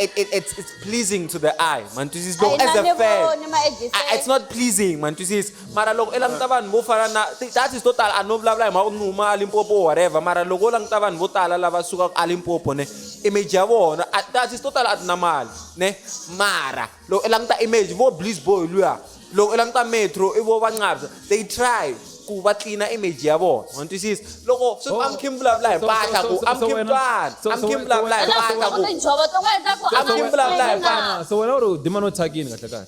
it's pleasing to the eye, man twisisa? Loko A yi as a na ni fan voni ma-edgiselo. It's not pleasing, man twisisa? Mara loko i languta vanhu vo fana na ti-artist to tala, a no vulavula hi mhaka ku ni huma a Limpopo or whatever, mara loko u languta vanhu vo tala lava sukaka a Limpopo ne, image ya vona, ti-artist to tala a ti na mali ne, mara loko i languta image vo Bliss Boy luya, loko i languta Metro i vo va Nqabza, they try ku va clean image ya vona, wa twisisa? Loko sweswi Oh. I'm Kim vulavula hi mpahla ku I'm Kim twana, I'm Kim vulavula hi mpahla ku Tinjhovo tin'wana ta ku I'm Kim vulavula hi mpahla. So wena u ri dima no thyakini kahle kahle?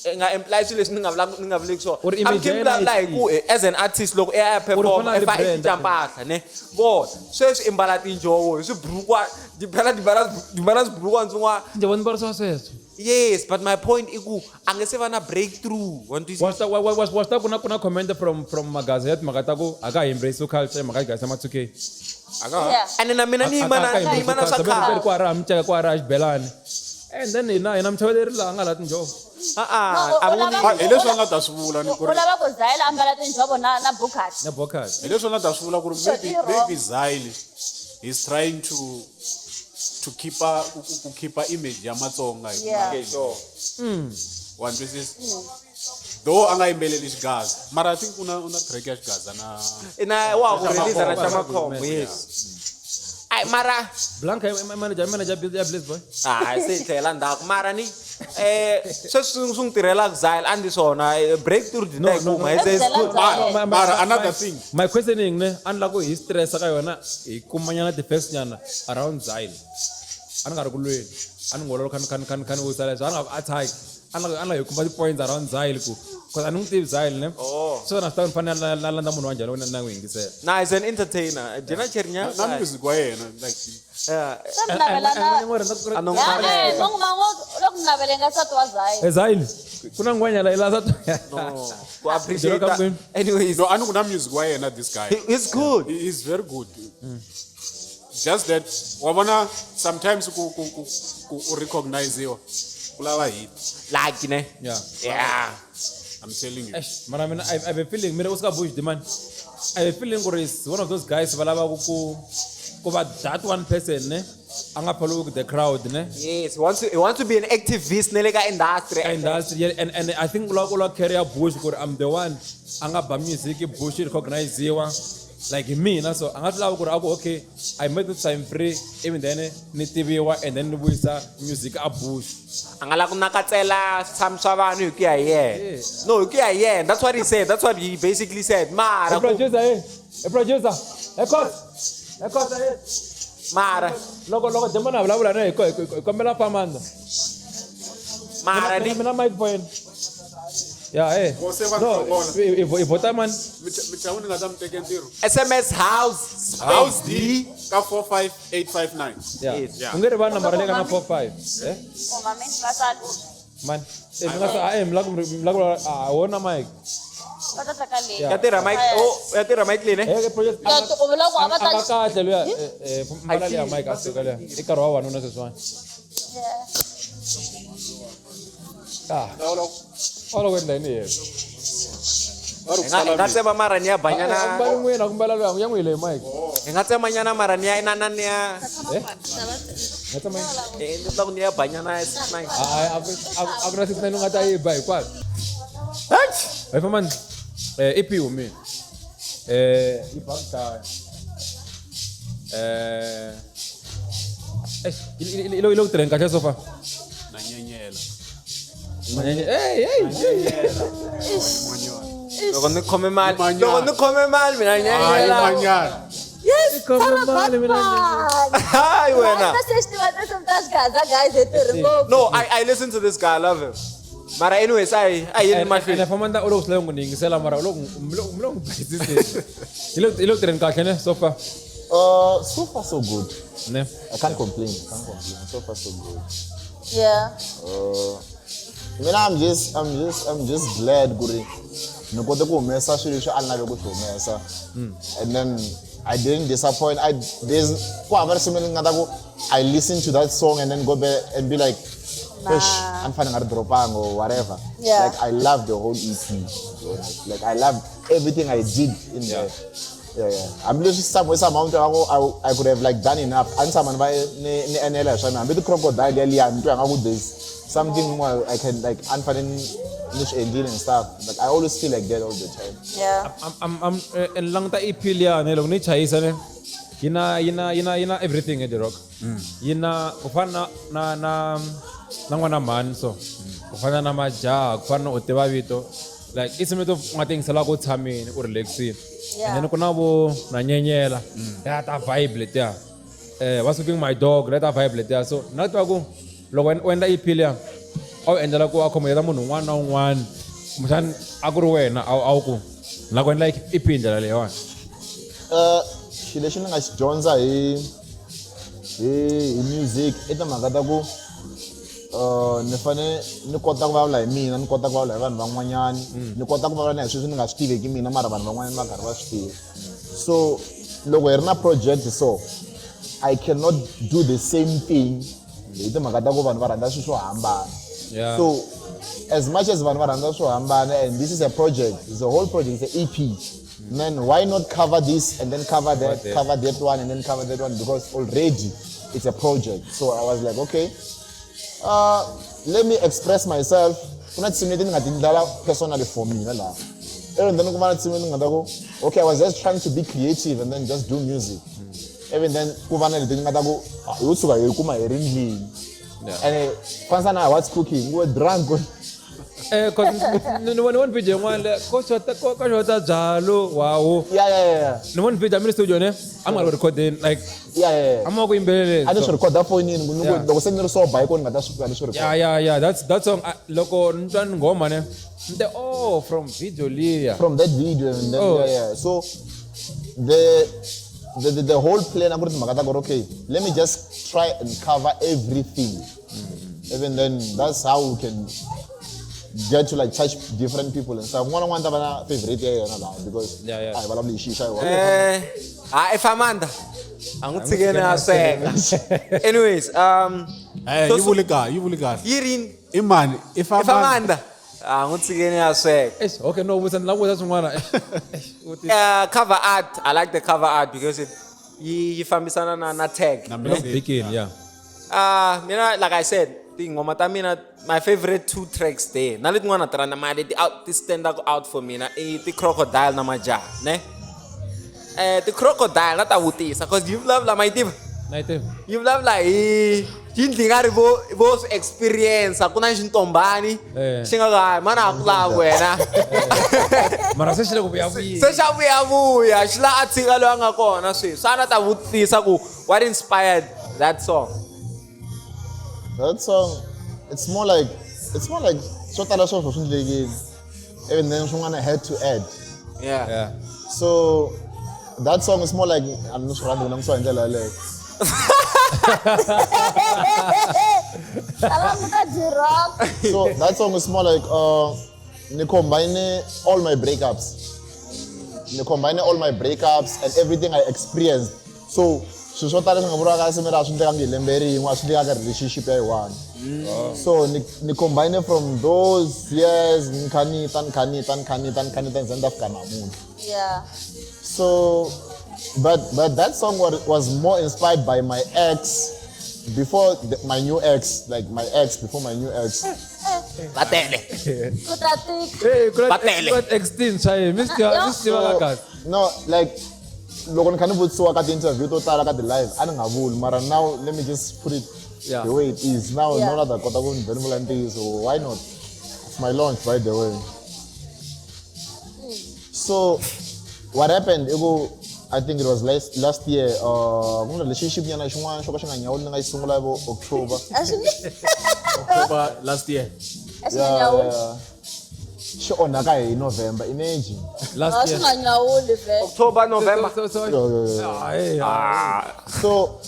I nga imply swilo leswi ni nga vuleki swona. U ri I'm image Kim ya yena vulavula hi yi ku as an artist loko i ya perform U ri i fa i rebrand. cinca mpahla ne, vona sweswi i mbala tinjhovo hi swiburukwa phela timbala swiburukwa swin'wana. Tinjhovo ni mbarisiwa sweswo. Yes, but my point i ku a nge se va na breakthrough, wa ni twisisa? Wa swi ta ku na comment from Magaza ya timhaka ta ku a ka ha embrace culture, mhaka ya ma 2K. Yeah. And na mina ni yima na swa khale. Ku ara miceka, ku ara xibelani, and then hina mitshoveleri laha nga laha tinjhovo. A-a, No, a u voni. lava- Ah, hi leswi a nga ta swi vula ni ku U ri lava ku Zyle ambala tinjhovo na bukati. Na bokati. Hi leswi a nga ta swi vula ku ri Sure, maybe i wrong. maybe Zyle is trying to keep a ku keep a image ya Matsonga hi Yeah. Okay, sure. Wa twisisa? Though a nga yimbeleli xigaza, mara I think una track ya xigaza na Ina wa ku release na Xa Xamakhombo, yes. Ai mara Blanca i manager ya Bliss Boy. Ah, se tlhela ndzhaku mara ni sweswi swi n'wi tirhelaka Zyle a ndi swona breakthrough di ta yi No, no, kuma no. it's good. Mara- mara another thing. My questioning ne, a ni lava ku hi stressa ka yona, hi kumanyana ti-facts nyana around Zyle. A ni nga ri ku lweni, a ni ngololo khani khani wo sala leswi a ni nga attack, a ni lava hi kuma ti-points around Zyle ku cause a ni n'wi tivi Zyle ne. Oh. So na swi tiva ni fanele na landza munhu wa njhani na n'wi yingisela. Na is an entertainer dyina cherinya. Na music wa yena like Yeah. Se mi navela na A no Ya, eh, loko ni navele nga nsati wa Zyle. Zyle ku na ngwenya la i landza. Ku appreciate. Dyela ka Anyways, no, a ni ku na music wa yena this guy. He's good. He is very good. Just that wa vona sometimes ku u recognize-iwa ku lava hit. Like ne. Yeah. Yeah. I'm telling you. Eish, mara mina I have a feeling mina Oscar Bush the man. I have a feeling gore is one of those guys va lavaku ku va that one person ne, a nga follow the crowd ne. Yes, he wants to be an activist ne le ka industry. Ka industry, yeah, and I think u lava carry Bush ku ri I'm the one a nga ba music Bush recognize-iwa. Like hi mina so a nga swi lavi ku ri a ku okay I made this time free even then ni tiviwa and then ni vuyisa music a bush. A nga la ku nakatsela switshami swa vanhu hi ku ya hi yena. No, hi ku ya hi yena. That's what he said. That's what he basically said. Mara Hey producer, hey. Hey producer. Hey coach. Hey coach, hey. Mara. Loko Demon a vulavula na hi kombela Famanda. Mara ni mina mic for yena. Yeah, hey. No, i vota man. Michawu ni nga ta mi teke ntirho. SMS house house D ka 45859. Yeah. U nge rivali nambara leyi nga na 45. Eh? Man. Eh mi nga sa eh mi la ku mi la ku a wona mic. Ya tirha mic. Oh, ya tirha mic leyi ne? Eh project. Ya u vula ku a va ta A kahle luya eh mbala leya mic a suka leya. I nkarhi wa wanuna sweswiwani. Ah. Wala ku endla yini yena? Hi nga tsema mara ni ya banyana. A ku mbali n'wina, a ku mbala luya, ya n'wi yile mic. Hi nga tsema nyana mara ni ya inana ni ya. Eh? Nga tsema yini? Eh, ni ta ku ni ya banyana 69. A a ku na 69 u nga ta yi ba hinkwayo. Hi famani. Eh EP humile. Eh yi ba ku dlaya. Eh i le ku tirheni kahle so far? Na nyenyela. Hey, hey, hey. Loko ni khome mali, loko ni khome mali mina nyenyela. Yes, khome mali mina nyenyela. Hayi wena. No, No, I listen to this guy, I love him. Mara anyways, I yini mahlweni. Ene Famanda u le ku swi n'wi yingisela mara u le ku mi le ku basiseni. I le ku tirheni kahle ne so far? So far so good. Ne. I can't complain. I can't complain. So far so good. Yeah. Mina I'm just glad kuri ni kote ku humesa swilo leswi a ni lave ku swi humesa. And then I didn't disappoint. I there's ku hava risimu leri nga ta ku I listen to that song and then go back and be like, "Eish, a ni fanele nga ri dropanga or whatever." Yeah. Like I love the whole EP. To be honest. Like I love everything I did in there. Yeah, yeah. Hambileswi somehow I could have like done enough. A ni tshama ni va ni enela hi swa mina. Hambi ti crocodile yaliya ni twa nga ku there's something more I can like a ni fanele ni swi endlile and stuff. Like I always feel like that all the time. Yeah. I'm ni languta EP liya ne loko ni yi chayisa ne yina everything at the rock. Yina ku fana na na na n'wana mhani so ku fana na majaha ku fana na u tiva vito like i nsimu leti u nga ti yingiselaka u tshamile u relaxile. Yeah. And then ku na vo na nyenyela ya ta vibe letiya. What's cooking my dog leta vibe letiya. So na twa ku loko u endla EP liya a wu endlela ku accommodate munhu un'wana na un'wana kumbexana a ku ri wena a wu ku ni lava ku endla EP hi ndlela leyiwani. Xilo lexi ni nga xi dyondza hi music i timhaka ta ku ni fane ni kota ku vulavula hi mina ni kota ku vulavula hi vanhu van'wanyani ni kota ku vulavula na hi sweswi ni nga swi tiveki mina mara vanhu van'wanyana va karhi va swi tiva. So loko hi ri na project so I cannot do the same thing hi timhaka ta ku vanhu va rhandza swilo swo hambana. Yeah. So as much as vanhu va rhandza swo hambana and this is a project, it's a whole project, it's an EP. Then why not cover this and then cover that, cover that one and then cover that one, because already it's a project. So I was like, okay, let me express myself. Ku na tinsimu leti ni nga ti ndlela personally for mina laha. And then ku va na tinsimu leti ni nga ta ku, okay, I was just trying to be creative and then just do music. Even then ku va na leti ni nga ta ku, yo tshuka hi kuma hi ri ndlwini. And fanisa na what's cooking, we were drunk. Cause ni vone video yin'wana le ko xota byalo wow. Yeah. Ni vone video a mi ri studio ne a mi nga ri ku recordeni like Yeah. a mi va ku yimbeleleni. A ni swi recorda fonini ku ni ku Yeah. loko se ni ri sober hi kona ni nga ta swi fika ni swi record. Yeah. That song loko ni twa nghoma ne ni te oh from video liya. From that video and then Oh. yeah. So the whole plan a ku ri timhaka ta ku ri okay, let me just try and cover everything. Even then that's how we can get to like touch different people and stuff. N'wana n'wana ta va na favorite ya yena laha because Yeah. a hi vulavuli hi xixa hi Eh, Famanda. A n'wi tshikeni a sweka. Anyways, Eh, yi vuli kahle, yi vuli kahle. Yi rini? I mani? I Famanda. Famanda. A n'wi tshikeni a sweka. Eish, okay, no, vutisa ni lava ku vutisa swin'wana. Cover art. I like the cover art because it yi fambisana na tag. Na Ni le ku music. bikini, yeah. Mina like I said, tinghoma ta mina my favorite two tracks there. Na letin'wana ti rhandza mara leti out ti stand out for mina i ti crocodile na majaha, ne? Ti-crocodile na ta vutisa cause yi vulavula ma yi tiva. Na yi tiva. Yi vulavula hi yindlu yi nga ri vo vo swi experience ku na xintombani Eh. xi nga ku hayi mana a ku lavi wena. Mara se xi le ku vuyavuya. Se xa vuyavuya xi la a tshika loyi a nga kona sweswi. Se a na ta vutisa ku what inspired that song? That song, it's more like swo tala sweswo swi endlekile. Even then swin'wana I had to add. Yeah. Yeah. So that song is more like a ni swi rhandzi ku langutisiwa hi ndlela yaleyo. Languta G-Rock. So that song is more like ni combine all my breakups. Ni combine all my breakups and everything I experienced. So swilo swo tala swi nga vuriwaka risimu ra swi endlekangi hi lembe rin'we a swi endlekaka relationship ya yi one. So ni combine from those years ni kha ni ta ni kha ni ta ni kha ni ta ni kha ni ta ni ze ni ta fika namuntlha. Yeah. So, but that song was more inspired by my ex before my new ex, like my ex before my new ex. Va tele. Ku ta tika. Hey, ku Va tele. na ex tintshwa ye mi swi tiva mi swi tiva ka kahle. No, like loko ni kha ni vutisiwa ka ti-interview to tala ka ti-live a ni nga vuli mara now let me just put it Yeah. the way it is now. Yeah. No ta kota ku ni vhela ni vula ntiyiso, why not? It's my launch, by the way. So what happened i ku I think it was last year, ku na relationship nyana xin'wana xo ka xi nga nyawuli ni nga yi sungula vo October. A swi nge October last year. a swi nga nyawuli. Yeah. Xi onhaka hi November, imagine. A Last swi year. nga nyawuli vhele. October, November. So Yeah. Ah, hey, ah. So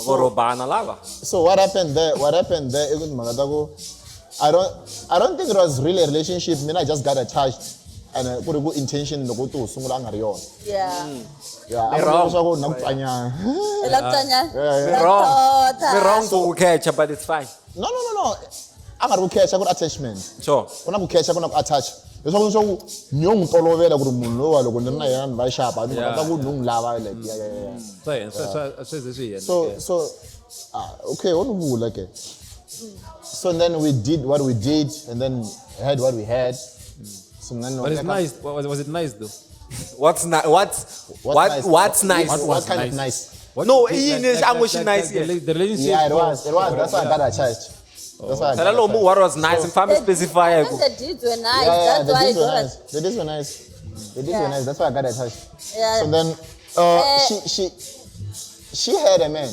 Vo robana lava. So what happened there? What happened there? I ku timhaka ta ku I don't think it was really a relationship. Mina I just got attached and ku ri ku intention loko u ti wu sungula a nga ri yona. Yeah. Yeah, a Ni ku ri wrong. leswaku na ku pfanyana. I la ku tsanyana. Yeah. Mi wrong. Tota. Mi wrong ku ku catch but it's fine. No. A nga ri ku catch, a ku ri attachment. Sure. Ku na ku catch, ku na ku attach. Leswaku ni yo n'wi tolovela ku ri munhu lowa loko ni ri na yena ni va xapa timhaka ta ku ni n'wi lava like yeah. Swa swi ze swi hi So so ah, okay, o ni vula ke. So then we did what we did and then had what we had. So then But it's nice. Was it nice though? What's nice? What's What's what nice? what's nice? What kind of nice? What No, you i think, yini lexi a ngo xi nice the relationship. Yeah, it was. It was. That's why I got attached. That's why I Phela got lomu attached. what was nice mi fambi specify And ku. the deeds were nice. Yeah, That's the why deeds I were got nice. The deeds were nice. The deeds were Yeah. nice. That's why I got attached. Yeah. So then, she had a man.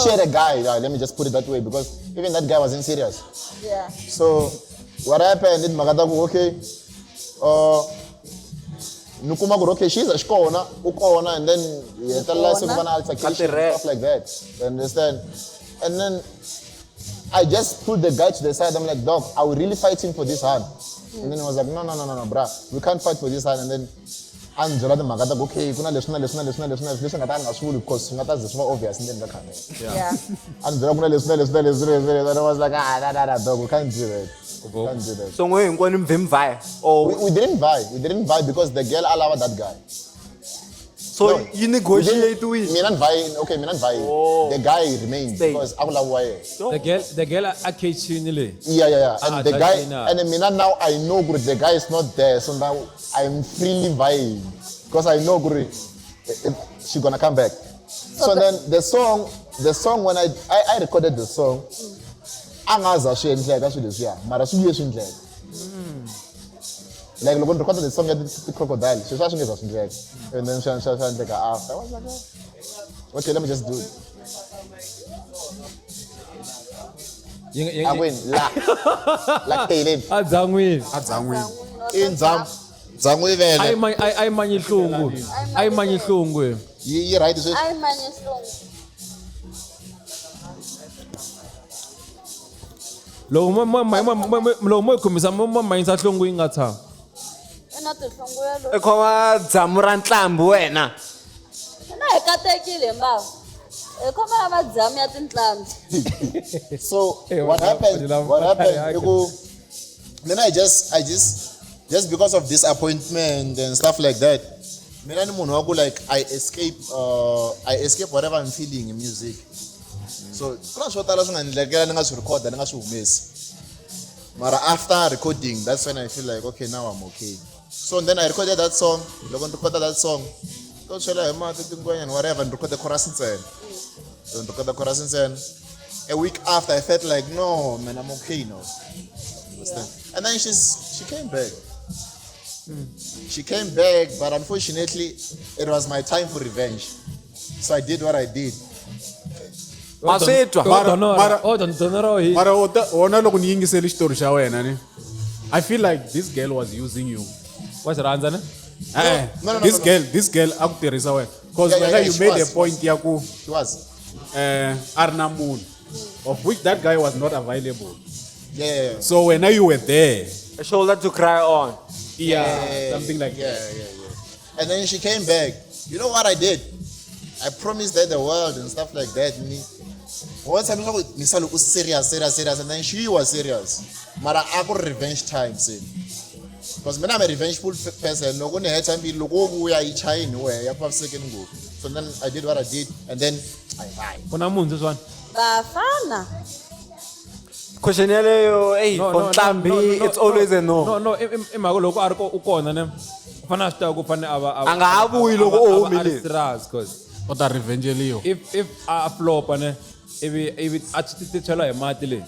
She had a guy. Yeah, let me just put it that way because even that guy wasn't serious. Yeah. So what happened? In Magadaku, okay. Ni kuma ku ri okay, she's a xikona, u kona, and then hi hetelela se ku va na altercation, Ka stuff like that. You understand? And then I just pulled the guy to the side. I'm like, dog, are we really fighting for this hand? And then he was like, no, bruh, we can't fight for this hand. And then a ni byela timhaka ta ku okay, ku na leswi na leswi na leswi na leswi na leswi leswi nga ta ni nga swi vuli because swi nga ta ze swi va obvious ndzeni ka camera. Yeah. A ni byela ku na leswi na leswi na leswi na leswi, and I was like, ah, nah, nah, nah, dog, we can't do that. We can't do that. So n'we hinkwenu mi vhe mi vhaya. Or We didn't buy. We didn't buy because the girl allowed that guy. so No, yi negotiate We with. didn't- Mina and okay, mina and Oh. The guy remained Stayed. because I would The girl a catchini le. Yeah. And Ah, the guy, China. and then mina now I know guru, the guy is not there, so now I'm freely buying because I know guru, she gonna come back. So then the song when I recorded the song, angaza swi endleka swilo leswiya mara swi vuye swi endleka. Like loko ni recorded the song ya ti-crocodile sweswi a swi nge za swi endleka and then swi endleka after. I was like, oh, okay, let me just do it. Yi A kwini la la Kaylin. A dzan'wini. A dzan'wini. I ndzhamu ndzhamu i vele. A yi manyi hlungu. A yi manyi hlungu. Yi right sweswi. A yi manyi hlungu. Loko loko mo yi khomisa mo manyisa hlungu yi nga tshama. I na tinhlungu yalo. I khoma dzamu ra ntlambi wena. Na hi katekile mbava. Hi khoma na madzamu ya tinhlambi. So Hey, what happened? What happened? Yeah, I go, then I just because of disappointment and stuff like that. Mina ni munhu wa ku like I escape whatever I'm feeling in music. So ku na swo tala swi nga ndlekela ni nga swi record ni nga swi humesi. Mara after recording, that's when I feel like okay, now I'm okay. So then I recorded that song. Loko ni record that song, To chela hi mati tingwenya and whatever ni record chorus ntsena. So ni record chorus ntsena. A week after I felt like no man I'm okay now. Understand? And then she came back. She came back, but unfortunately, it was my time for revenge. So I did what I did. Ma swi twa. Donora hi Mara wona loko ni yingisele xitori xa wena ni I feel like this girl was using you. Wa xi rhandza ne? Eh, No, no, no, this no, no. girl, this girl a ku tirhisa wena. Because Yeah, yeah, wena yeah, you she made was, a point ya ku She was. a ri na munhu of which that guy was not available. Yeah, yeah, yeah. So wena you were there. A shoulder to cry on. Yeah, something like yeah, that. yeah, yeah. And then she came back. You know what I did? I promised her the world and stuff like that. Ni one time Misalo was serious, serious, serious, and then she was serious. Mara aku revenge time sin. Because when I'm a revengeful person, no gonna hurt me, loko vuya yi chayini we ya second go. So then I did what I did, and then I bye. Ku na munhu sweswiwani. Bafana. Question yeleyo, ey, for Ntlhambi, it's always a no. No, no, i mhaka loko a ri u kona ne. U fanele a swi tiva ku fanele a va A nga ha vuyi loko u a ri humile. serious 'cause U ta revengeliwa. if a flopa ne ivi a ti chela hi mati leyi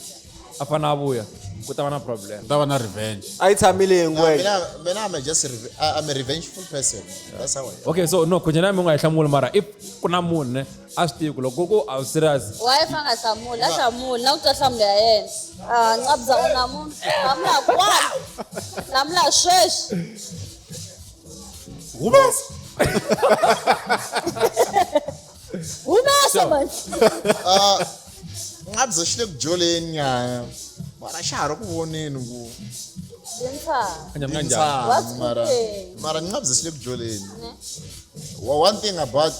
a fanele a vuya ku ta va na problem. Ta va na revenge. A yi tshamile hi ngwenya. Mina I'm just I'm a revengeful person. That's how I am. Okay, so no, question ya mina u nga yi hlamuli mara if ku na munhu ne a swi tivi ku loko ku a wu serious Wife a nga hlamuli, a hlamuli, na ku twa nhlamulo ya yena. Ah, Nqabza u na munhu. Hlamula kwala. Hlamula sweswi. Humesa. Humesa man. Nqabza xi le ku joleni nyana. Mara xa ha ri ku voneni ku Yintshwa. Njhani njhani? What's mara cooking? mara Nqabza xi le ku joleni. Well, one thing about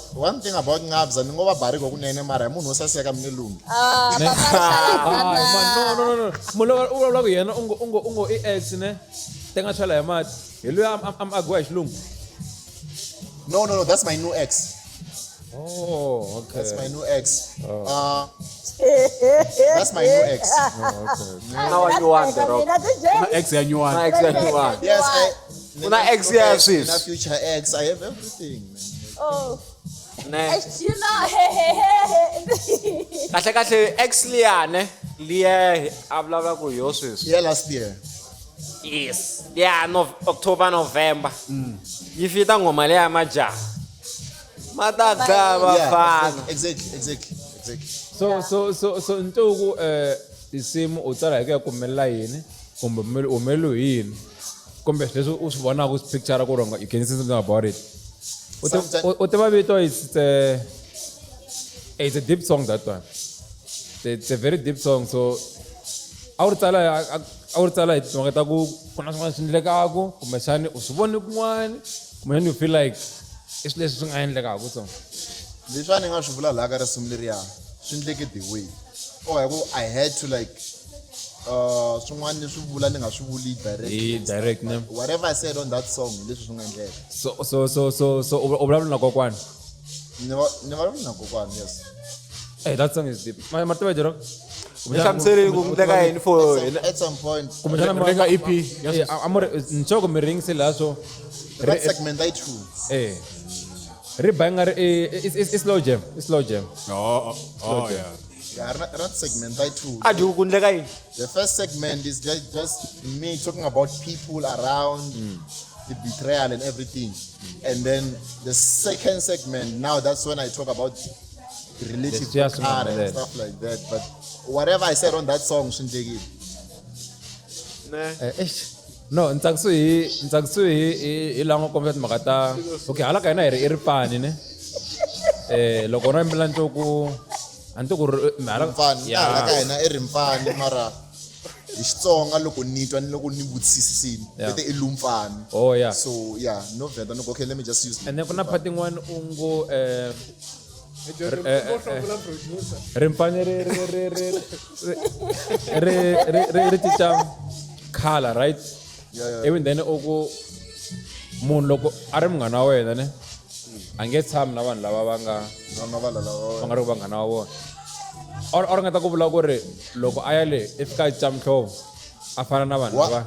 Nqabza ni ngo va bariko kunene mara hi munhu wo saseka mi nge lunghi. Ah, papa Hayi, man, no, no, no, no. Munhu loyi u vulavulaka hi yena u ngo i ex ne ti nga chela hi mati hi luya am agiwa hi xilungu. No, no, no, that's my new ex. Oh, okay. That's my new ex. That's my new ex. Now what you want, the rock. Na ex ya nyuwana. Na ex ya nyuwana. Yes, I Una ex ya sweswi. Na future ex. I have everything, man. Oh. Ne. You know, hey, hey, hey, hey. Kahle kahle ex liya ne liya a vulavula ku hi yo sweswi. Yeah, last year. Yes. Yeah, no, October, November. Yi fita nghoma leya ya majaha. Ma ta dlaya Yeah, vafana. exactly. So ntoku tinsimu u tsala hi ku ya ku humelela yini kumbe u humeleliwe hi yini kumbe swilo leswi u swi vonaka u swi picture ku rhonga you can say something about it. U tiva vito it's a deep song that one. It's a very deep song so a wu ri tsala a wu ri tsala hi timhaka ta ku ku na swin'wana swi endlekaku kumbexani u swi vone kun'wani kumbexani you feel like i swilo leswi swi nga endlekaku so. Leswi a ni nga swi vula laha ka risimu leriya swi endleke the way or hi ku I had to like swin'wana ni swi vula ni nga swi vuli direct. Hi direct ne. Whatever I said on that song hi leswi swi nga endleka. So u vulavula na kokwani. Ni vulavula na kokwani, yes. Hey, that song is deep. Ma tiva Jero? Ni hlamuseleni ku endleka yini for At some point. Kumbexana Ri nga EP ya Eh, a mo ri nxoko mi ringise laha so That segment I true. eh ri ba nga ri i slow jam, i slow jam. Oh, oh, yeah. Yeah, that segment I true. a dyi ku endleka yini? The first segment is just me talking about people around, the betrayal and everything. And then the second segment, now that's when I talk about the relative Yes, yes, car and yes. stuff like that. But whatever I said on that song, Shindegi. Ne. Eish. No, ni tsakisiwe hi laha nga kombisa timhaka ta okay hala ka hina hi ri i ripfani ne. Loko no yimbelela ni twa ku a ni twa ku ri hala Rimfani, Yeah. hala ka hina i rimfani mara hi Xitsonga loko ni twa ni loko ni vutisisini Yeah. vete i lumfani. Oh, yeah. So yeah, no venda no okay, let me just use And then ku na part yin'wana u ngo rimpfani ri cinca color, right? Yeah, yeah. Even then u ku munhu loko a ri munghana wa wena ne a nge tshami na vanhu lava va nga Va nga va lava va nga ri ku vanghana wa vona. Or ringeta ku vula ku ri loko a ya le i fika a cinca muhlovo a fana na vanhu lava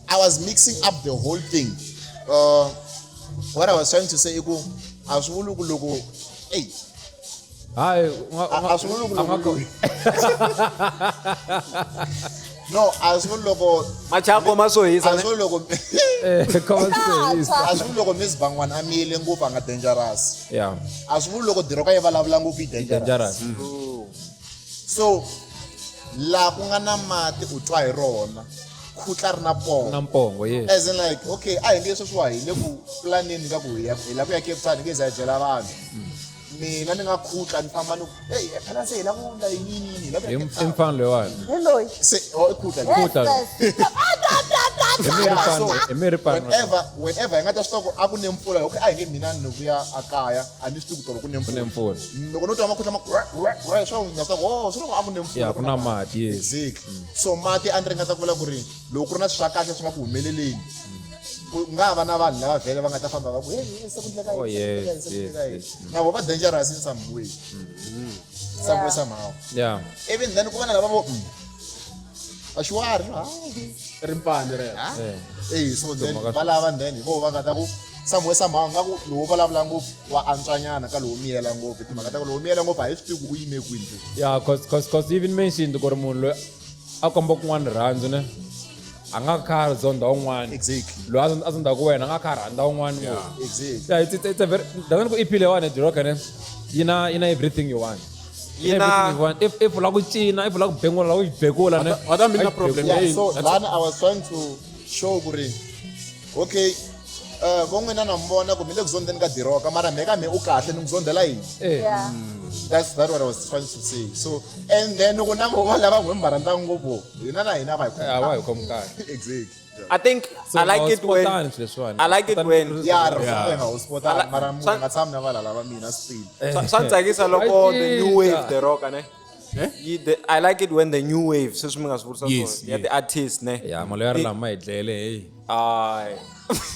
I was mixing up the whole thing. What I was trying to say, Iku, A swi vuli ku loko ey Hayi, a swi vuli ku loko no a swi vuli loko Machako ma swo hisa a swi vuli loko Eh, come on, say. A swi vuli loko Miss Bangwana a miyele ngopfu a nga dangerous. Yeah. A swi vuli loko diroka yi vulavula ngopfu yi dangerous. Dangerous. So laha ku nga na mati u twa hi rona khutla ri na pongo. Na mpongo, yes. As in like okay a hi nge sweswiwa hi le ku planeni ka ku hi ya hi lava ku ya Cape Town hi nge za hi byela vanhu mina ni nga khutla ni famba ni ku hey phela se hi lava ku endla yini yini hi lava ku ya I Cape Town. mfana loyiwani. Hi loyi. Se oh i khutla Yes, Khutla. yes. Hi mi ri Yeah, pano, so hi mi ri pano. whenever hi nga ta swi tiva ku a ku ne mpfula okay a hi nge mina ni vuya a kaya a ni swi tivi ku tolo ku ne Ku ne mpfula mpfula. loko no twa makhutla ma swa na swi tiva ku oh swi loko a ku ne mpfula Yeah, ku na mati, yes. Exactly. So mati a ni ringeta ku vula ku ri loko ku ri na swi swa kahle swi nga ku humeleleni ku nga va na vanhu lava vhele va nga ta famba va ku hey hey, se ku endleka Oh, yini, se ku endleka yini, yes, se ku yes, endleka yini." yes. Na vo va dangerous in some way, some way somehow. Yeah. Even then ku va na lava vo a xiwari Rimpande rero. Eh. eh so then Timhaka va lava then hi voho va nga ta ku some way somehow nga ku lowu vulavula ngopfu wa antswanyana ka lowu miyela ngopfu timhaka ta ku lowu miyela ngopfu a hi swi tivi ku u yime kwini. Yeah, cause you even mentioned ku ri munhu loyi a komba kun'wana rirhandzu ne a nga kha a zonda un'wana. Exactly. Loyi a zondaku wena a nga kha a rhandza un'wana ngopfu. Exactly. Yeah, it's a very doesn't ku EP leyiwani diroka ne yi na everything you want. Yi na Yi na- everything you want. If u lava ku cina, if u lava ku bengula, u lava ku xibekula ne. What I mean na problem Yeah, leyi. so lana I was trying to show ku ri okay vo n'wina na mi vona ku mi le ku zondzeni ka diroka mara mhe ka mhe u kahle ni n'wi zondzela yini. Eh. Yeah. That's that what I was trying to say. So and then ku na vo lava n'we mi va rhandza ngopfu hina na hina va hi A wa hi khomi kahle. Exactly. I think So I like it when spotani swilo leswiwani. I like it when Ya ri nga wu spotana I mara munhu swa- a nga tshami na valala va mina still. Swa ni tsakisa loko the new wave Wa the rock ne. I like it when the new wave sweswi mi nga swi vurisa Yes, swona ya yes. ti-artist ne. Yeah, maloyari lama hi dlele hey. Ay.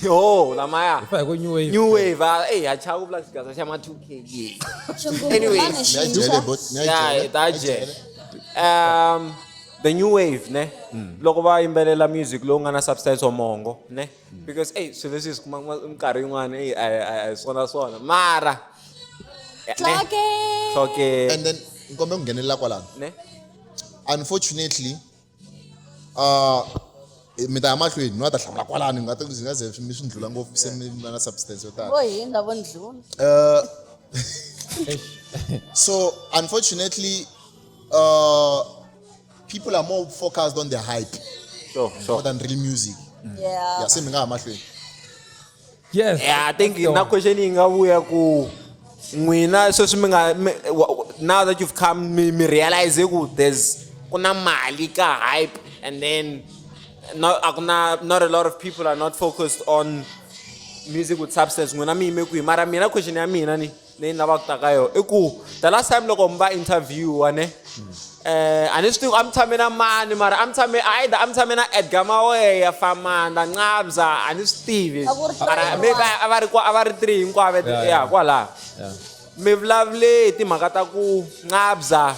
Yo, lamaya. Fa hi ku new wave. New wave, ah, ey, ha chava ku vula xigaza xa ma 2K. Xinghunghumani Mi ya xintshwa. jele bot, mi ya Yeah, jele. ta jele. The new wave ne. Loko va yimbelela music lowu nga na substance or mongo ne. Because ey, swilo leswi hi swi kumaka minkarhi yin'wana ey, a hi swona swona. Mara ne. Tlake. Tlake. And then nkombe ku nghenelela kwalano. Ne. Unfortunately mi ta ya mahlweni no ta hlamula kwalano nga ta ndzi nga ze mi swi ndlula ngopfu se mi va na substance yo tala. Vo hindza vo ndlula. So unfortunately people are more focused on the hype Sure, more sure. than real music. Yeah. Yeah, se mi nga ha mahlweni. Yes. Yeah, I think na question yi nga vuya ku n'wina sweswi mi nga now that you've come mi realize ku there's ku na mali ka hype and then not a ku na not a lot of people are not focused on music with substance. N'wina mi yime kwihi? Mara mina question ya mina ni leyi ni lavaka ku ta ka yona i ku the last time loko mi va interviewa ne, a ni swi tivi a mi tshame na mani, mara a mi tshame either a mi tshame na Edgar Maweya, Famanda, Nqabza, a ni swi tivi. A ku ri three Mara maybe a va ri a va ri three hinkwavo. Yeah, ya yeah. kwalaho Yeah. mi vulavule hi timhaka ta ku Nqabza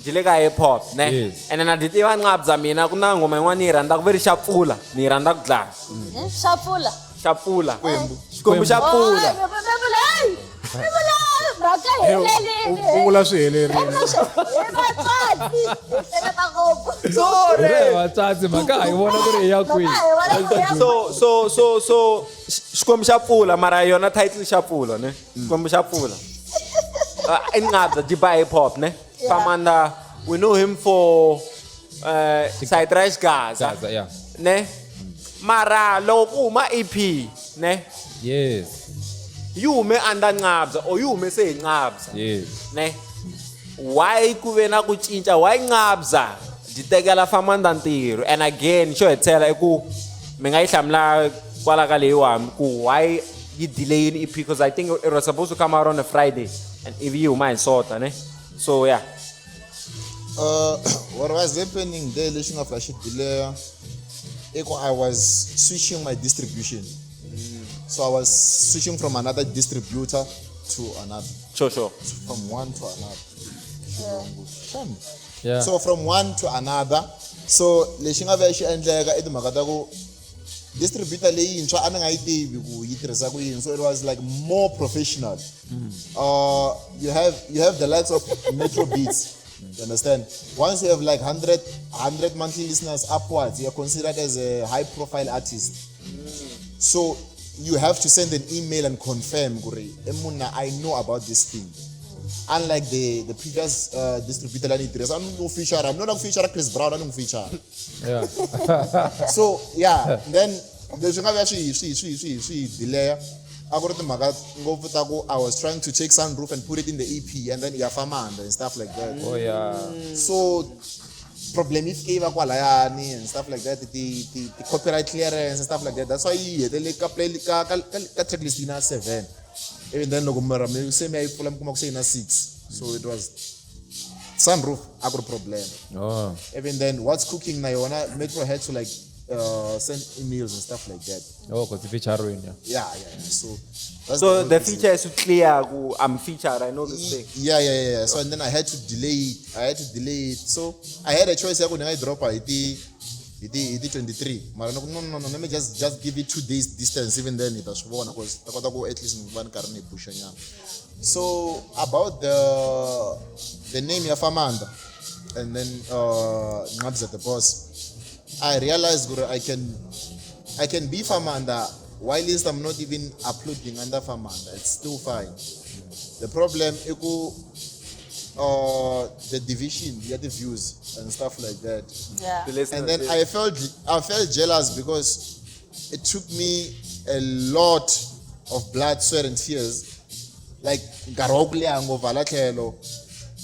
byi le ka hip hop ne. Yes. Ene na dyi tiva Nqabza mina ku na nghoma yin'wana ni yi rhandzaka ve ri xa pfula ni yi rhandza ku dlaya. Xa pfula. Xa pfula. Xikwembu xa pfula. Mhaka helelini. U vula swi helerile. Hi vatswatsi. Hi hleketa ngopfu. Hi ri vatswatsi mhaka hi vona ku ri i ya kwihi. Mhaka hi vona ku ri ya So Xikwembu xa pfula mara yona title xa pfula ne. Xikwembu xa pfula. I Nqabza dyi ba hip hop ne. Yeah. Famanda we know him for Side Rice Gaza. Gaza, yeah. Ne. Mara loko ku huma EP ne, Yes. yi hume under Nqabza or yi hume se hi Nqabza. Yes. Ne. Why ku ve na ku cinca? Why Nqabza dyi tekela Famanda ntirho? And again xo hetelela i ku mi nga yi hlamula kwala ka leyiwani ku why yi delayini EP, because I think it was supposed to come out on a Friday and ivi yi huma hi Sonta ne. So yeah. What was happening there lexi nga fika xi delay i ku I was switching my distribution. So I was switching from another distributor to another. Sure. From one to another. Shame. Yeah. So from one to another. So lexi nga vuya xi endleka i timhaka ta ku Distributor leyintshwa a ni nga yi tivi ku yi tirhisa ku yini, so it was like more professional. You have the likes of Metro Beats. You understand? Once you have like 100 monthly listeners upwards, you're considered as a high profile artist. So you have to send an email and confirm, "Gure, Emuna, I know about this thing." Unlike the previous distributor, la ni tirhisa, a ni n'wi feature, I'm not feature Chris Brown, a ni n'wi feature. So yeah, then leswi nga vuya swi delaya a ku ri timhaka ngopfu ta ku I was trying to take Sunroof and put it in the EP and then ya Famanda and stuff like that. Oh yeah. So problem yi fike yi va kwalayani and stuff like that, ti copyright clearance and stuff like that. That's why yi hetelele ka play ka tracklist yi na seven. Even then loko mara mi se mi ya yi pfula mi kuma ku se yi na six. So it was Sunroof a ku ri problem. Oh. Even then What's Cooking na yona, Metro had to like send emails and stuff like that. Oh, cause featuring, yeah. Yeah. So that's So whole the reason. feature is clear ku I'm featured, I know this thing. Yeah. So and then I had to delay it. I had to delay it. So I had a choice ya ku ni nga yi dropa hi ti 23. Mara no, let me just give it 2 days distance. Even then, it swi vona because ta kota ku at least ni va ni karhi ni pusha nyana. So about the name ya Famanda and then Ngabza the Boss, I realized gore I can be Famanda while I'm not even uploading under Famanda. It's still fine. The problem iku the division, the other views and stuff like that. The listeners, And then I felt jealous because it took me a lot of blood, sweat and tears. Like nkarhi wa ku leha ngopfu hala tlhelo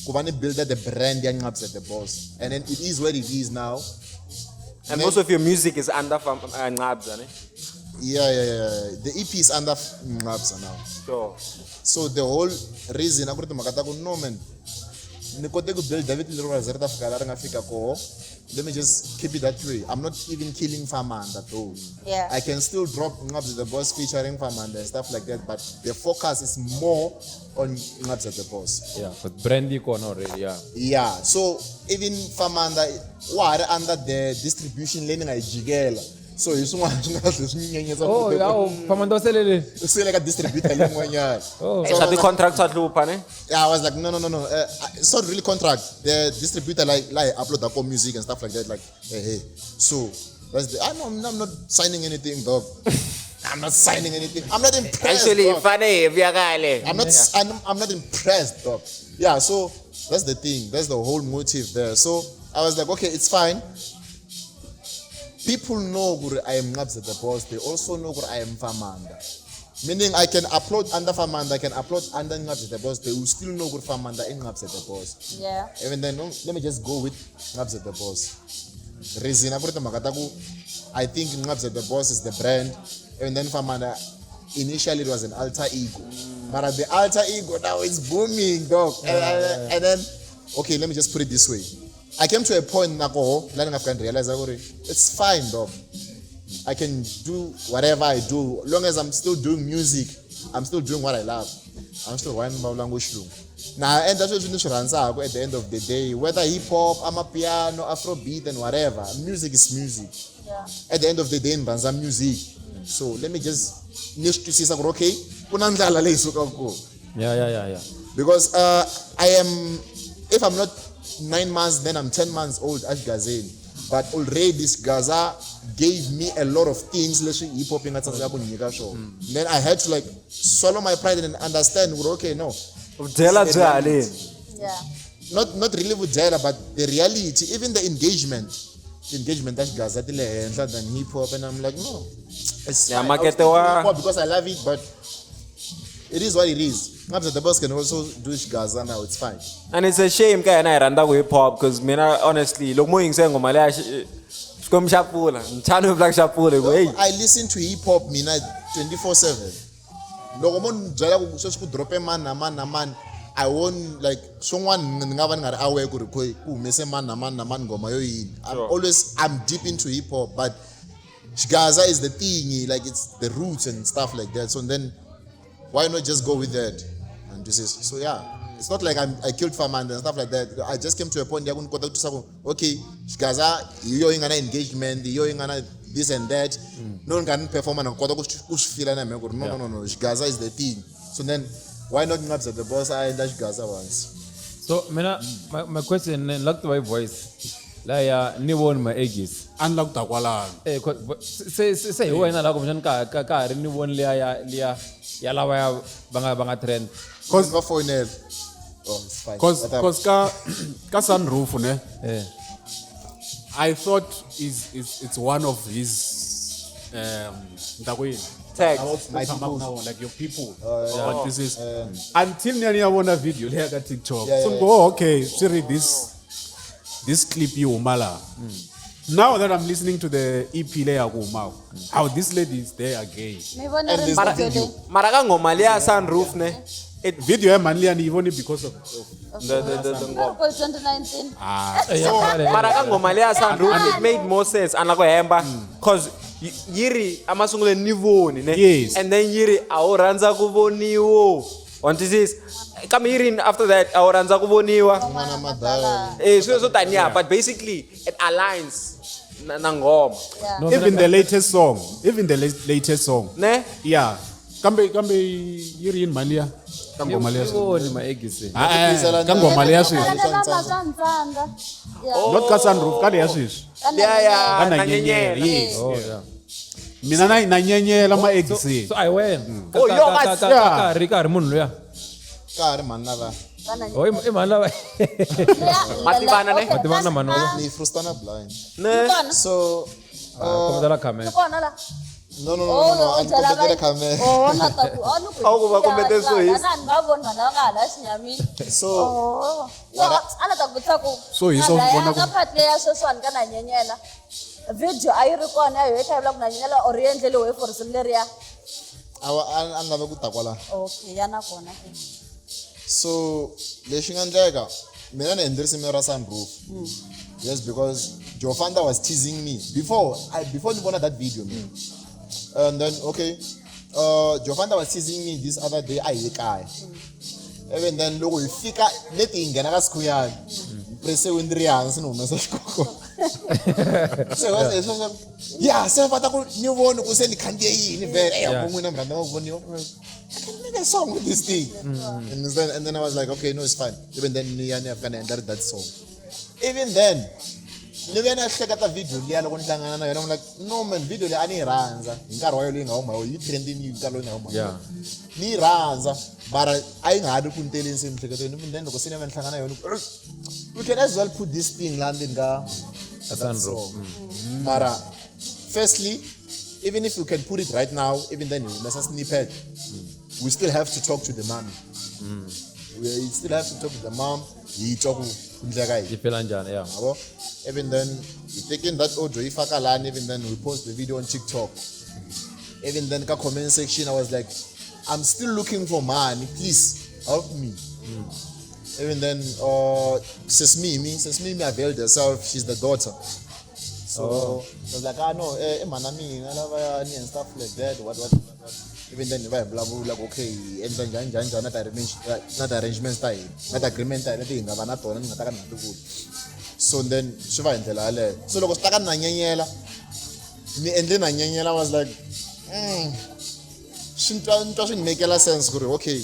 ku va ni builda the brand ya Ngabza the Boss. And then it is what it is now. And most of your music is under Ngabza, ne? Yeah. The EP is under Ngabza now. Sure. So the whole reason a ku ri timhaka ta ku no man, ni kote ku build vito leri ra ze ri ta fika la ri nga fika koho. Let me just keep it that way. I'm not even killing Famanda though. I can still drop Ngabza the Boss featuring Famanda and stuff like that, but the focus is more on Ngabza the Boss. Yeah, but brand yi kona already, yeah. Yeah, so even Famanda wa ha ri under the distribution leyi ni nga yi jikela, so hi swin'wana swi nga tlhe swi nyenyetsa. Oh, yeah, oh, Famanda u selele. Sele ka distributor leyin'wanyana. Oh. Swa ti-contract swa hlupha, ne? Yeah, I was like, no, no. It's not really contract. The distributor like upload the core music and stuff like that. Like, hey, hey. So that's the. I know I'm not signing anything, dog. I'm not signing anything. I'm not impressed. Actually, Dog. fane hi vuya kale. I'm not. I'm not impressed, dog. Yeah. So that's the thing. That's the whole motive there. So I was like, okay, it's fine. People know gore I am Ngabza the Boss. They also know gore I am Famanda. Meaning I can upload under Famanda, I can upload under Ngabza the Boss. They will still know gore Famanda and Ngabza the Boss. Even then, no, let me just go with Ngabza the Boss. Reason a ku ri timhaka ta ku I think Ngabza the Boss is the brand. And then Famanda, initially it was an alter ego. But the alter ego now is booming, dog. And then, okay, let me just put it this way. I came to a point nako la ni nga fika ni realize gore it's fine, dog. I can do whatever I do. Long as I'm still doing music, I'm still doing what I love. I'm still writing vulavula xilungu. Na endla sweswi ni swi rhandzaka at the end of the day, whether hip hop, amapiano, afrobeat and whatever, music is music. At the end of the day ni rhandza music. So let me just ni swi twisisa ku ri okay, ku na ndlala leyi sukaka kona. Yeah. Because I am, if I'm not 9 months, then I'm 10 months old at Gazelle. But already this Gaza gave me a lot of things leswi hip hop yi nga tsandzeka ku nyika swona. Then I had to like swallow my pride and understand, okay, no. Vudyela byi haleni. Not really vudyela, but the reality, even the engagement that Gaza ti le henhla than hip hop, and I'm like, no. It's Yeah, fine. market I was wa- hip hop because I love it, but it is what it is. Ngabza the Boss can also do Gaza now, it's fine. And it's a shame ka hina hi rhandzaka hip hop because mina honestly loko mo yingisa nghoma leya Xikwembu xa pfula nchani vula xa pfula hi ku hey. I listen to hip hop mina 24/7. Loko mo ni byela ku sweswi ku drope mani na mani na mani, I won't like swin'wana ni nga va ni nga ri aware ku ri ku humese mani na mani na mani nghoma yo yini. I'm always I'm deep into hip hop, but Gaza is the thing, like it's the roots and stuff like that. So then why not just go with that? And this is so yeah. It's not like I killed Famanda and stuff like that. I just came to a point ya ku ni kota ku twisa ku okay, Gaza hi yo yi nga na engagement, hi yo yi nga na this and that. No ni karhi ni performa na kota ku swi fila na mina ku ri no, no, no, no, xigaza is the thing. So then why not Nqabza the Boss a endla xigaza once? So mina my question ni la ku tiva hi voice laya ni voni maegis. A ni la ku ta kwalano. Eh, se hi wena la kumbexani ka ha ri ni voni liya ya liya ya lava ya va nga trend. Cause va foyinela. Oh, it's fine. Cause, What up? cause ka sunroof ne, I thought is it's one of his ntaku yini? Tags. My people. Like your people. But this is until ni ya vona video leya ka TikTok. Yeah, So yeah, ni ku, oh, okay, swi ri this clip yi huma laha. Now that I'm listening to the EP leya ku humaka, how this lady is there again. Mi vona And ri there's no video video. leyi. Mara ka nghoma liya sunroof ne, it Video ya mhani liya ni yi voni because of the Ku nghoma. ri ku 2019. Ya, Mara ka nghoma liya sunroof it made more sense a na ku hemba, cause yi ri emasungulweni ni voni ne. Yes. And then yi ri a wu rhandza ku voniwo, wa twisisa? Kambe yi ri after that a wu rhandza ku voniwa. N'wana madala. Eh, swilo swo taniya, but basically it aligns na nghoma. Yeah. No, even the latest song, even the latest song. Ne. Yeah. Kambe yi ri yini mhani liya? Ka nghoma liya ni sweswi. voni maegisi. Ah, eh, ka nghoma liya sweswi. Mara lama swa ntsandza. Yeah. Not ka sunroof, ka leya sweswi. Ka Liya ya Ka na na nyenyela, nyenyela. yes. Oh, yeah. Mina na nyenyela So maegisini. so a hi wena. Oh, yo, Ka ka ri ka ha ri munhu luya. Ka ha ri mhani lava. Ka na Oh, i mhani lava. Liya- Mativana ne? Okay, Mativana mhani wa- Ni frustana blind. Ne. Kona. So Kombetela camera. Kona la. No, no, no, no, no, a ni kombetele camera. Oh, na ta ku. Oh, ni ku. A wu ku va kombetele swo hisa. Na ni va voni vanhu lava nga hala xinyamini. So Oh. No, a na ta ku vutisa ku. So hi swo na vona ka part leya sweswiwani ka na nyenyela. Video a yi ri kona ya yoho yi kha yi vula ku na nyenyela or yi endleliwe for risimu leriya. a ni lave ku ta kwalano. Okay, ya na kona ke. So lexi nga endleka mina ni endle risimu ra sunroof. Yes, because Jofanda was teasing me before ni vona that video man. And then okay, Jofanda was teasing me this other day a hi ye kaya. Even then loko hi fika leti hi nghena ka sikhuyani, prese windi ri hansi ni humesa xikoko. Se va se sweswo, ya se va ta ku ni voni ku se ni khandziye yini vhele. Eh, Yeah. n'wina mi rhandza ku voniwa. I can make a song with this thing. And then I was like, okay, no, it's fine. Even then, ni ya ni ya fika ni endla that song. Even then, ni ve na hleketa video liya loko ni hlangana na yona, I'm like, no man, video leyi a ni yi rhandza hi nkarhi wa yona leyi nga huma yi trendini hi nkarhi lowu yi nga huma. Yeah. Ni yi rhandza, mara a yi nga ha ri ku ni teleni se miehleketweni. Even then loko se ni va ni hlangana na yona, we can as well put this thing la ndzeni ka Ka that sunroof. song. Mara firstly, even if you can put it right now, even then you humesa snippet, we still have to talk to the mom. We still have to talk to the mom. Hi twa ku ku endleka yini. Yi fila njhani, yeah. Yabo? Even then, we taking that audio, yi faka lani, even then we post the video on TikTok. Even then, ka comment section, I was like, I'm still looking for money. Please help me. Even then, Sis Mimi availed herself. She's the daughter. So I was like, ah, no, eh, mana mina, lava and stuff like that. What, what, what, what. Even then, va hi vulavula like, okay, endla njhani, njhani, njhani, na na ti-arrangements ta hina, na ti-agreement ta hina leti hi nga va na tona, ni nga ta ka ni nga ti vuli. So then, swi va hi ndlela yaleyo. So loko swi ta ka na nyenyela, ni endle na nyenyela, I was like, swi ni twa swi ni makela sense ku ri, okay,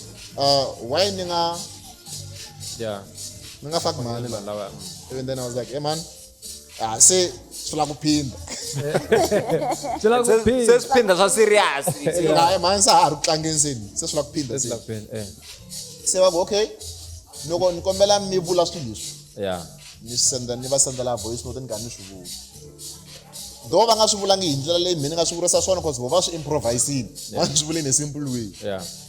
why ni nga ni nga faki mali la? Vanhu lava. Even then I was like, hey man, ah, se swi lava ku phinda. Swi lava ku Se phinda. swi phinda swa serious. Hayi man, sa ha ri ku tlangeni seni, se swi lava ku phinda Swi se. lava ku phinda, eh. Se va ku okay, loko ni kombela mi vula swilo leswi, ni senda ni va sendela voice note ni karhi ni swi vula. Though va nga swi vulangi hi ndlela leyi mina ni nga swi vurisa swona, cause vo va swi improvisini, va swi vule in a simple way.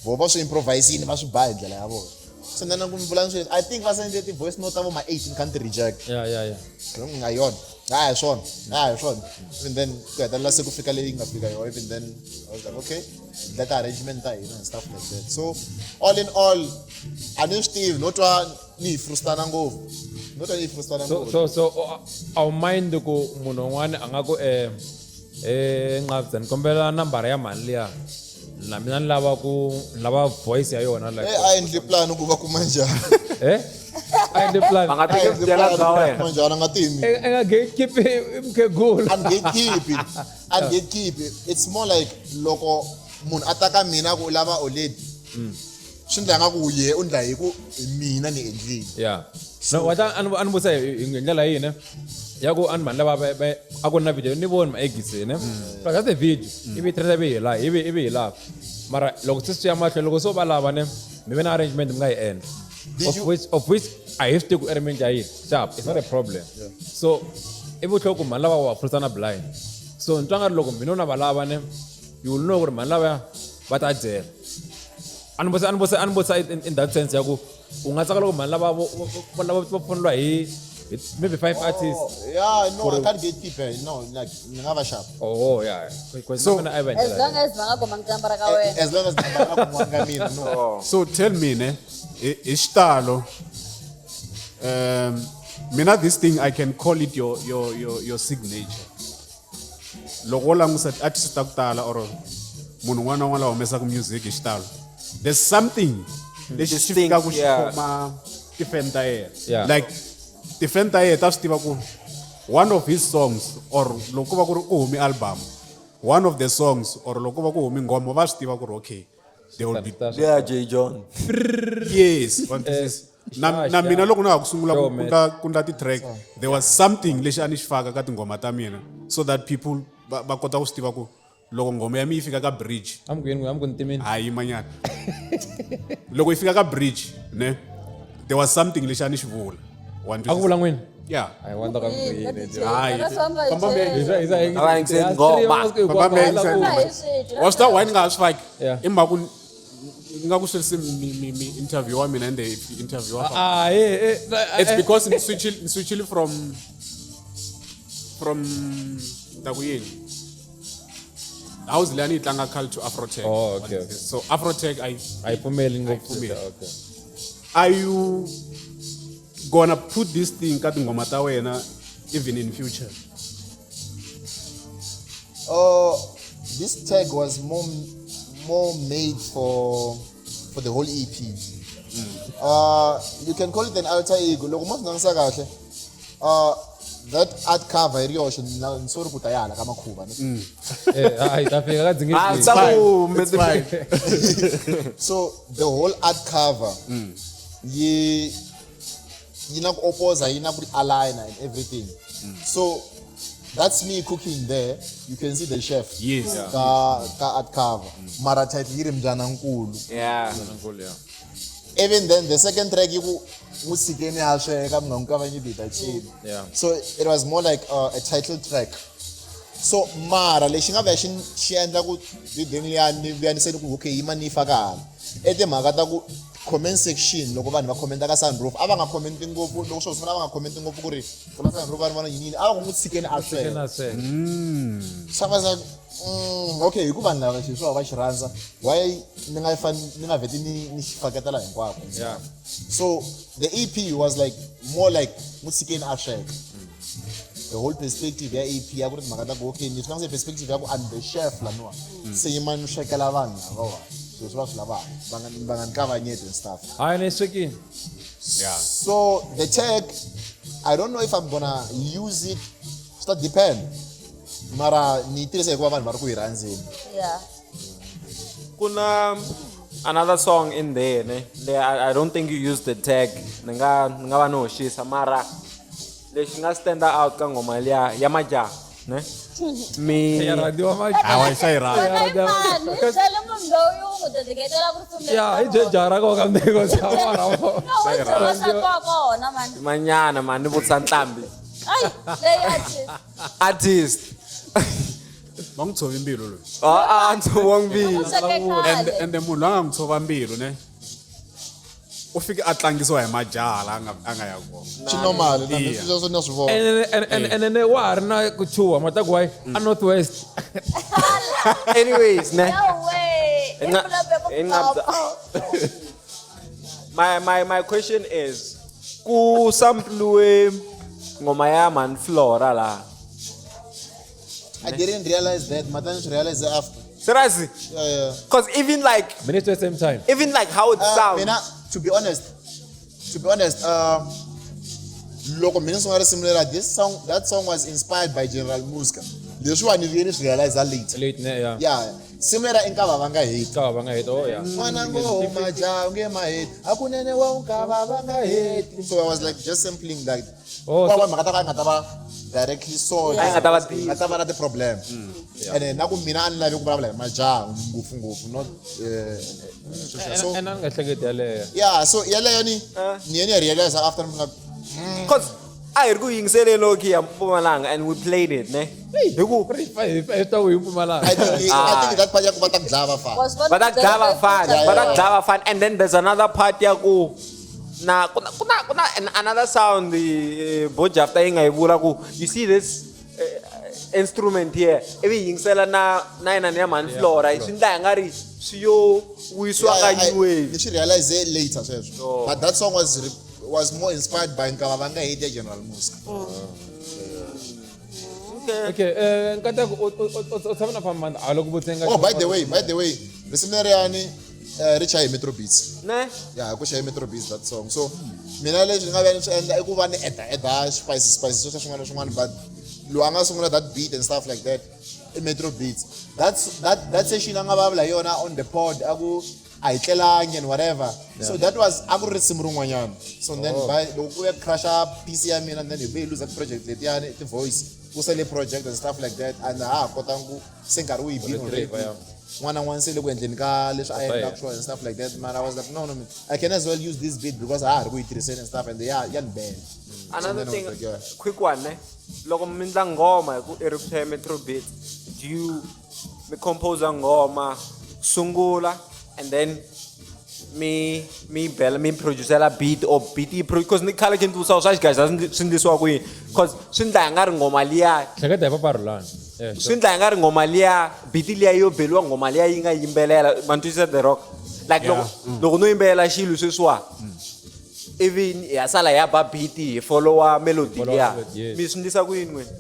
Vo va swi improvisini, va swi ba hi ndlela ya vona. So then ku ni vula swilo, I think va sendele ti-voice note ta vo ma 8 ni kha ni ti reject. Nga yona, a hi swona, a hi swona. Even then ku hetelela se ku fika leyi nga fika yona. Even then I was like, okay, ndla ti-arrangement ta hina and stuff like that. So all in all, a ni swi tivi, no twa ni hi frustana ngopfu, no twa ni hi frustana So ngopfu. so a wu mind ku munhu un'wana a nga ku Nqabza ni kombela nambara ya mhani liya, na mina ni lava ku ni lava voice ya yona like Eh, a endli plan ku va kuma njhani. Eh? endli plan Va nga teki vudyela bya wena. Manjhani a nga timi I nga gatekeep i mukhegula and gatekeep and gatekeep it's more like loko munhu a ta ka mina ku u lava oledi swi ndla nga ku ye u ndla hi ku hi mina ni endlile yeah no wa ta a ni vutisa hi ndlela yini ya ku a ni mhani lava a ku ri na video ni voni maegisi ne plus that's a video ivi yi tirhisa ivi hi laha ivi hi laha mara loko se swi ya mahlweni loko se u va lava ne mi ve na arrangement mi nga yi endla of which a hi swi tivi ku arrangement ya yini sharp it's not a problem. So i vuhloko mhani lava wa pfurisana blind. So ni twa nga ri loko mina u na va lava ne you will know ku ri mhani lavaya va ta dyela. A ni vutisa in that sense ya ku u nga tsaka loko mhani lava vo lava va pfuniwa hi maybe 5 artists. Yeah, no, I can't get people. No, like ni nga va xava. Oh, yeah. Because So- mina a va As long as va nga kumanga nambara ka wena. As long as va nga kumanga mina, no. So tell me, ne, hi xitalo, mina this thing I can call it your signature. Loko wo langusa ti-artist ta ku tala or munhu un'wana na un'wana la humesaka music hi xitalo, there's something lexi xi Distinct, fikaka xi yeah. khoma ti-fan ta yena. Yeah. Like ti-fan ta yena ta swi tiva ku one of his songs or loko ku va ku ri ku humi album, one of the songs or loko ku va ku humi nghoma va swi tiva ku ri okay, they will be Yeah, J John. Yes, one this. Na mina loko na ha ku sungula ku ndla ti-track, there was something lexi a ni xi faka ka tinghoma ta mina so that people va kota ku swi tiva ku loko nghoma ya mina yi fika ka bridge. I'm going to Ha yimanyana. Loko yi fika ka bridge, ne, there was something lexi a ni xi vula. A ku vula n'wini? Yeah. I wonder ka ku yini. Hayi. Famba A va yingiseli nghoma. Wa swi tiva why ni nga ha swi faki? Yeah. I mhaka ku ni nga ku sweswi mi interview wa mina ende interview wa Ah, eh, eh, It's because ni switchile from ta ku yini? House leyi a ni yi tlanga khale to Afrotech. Oh, okay, okay. So Afrotech A yi pfumeli ngopfu. pfumeli. Okay. Are you gonna put this thing ka tinghoma ta wena even in future? This tag was more made for the whole EP. You can call it an alter ego. Loko mo swi langutisa kahle, that art cover hi ri yoxe, ni sorry ku ta ya hala ka makhuva, ne? Eh, hayi, ta fika ka dzingi Ah, dzingi. tsa ku It's fine. So the whole art cover yi na ku opposa, yi na ku align and everything. So that's me cooking there. You can see the chef. Yes. Ka art cover. Mara title yi ri Mbyana Nkulu. Yeah. Even then the second track yi ku n'wi tshikeni a sweka mi nga n'wi kavanyeti hi ta cina. Yeah. So it was more like a title track. So mara lexi nga vuya xi endla ku video liya ni vuya ni se ni ku okay yima ni yi faka hala. I timhaka ta ku comment section loko vanhu va commenta ka Sunroof a va nga commenti ngopfu loko swo sungula a va nga commenti ngopfu ku ri pfula Sunroof va ri vona yini a va ku n'wi tshikeni a sweka. Swa va sa okay hi ku vanhu lava xi swo va xi rhandza why ni nga ni nga vheti ni xi faketela hinkwako. Yeah. So the EP was like more like n'wi tshikeni a sweka. The whole perspective ya EP ya ku ri timhaka ta ku okay ni swi langutise perspective ya ku I'm the chef laniwa. Se yima ni swekela vanhu lavawa. Swilo swi va swi lavaka. Va nga ni kavanyeti and stuff. Hayi, ni swekile. Yeah. So the tag, I don't know if I'm gonna use it. Swi ta depend. Mara ni yi tirhisa hikuva vanhu va ri ku yi rhandzeni. Yeah. Kuna another song in there, ne? Le, I don't think you used the tag. Ni nga va ni hoxisa mara lexi nga stand out ka nghoma liya ya majaha, ne? Mi Ya rhandziwa majaha. Hawa, xa yi rhandza. Wena i mani? Hi byele munhu loyi u n'wi dedicatela ku risimu Ya, hi bye jaha ra koho ka mniko sa mara vo. No, u byela nsati wa kona mani. manyana mani ni vutisa nqambi. Ai, leyi artist. Artist. Va n'wi tshove mbilu loyi. Ah, ah, ntshovongi mbilu. U sweke khale. And munhu loyi a nga n'wi tshova mbilu ne u fike a tlangisiwa hi majaha laha a nga ya kona. Swi normal, na Yeah. sweswo na swi vona. And then wa ha ri na ku chuha mata ku why a North West. Anyways, ne. No way. I vula ku My question is ku sampliwe ngoma ya Man Flora la. I didn't realize that. Mata ni swi realize after. Seriously? Yeah, yeah. Because even like Minutes at the same time. Even like how it sounds. Mina, to be honest, Loko mina ni sungula risimu leriya, this song, that song was inspired by General Muska. Leswiwani ni vuye ni swi realize later. Late ne yeah. Yeah, nsimu leriya i Nkava va nga heti. Nkava va nga heti, oh yeah. N'wana ngoma ja u nge maheti, hakunene wa Nkava va nga heti. So I was like just sampling that. Oh, Kwa mhaka ta ka nga ta va directly so A yi nga ta va nga ta va na ti-problem. And then na ku mina a ni lavi ku vulavula hi majaha ngopfungopfu, not so And a ni nga hleketi yaleyo. Yeah, so yaleyo ni ye ni ya realize after ni nga Cause a hi ri ku yingiseleni loko hi ya Mpumalanga and we played it ne. Hi ku Hi ta ku hi Mpumalanga. I think that part ya ku va ta ku dlaya vafana. Was va ta ku dlaya vafana, Yeah, va ta ku yeah. dlaya vafana and then there's another part ya ku na ku na ku na ku na another sound bo Jafta yi nga yi vula ku you see this instrument here ivi yi yingisela na yinani ya Mhani Flora swi ndla hi nga ri swi yo vuyisiwa ka new wave. Ni swi realize later sweswo. Oh. But that song was more inspired by Nkava va nga heti ya General Muska. Okay, Nkateko u tshama na Famanda a loko vutsenga. Oh, by the way, risimu leriyani ri chaye Metro Beats. Ne? Yeah, ku chaye Metro Beats that song. So mina leswi ni nga vuya ni swi endla i ku va ni eda spices sweswo swin'wana na swin'wana, but loyi a nga sungula that beat and stuff like that i Metro Beats. That's that session a nga vulavula hi yona on the pod a ku a hi tlelangi and whatever. So that was a ku ri risimu rin'wanyana. So then by loko ku ya crasha PC ya mina, then hi vuye hi lose project letiyani ti-voice ku sale project and stuff like that, and ha ha kotanga ku se nkarhi wu hi bini already. Yeah. N'wana n'wana se le ku endleni ka leswi a endlaka swona and stuff like that. Man, I was like, no, man, I can as well use this beat because a ha ri ku yi tirhiseni and stuff, and ya ni bela. Another So then I thing, was like, yeah. quick one ne. Loko mi ndla nghoma hi ku i ri ku chaya Metro Beats, do you mi compose nghoma sungula and then mi bela mi producela beat or beat yi because ni khale khe ni tivutisa swa xigaza swi ndlisiwa ku yini, cause swi ndla hi nga ri nghoma liya. Hleketa hi Papa Rhulani. Yeah, sure. Swi ndla hi nga ri nghoma liya beat liya yo beliwa nghoma liya yi nga yimbelela ma ni twisisa The Rock like loko no yimbelela xilo sweswiwa ivi hi ya sala hi ya ba beat hi followa melody Follow liya. melody, yes. Mi swi ndlisa ku yini n'wina?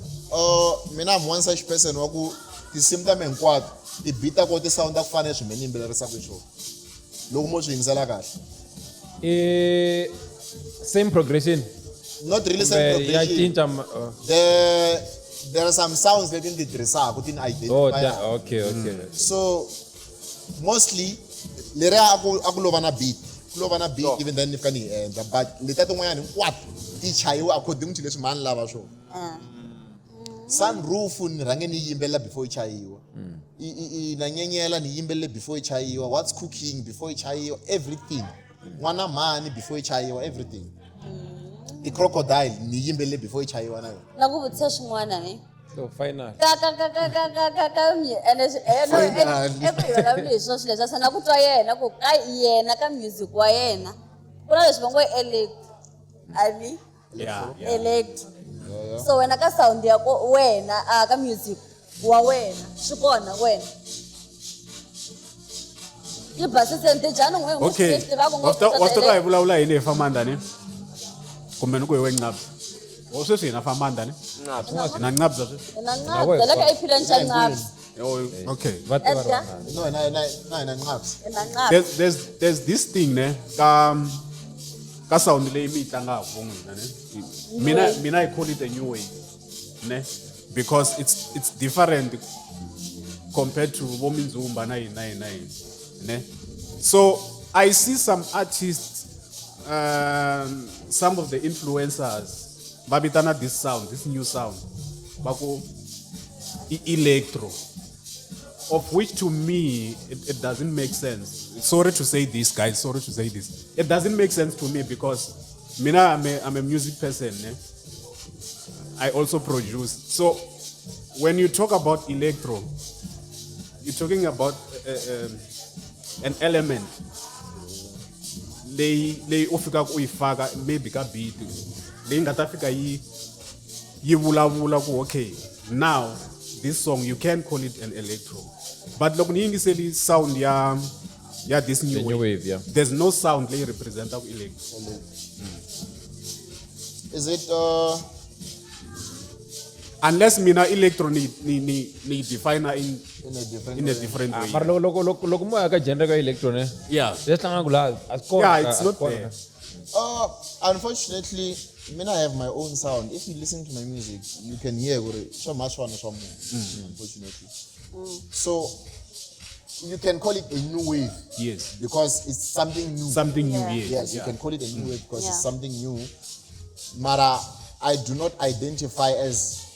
Mina I'm one such person wa ku tinsimu ta mina hinkwato ti-beat ta kona ti sound ku fana na leswi mina ni yimbelerisaka xiswona loko mo swi yingisela kahle. Same progression. Not really same Kumbe ya progression. cinca There are some sounds leti ni ti tirhisaka ti ni Oh, identify. okay, okay. So mostly leriya a ku lova na beat. Ku lova na beat even then ni fika ni yi endla, but letiya tin'wanyana hinkwato ti chayiwa according to leswi mhani lava swona. Sunroof ni rhange ni yimbelela before yi chayiwa. Na nyenyela ni yimbelele before yi chayiwa. What's cooking before yi chayiwa, everything. N'wana mhani before yi chayiwa, everything. Ti-crocodile ni yimbelele before yi chayiwa na yona. Na ku vutisa swin'wana ni. So final. Ka ka ka ka ka ka ka ka mi ene no Final. e ku hi vulavula hi swona swilo leswi a na ku twa yena ku ka yena ka music wa yena ku na leswi va ngo electro ani electro. So wena ka sound ya ko wena a ka music wa wena swi kona wena yi basise ntijani n'we n'we Okay. swi tivaka ngopfu Wa swa swi tiva hi ti-electro. vulavula yini hi Famanda ne? Kumbe ni ku hi we Nqabza. O sweswi hina Famanda ne? Hina Nqabza sweswi. Hina Nqabza le ka EP lentsha Nqabza. Oh, okay. Va tiva Edgar? rona. No, na Nqabza. Hina Nqabza. There's this thing ne ka sound leyi mi yi tlangaka vo n'wina ne. Mina I call it a new wave ne, because it's different compared to vo Mindzumba na yini na yini na yini ne. So I see some artists, some of the influencers va vitana this sound, this new sound va ku i electro, of which to me it doesn't make sense. Sorry to say this, guys. Sorry to say this. It doesn't make sense to me because mina I'm a music person. Ne? I also produce. So when you talk about electro, you're talking about an element. Leyi u fikaka u yi faka maybe ka beat leyi nga ta fika yi vulavula ku okay, now this song you can call it an electro. But loko ni yingiseli sound ya this new The new wave, wave, yeah. There's no sound leyi representaka electro. Is it unless mina electro ni define in in a different in a way. different way. Mara loko mo ya ka genre ka electro ne. Yeah. Leswi tlangaka laha a swi kona. Yeah, it's a not swi kona. there. Unfortunately, mina I have my own sound. If you listen to my music, you can hear gore swa mashwana swa munhu, unfortunately. So you can call it a new wave. Yes. Because it's something new. Something new, Yeah. yes. Yes, you can call it a new wave because it's Yeah. something new. Mara, I do not identify as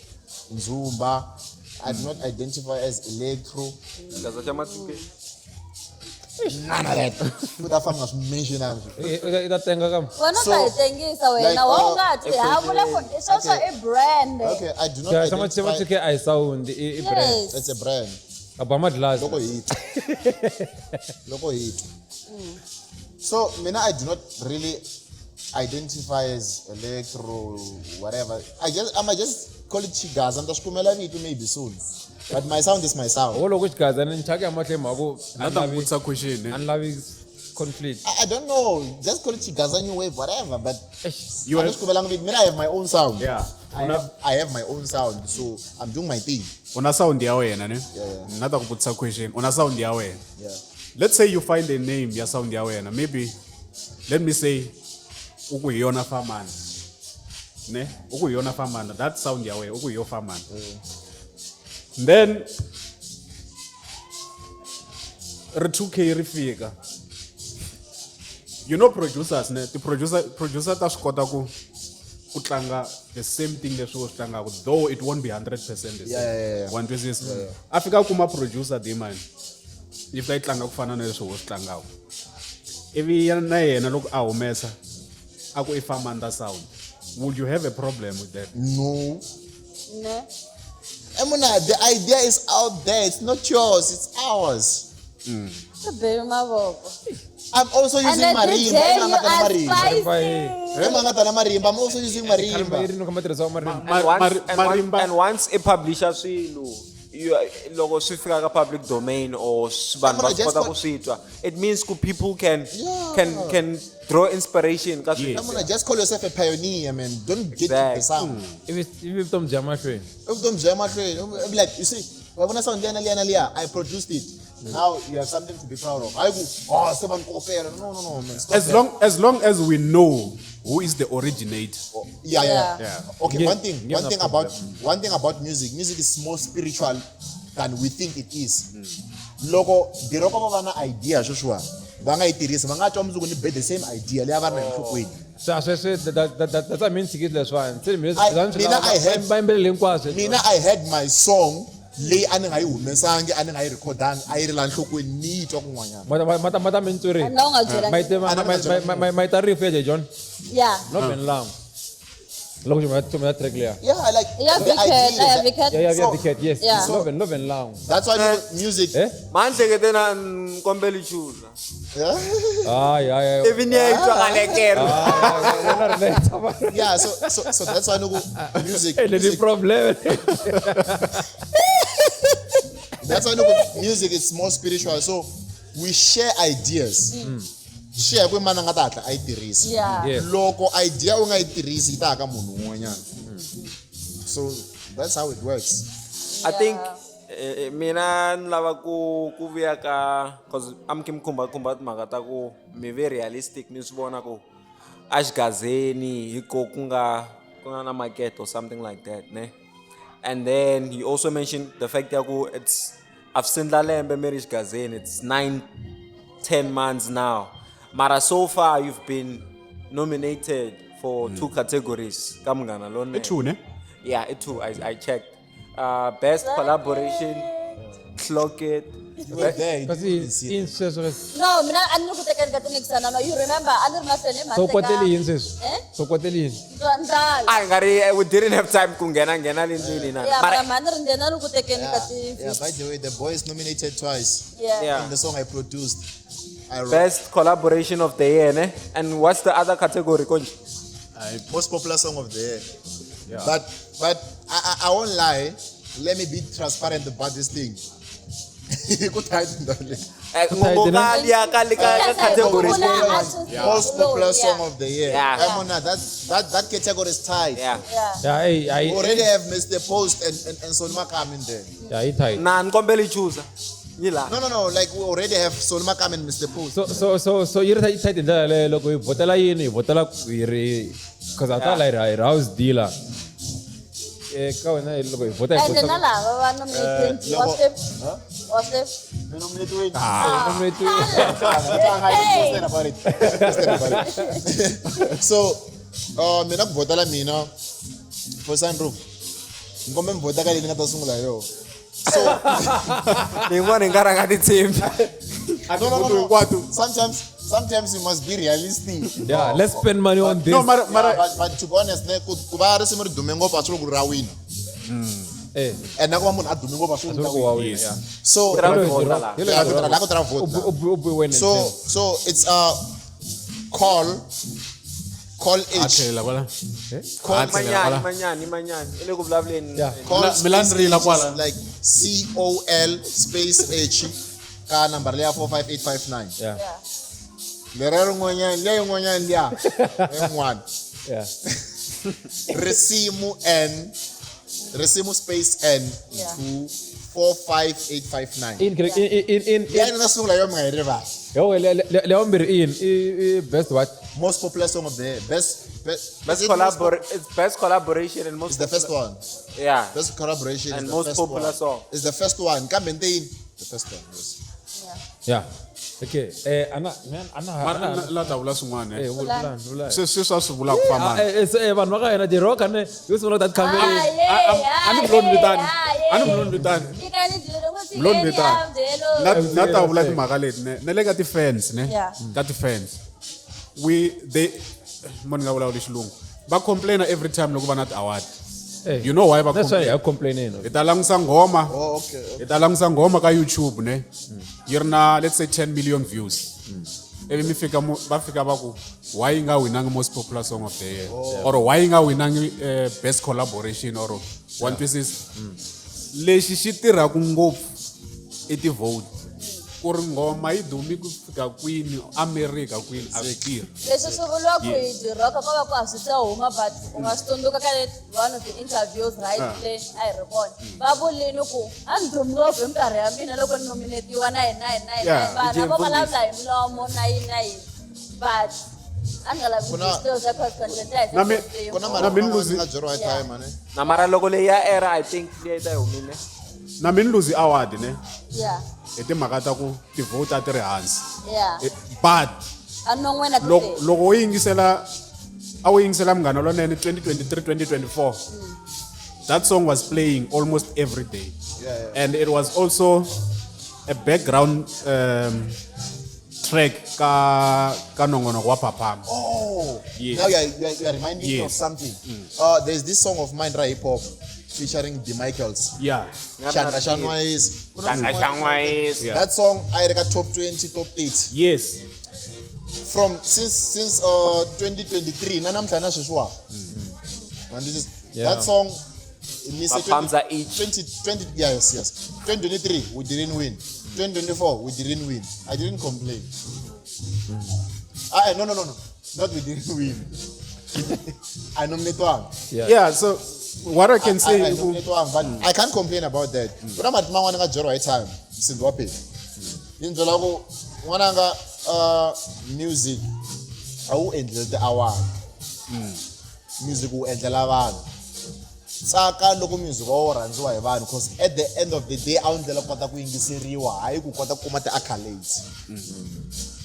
Nzumba. I do not identify as electro. Gaza xa ma-2K. None of that. Put that farm was mentioned. I ta tenga kam Wena u So, ta hi tengisa wena like, wa u nga ti ha vula ku i sweswo i brand. Okay, I do not xa ma identify. 2K a hi sound i brand Yes. It's a brand. a ba madlasi Loko hit. Loko hit. So, mina, I do not really identify as electro, whatever. I might just call it Chigaza. I'm just kumela vito maybe soon. But my sound is my sound. wo loko xigaza ni chaka ya mahlweni mhaka Na ta n'wi vutisa question a eh? ni lavi conflict I don't know. Just call it Chigaza new wave, whatever. But You I'm have- just kumela vito. Mina, I have my own sound. Yeah. I have my own sound, so I'm doing my thing. U na sound ya wena ne? Yeah, Na ta ku vutisa question. U na sound ya wena. Yeah. Let's say you find a name ya sound ya wena. Maybe let me say u ku hi yona famana. Ne? U ku hi yona famana. That sound ya wena u ku hi yo famana. Then ri 2K ri fika. You know producers ne? Ti producer ta swi kota ku tlanga the same thing leswi u swi tlangaka though it won't be 100% the same. Yeah. Wa twisisa? A fika a kuma producer Dman yi fika yi tlanga ku fana na leswi wo swi tlangaka ivi na yena loko a humesa a ku i famanda sound would you have a problem with that No. Ne? Emuna, the idea is out there. It's not yours. It's ours. Swi beli mavoko. I'm also And using the marimba. DJ, Rema you nga tana are marimba. spicy. Rema nga tana marimba. I'm also using marimba. yi ri no kha ma tirhisiwa marimba And once, and, Marimba- and once i publisher swilo loko swi fika ka public domain or vanhu va Mara swi just kota ku swi twa it means ku people can Yeah. can draw inspiration ka swilo Emuna, just call yourself a pioneer, man. Don't get Exactly. the sound. ivi vutomi bya mahlweni If don't jam be like, you see, when I sound liana liana lia, I produced it. Now you have something to be proud of. I go, oh, seven compare. No, man. Stop as that. long as long as we know who is the originator Yeah. Yeah. Okay, Yeah, one thing, yeah, one no thing problem. about one thing about music. Music is more spiritual than we think it is. Loko diroko va va na idea Joshua, va nga yi tirhisi, va nga twa mundzuku ni be the same idea leyi a va ri na enhlokweni. swa sweswi that's a mean ticket leswiwani se Mina I had- va yimbelele hinkwaswo Mina I had my song leyi a ni nga yi humesangi, a ni nga yi rhekhodangi, a yi ri laha nhlokweni ni yi twa kun'wanyana. mata mintsuri Na u nga byelanga. ma yi ta rifu ya John Yeah. no ben lam loko xi ya track leya Yeah, like Ya the Vicat, idea. ya Vicat. ya Vicat, yes Yeah. love and lam That's why music. eh maanhlekete na nkombeli chuza Yeah. hayi hayi hayi ivi ni ya yi twa kalekere wena ri na tshama Yeah, so that's why loko music, le ni music problem That's why loko music is more spiritual. So we share ideas. Share ku mana nga ta hatla a yi tirhisa. Yeah. Yes. Loko idea u nga yi tirhisi yi ta ya ka munhu un'wanyana. So that's how it works. I think mina ni lava ku vuya ka cause a mi khe mi khumba khumba timhaka ta ku mi ve realistic mi swi vona ku a xigazeni hi ko ku nga na market or something like that ne and then you also mentioned the fact ya ku it's I've seen la lembe mi ri xigazeni it's 9 10 months now mara so far you've been nominated for two categories ka Munghana Lonene. I two ne Yeah, it too. I checked. Best collaboration, Clock It. You were there. You kasi didn't even see i it. sweswo No, mina a ni ri ku tekeni ka timixana. No, you remember a ni ri mahlweni hi so kwateli mhaka yini sweswi Eh? so kwateli yini ndlala. I ngari we didn't have time ku nghena nghena le ndlwini na. Yeah, mara Mara mhani ri ndzeni a ni ri ku tekeni ka ti Yeah, by the way, the boy is nominated twice. Yeah. Yeah. In the song I produced. I wrote. Best collaboration of the year, ne? And what's the other category, konje? Most popular song of the year. But I won't lie. Let me be transparent about this thing. Ku tight ndale. Ngoka liya ka le ka Yes, category. popular artist. Most popular Yeah. song of the year. Yeah. Emona, that category is tight. Yeah. Yeah. ya ey We already have Mr. Post and Son Makam in there. ya yi tight Na nkombela i choose. Yi la. No, no, no. Like we already have Solly Makam and Mr. Post. So yi ri tight hi ndlela yaleyo loko hi vhotela yini hi vhotela hi ri cause a ta la hi ri house dealer eh ka wena hi loko hi vhota hi Ende na vhota lava va nominated wa loko- swi wa swi Stand about it. Stand about it. So, mina ku vhotela mina for Sunroof. Nkombe mi vhota ka leyi ni nga ta sungula hi yona. So, Leyin'wana hi nga rhanga titshembi. no, no, no, no. Hinkwato. Sometimes you must be realistic. Yeah, let's spend money on this. No, mara mara Yeah, but to be honest, ne, ku va risimu ri dume ngopfu a swi vuli ku ri ra wina. Eh, And na ku va munhu a dume ngopfu a swi a vuli swi ku vuli ra ku wa wina. wina, yeah. So, Ra vhota la. Yeah, ku tirha- la ku tirha vote la. U bi wena So it's call a H tlhelela kwala. call Manyani, manyani, manyani. I le ku vulavuleni. Yeah. call Milan space rila H, kwala. like C O L space H ka number leya 45859. Yeah. Lera rin'wanyana liya yin'wanyana liya yin'wana. Yeah. Risimu N Risimu space N Yeah. to 45859. In in in Liya ni nga sungula yo mi nga yi rivali. yo le wa mbirhi i yini i best what? Most popular song of the year. Best Best is it most collabor it's best collaboration and most It's the first one. Yeah. Best collaboration And is the most first popular one. song. It's the first one. Kambe nteyini the first one. Yes. Yeah. Okay. Eh ana man ana Mara ana la ta vula swin'wana. eh vula vula. Sweswi swa swi vulaka ku Ah, famba. eh, eh, vanhu va ka hina diroka ne yo sungula that campaign. A ni muloni vitani. A ni muloni vitani. Muloni vitani. Na ta vula timhaka leti ne. Na le ka ti-fans ne. Yeah. Ka ti-fans. We they mo ni nga vulavuli xilungu. Va complaina every time loko va na ti-award. Eh, You know why va That's why complain? I complaining. Hi ta langusa nghoma. Oh, okay. Hi ta langusa nghoma ka YouTube ne. Yi ri na let's say 10 million views. Ivi mi fika va fika va ku why yi nga winangi most popular song of the year or why yi nga winangi best collaboration or one twisisa. Lexi xi tirhaka ngopfu i ti-vote ku ri nghoma yi dumi ku fika kwini America kwini a swi tirhi. Leswi swi vuriwa ku hi diroka ko va ku a swi se huma but u nga swi tsundzuka ka one of the interviews right le a hi ri kona va vulini ku a ni dumi ngopfu hi minkarhi ya mina loko ni nominatiwa na yini na yini na yini Yeah. vanhu a vo vulavula hi milomo na yini na yini but a ni nga lavi ku disclose cause content ya Na mi- hi Kuna Na mara mi ni man'wana lose- nga byeriwa hi time ane. Na mara loko leyi ya era I think leyi ta yi humile. Na mi ni lose award ne yeah hi timhaka ta ku ti-vote a ti ri hansi. yeah But a non'wini a ti loko tele. loko wo yingisela a wu yingisela Munghana Lonene 2023 2024 that song was playing almost every day. And it was also a background track ka nongonoko wa Phaphama. Oh, Yes. now you are reminding me of Yes. something. There's this song of mine, right, hip hop, featuring The Michaels. Yeah. Xandla xa Nwayisi. Xandla xa Nwayisi. Yeah. That song I got top 20, top 8. Yes. From since 2023, na namuntlha na sweswiwa. And this is Yeah. that song ni se Maphamza each. 2020 yes yes 2023 we didn't win 2024 we didn't win. I didn't complain. Ah, no, no, no, no. Not we didn't win. I nominate one. Yeah. Yeah, so what I can say I i ku nominate one, but I can't complain about that. Kuna mati man'wana nga byeriwa hi time msindo wa phela. Yi ni byela ku n'wananga music a wu endleli ti-award. Music wu endlela vanhu. Tsaka loko music wa wu rhandziwa hi vanhu cause at the end of the day a wu ndlela ku kota ku yingiseriwa hayi ku kota ku kuma ti-accolades.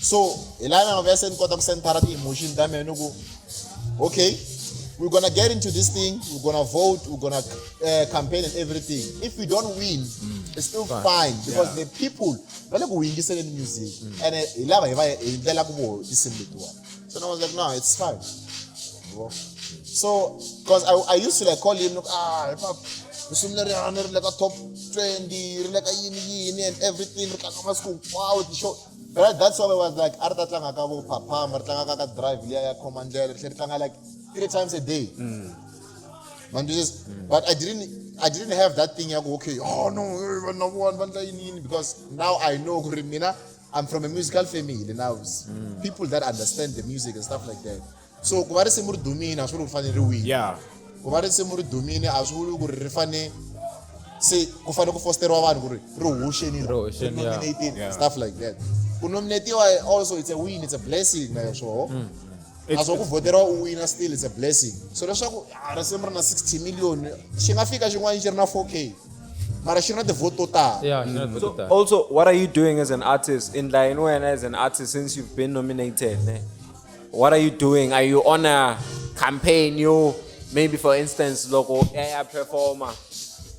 So hi laha ni nga vuya se ni kota ku sentara ti-emotion ta mina ni ku okay, we're gonna get into this thing, we're gonna vote, we're gonna campaign and everything. If we don't win, it's still fine, because the people va le ku yingiseleni music and hi lava hi va hi ndlela ku vo tinsimu letiwani. So I was like, no, it's fine. Yabo. So, because I used to like call him, look, ah, hip hop, risimu leriyani ri le ka top 20, ri le ka yini yini and everything, ri tlanga masiku hinkwawo ti-show. But that's why I was like, a ri ta tlanga ka vo Phaphama, ri tlanga ka drive liya ya Khomandlela, ri tlhela ri tlanga like 3 times a day. Man, this is, but I didn't have that thing ya ku, okay, oh no, eh, vanhu lava va endla yini yini, because now I know ku ri mina I'm from a musical family now, people that understand the music and stuff like that. So ku va risimu ri dumile a swi vuli ku fanele ri wina. Yeah. Ku va risimu ri dumile a swi vuli ku ri ri fane Se ku fanele ku fosteriwa vanhu ku ri ri hoxeni Ri hoxeni, yeah. nominating stuff like that. Ku nominatiwa also it's a win, it's a blessing na swoho. Naswo ku voteriwa u wina still it's a blessing. So leswaku ah, risimu ri na 60 million xi nga fika xin'wana xi ri na 4K mara xi ri na ti-vote to tala. Yeah, xi na ti-vote to tala. Also, what are you doing as an artist in line when as an artist since you've been nominated? Ne? What are you doing? Are you on a campaign? You maybe for instance, local AI performer.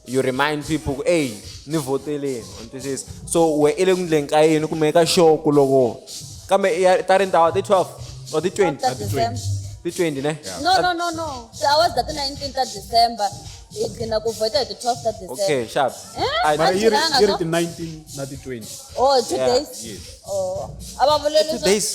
You remind people, hey, ni voteleni. This So we're in ka yini ku make sure ku loko kambe ya ta ri ndhawu ti 12 or ti 20 After December. ti 20 ne? No, no, no, no. The hours that 19th of December. Hi gcina ku vhota hi ti 12 ta December. Okay, sharp. Eh? Mara yi ri Andzelanga, yi ri no? ti 19 na ti 20. Oh, 2 Yeah. days. Oh. A va vule Two leswaku- days.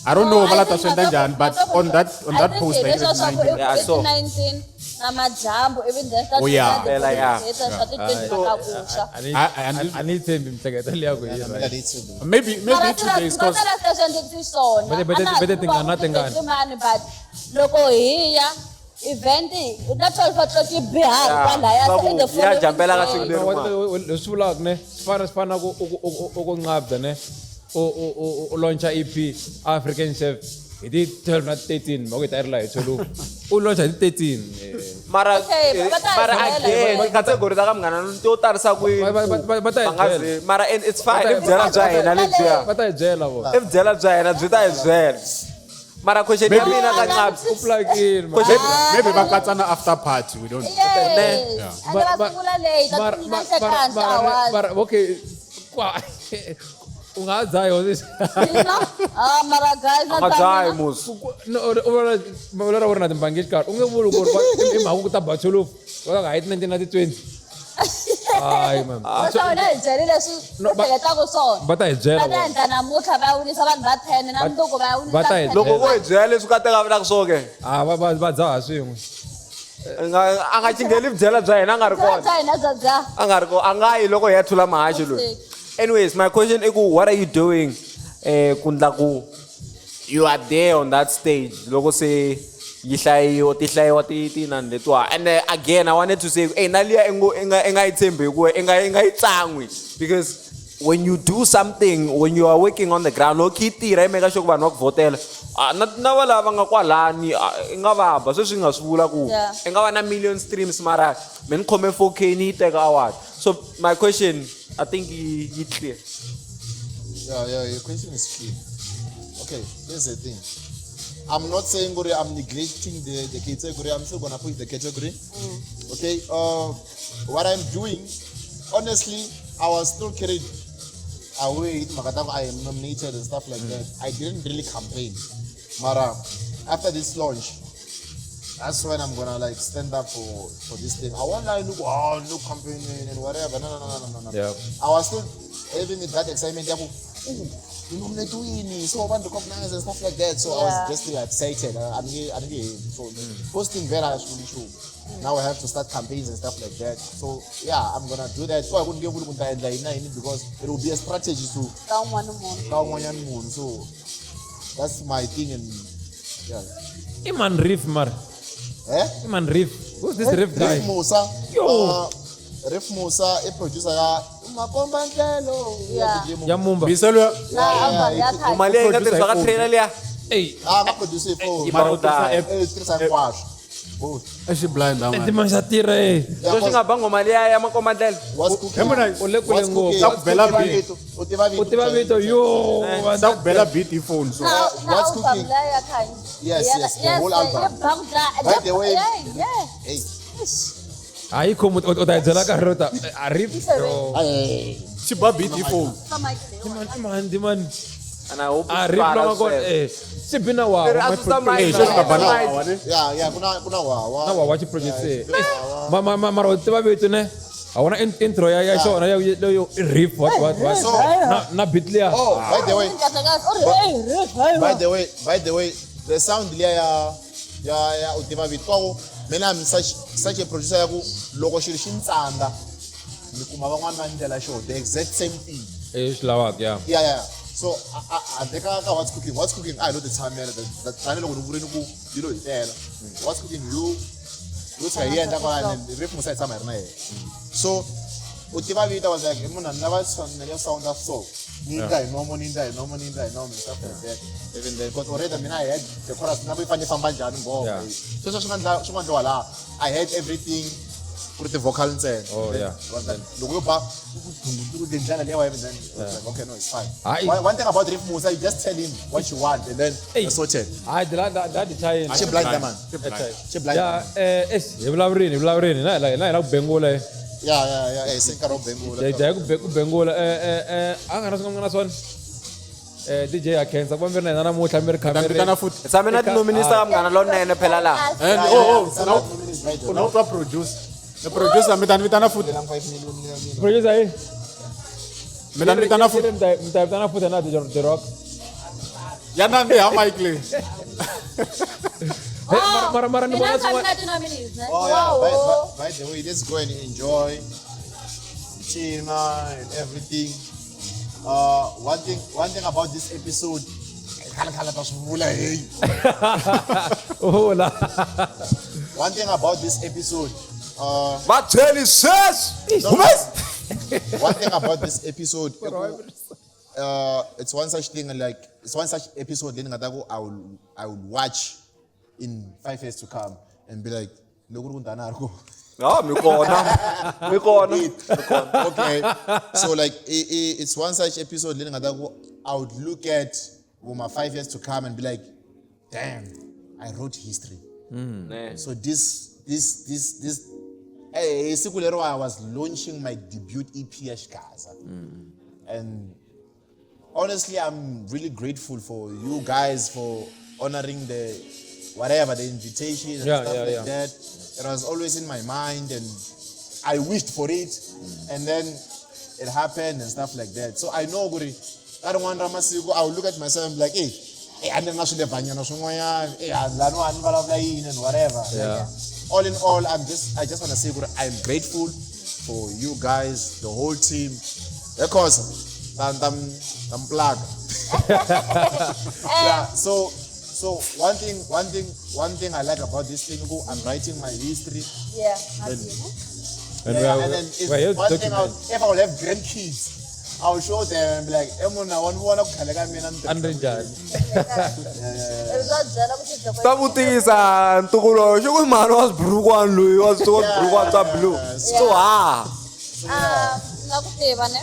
I don't know No, va I la ta think swi endla njhani but on that on I that think post hi yi ri leswaku 19. i ku Yeah, I i ti saw. 19 na madyambu ivi then ta Oh, yeah. tlhela ti Yeah. vhota swa ti 20 ta ka kuxa. A ni- I- a ni yi tshembi mihleketo liya ku yi right. Maybe maybe Mara 2 days cause swi va swi endlisi swona. Vete tingani na tingani. Mani but loko hi ya event na 12 o'clock yi biha Yeah. kwalaya Swa so in the ku ya jampela ka following siku day. leri. No, leswi vulaka ne swi fana swi fana na ku u ku nqabda ne u launcha EP African Chef hi ti 12 na 13 mhaka yi ta yi ri laha hi 12 u launcha hi ti 13 Mara Okay, va ta hi mara byela. again category ta ka munghana to tarisa ku yini Va ta hi va nga byela. zi mara and it's fine Va i ta- byela bya hina lebyiya va ta hi byela vona i byela bya hina byi ta hi byela mara question ya mina ka nqabi u plug-in man. maybe maybe va katsa na after party we don't Yes. And va sungula late, ta ti nine seconds hours. Okay u nga ha dzahi hosi. You know? Ah, mara guys, a nga dzahi mus No, u vona mavulelo ra wena na timbangi exikarhi u nge vuli ku ri i mhaka ku ta ba thwelufu va ku hayi ti 19 na ti 20 hayi man Swa wena hi byele leswi No, u hleketaka swona. va ta hi byela Va ta vona. endla namuntlha va ya winisa vanhu va 10 na mundzuku va ya winisa va ta hi 10. loko vo hi byela leswi kateka vulaka swo ke Ah, va dzaha swin'we a nga cingheli byela bya hina a nga ri Byela kona bya hina bya bya. a nga ri kona a nga yi loko hi ya thula mahaxi loyi anyways my question i ku what are you doing eh ku ndla ku you are there on that stage loko se yi hlayiwa ti hlayiwa ti tinani letiwa and again i wanted to say hey na liya i ngo i nga yi tshembi hikuva i nga yi tsan'wi because when you do something when you are working on the ground loko yi tirha yi meka sure ku vanhu va ku vhotela ah, na va lava nga kwalani ah, i nga va ba sweswi i nga swi vula ku Yeah. i nga va na million streams mara me ni khome 4K ni yi teka award so my question i think yi clear Yeah, yeah, your question is clear. Okay, here's the thing. I'm not saying Gori, I'm neglecting the category. I'm still gonna push the category. Okay. What I'm doing, honestly, I was still carried away. Makatako, I am nominated and stuff like that. I didn't really campaign. Mara, after this launch, that's when I'm gonna like stand up for this thing. I won't like look oh no campaigning and whatever. No no no no no no. Yeah. I was still having that excitement. Ya ku, ooh, you nominate winning, so I want to recognize and stuff like that. So I was Yeah. just still excited. I'm so posting very show. Now I have to start campaigns and stuff like that. So yeah, I'm gonna do that. So I couldn't give you because it will be a strategy to Ka un'wana munhu. ka un'wanyana munhu. So that's my thing and yeah. i man riff mara Eh? i man riff who's this riff guy Riff Musa. Yo. Riff Musa i producer ya Makomba Ndlelo. Yeah. DJ Mumba. ya mumba Biselo Na album ya khale. mali leyi nga tirhisiwa ka trailer liya ey Ah, nga producer hi phone. Yi ba ku daya. Eh, tirhisa hinkwaswo. Both. xi blind Eh, timanga xa tirha e so xi nga ba nghoma liya ya makombandlela What's cooking? Hemona u le kule What's ngopfu cooking? Sa ku bela U tiva beat. vito. U tiva vito. u tiva vito yo Sa ku bela beat hi phone so Na What's album cooking? liya ya khale. Yes, Yeah, yes, the whole album. yi ba ku dlaya. By the way- Yeah, yeah. Hey. Eish. hayi khomi u ta hi byela nkarhi ro ta a riff yo xi ba beat hi phone Ka mic leyiwani. timani timani and i hope a swi riff twala lama kona sweswo. eh xi bi na wawa Leri a susa mic. eh xo xi nga ba na wawa ne Yeah, yeah, kuna wawa. na wawa xi project se mara u tiva vito ne a wona intro ya xona ya yo riff what what what So- na beat liya Oh, by the way, Kahle kahle. U ri, hey, riff, hey, by the way, by the way, the sound liya ya u tiva vito kwaku mina I'm such a producer ya ku loko xilo xi ni tsandza ni kuma van'wani va ndlela xo the exact same thing. eh xi lavaka ya Yeah, yeah. So handle ka what's cooking, what's cooking a hi lo ti tshamela tanihiloko ni vurini ku yi lo hi tela. What's cooking yo tshika hi endla kwalani riff Musa hi tshama hi ri na yena. So u tiva vito, I was like, munhu ni lava yo sound so. Ni endla hi nomo, ni endla hi nomo, ni endla hi nomo, and stuff like that. Even then, because already mina I had the chorus, na ku yi fanele yi famba njhani nghoma. Yeah. Sweswo swi nga endla swi nga endliwa laha. I had everything ku ri ti-vocal ntsena. Oh, Then yeah. I was like, loko yo ba ndlela leyi then I was like, okay, no, it's fine. Hayi. One thing about Riff Musa, you just tell him what you want and then Hey. you're sorted. Hayi that chayini. Xi blind man. Xi blind. Ya eh hi vulavurini hi vulavurini na hi na hi la ku bengula eh. Yeah. Eh, se nkarhi wo bengula. Hi dya ku ku bengula eh a nga na swin'wana na swona. Eh DJ ya khensa ku va mi ri na hina namuntlha mi ri Ta mi vitana khamera. futhi. Hi tshame na tinominees ta Munghana Lonene phela laha. And oh, oh, now now twa producer. The producer mi ta ni vitana futhi. Producer eh. Mi ta ni vitana futhi. Mi ta vitana futhi na The Rock. Ya nandziha mic leyi. Hey, mara mara ni Mina vona tshami swin'wana. na ti-nominees, ne? Oh yeah. Wow. By the way, let's go and enjoy China and everything. One thing about this episode. Khala khala ta swi vula, hey. Vula. One thing about this episode. Va byeli sweswi. One thing about this episode. It's one such thing like it's one such episode. Then I will watch in 5 years to come and be like, "Loko ku ri ku ndhana a ri kona." Ah, mi kona. Mi kona. Okay. So like it's one such episode leyi ni nga ta ku I would look at my 5 years to come and be like, damn, I wrote history. Ne. So this hey, siku lero I was launching my debut EP ya Xigaza. And honestly, I'm really grateful for you guys for honoring the whatever, the invitation and Yeah, stuff yeah, like yeah. that. It was always in my mind and I wished for it. And then it happened and stuff like that. So I know Guri, I don't want masiku, I will look at myself and be like, hey, hey, a ni ri na swilevhanyana swin'wanyana, hey, a laniwa ni vulavula yini and whatever. Yeah. Like, all in all, I just wanna say Guri, I'm grateful for you guys, the whole team. Because I'm plug. Yeah. So one thing I like about this thing, I'm writing my history. Yeah. And Yeah, we are- and then we are here if to one thing document. if I will have grandkids, I will show them and be like, "Eh, monna, wa ni vona ku khale ka mina ni A ni ri njhani? Ivi va byela ku xidloko Ta vutisa ntukulu xi ku mhani wa swiburukwani loyi wa swiburukwani swa blue. So ha. Ah, na ku tiva ne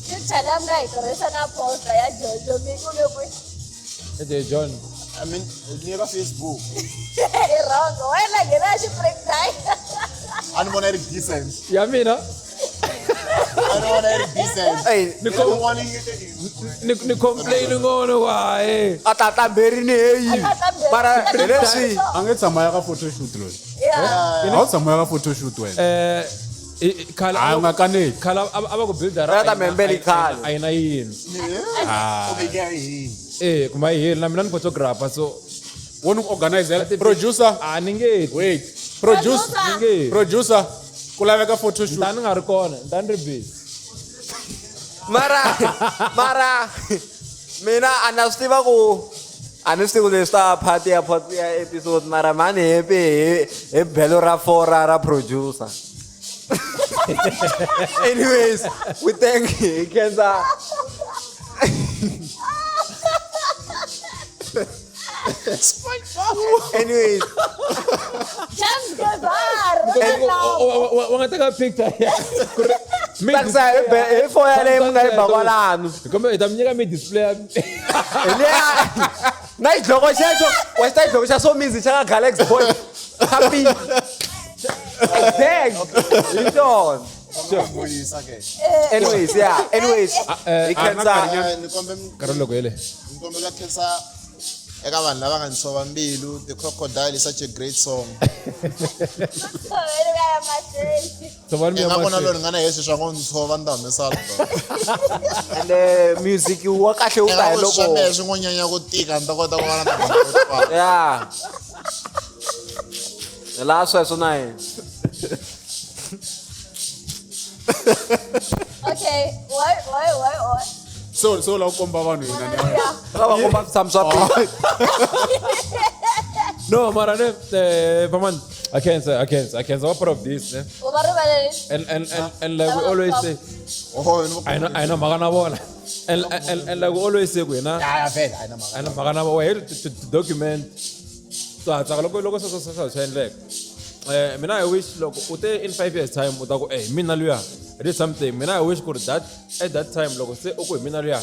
picture leyi mi nga yi tirhisa na poster ya Jojo mi kume kwihi? DJ John. I mean, ni ka Facebook. I wrong wena nghena xi-breakdown. A ni vona yi ri decent. Ya mina A ni vona yi ri decent. Ey, ni Ni vona yi ni ni complain ngono wa eh. a ta tlamberi ni heyi. Mara hi leswi A nge tshama ya ka photoshoot loyi. Yeah. A wu tshama ya ka photoshoot wena. Eh khala Hayi u nga kaneli. khala a va ku builder Va ta membeli khale. a yi na yini. U veke yini? Eh kuma yi heli na mina ni photographer so Wo ni ku organizela producer. a ni nge Wait. Producer. ni nge Producer. Ku laveka photoshoot. ta ni nga ri kona ni ta ni ri busy. Mara mina a na swi tiva ku a ni swi tivi ku leswi ta part ya part ya episode mara mani happy hi belo ra four ra producer. Anyways, we thank hi khensa Anyways, James Guevara. Wa nga teka picture ya ku ri mi tsakisa hi four yaleyi mi nga yi ba kwalano. Hi kombela hi ta mi nyika mi display ya Hi liya na xidloko xexo wa xi ta xidloko xa Somizi xa ka Galaxy Boy. Happy. Exact. Hi xona. Vuyisa ke. Anyways, yeah. Anyways, hi khensa Ni kombe nkarhi loko hele. ni kombela khensa eka vanhu lava nga ni tshova mbilu. The Crocodile is such a great song. Tshoveri va ya mahlweni. Tshovani mi ya Ingaku na mahlweni. loyi ni nga na yexe swa ngo ni tshova ni ta humesa album. and music wa kahle wu ta hi Ingaku swa loko mehe swi ngo nyanya ku tika ni ta kota ku va na timhaka to tala. yeah. Hi laha sweswo na hina. Okay, why? So la ku komba vanhu hina ni Yeah. Va va komba switshamo swa pizza. No mara ne eh Paman I can't say, I can't, I can't. I'm part of this. Ne? U va rivaleli. And like we always say, Oh, you know, I know mhaka na vona. And like we always say, ku hina, yeah, vele, a yi na mhaka. I know mhaka na vona. We're here to document. So ha tsaka loko loko sweswo sweswo swi endleka. Mina I wish loko u te in 5 years time u ta ku eh mina luya I did something. Mina I wish ku ri that at that time loko se u ku hi mina luya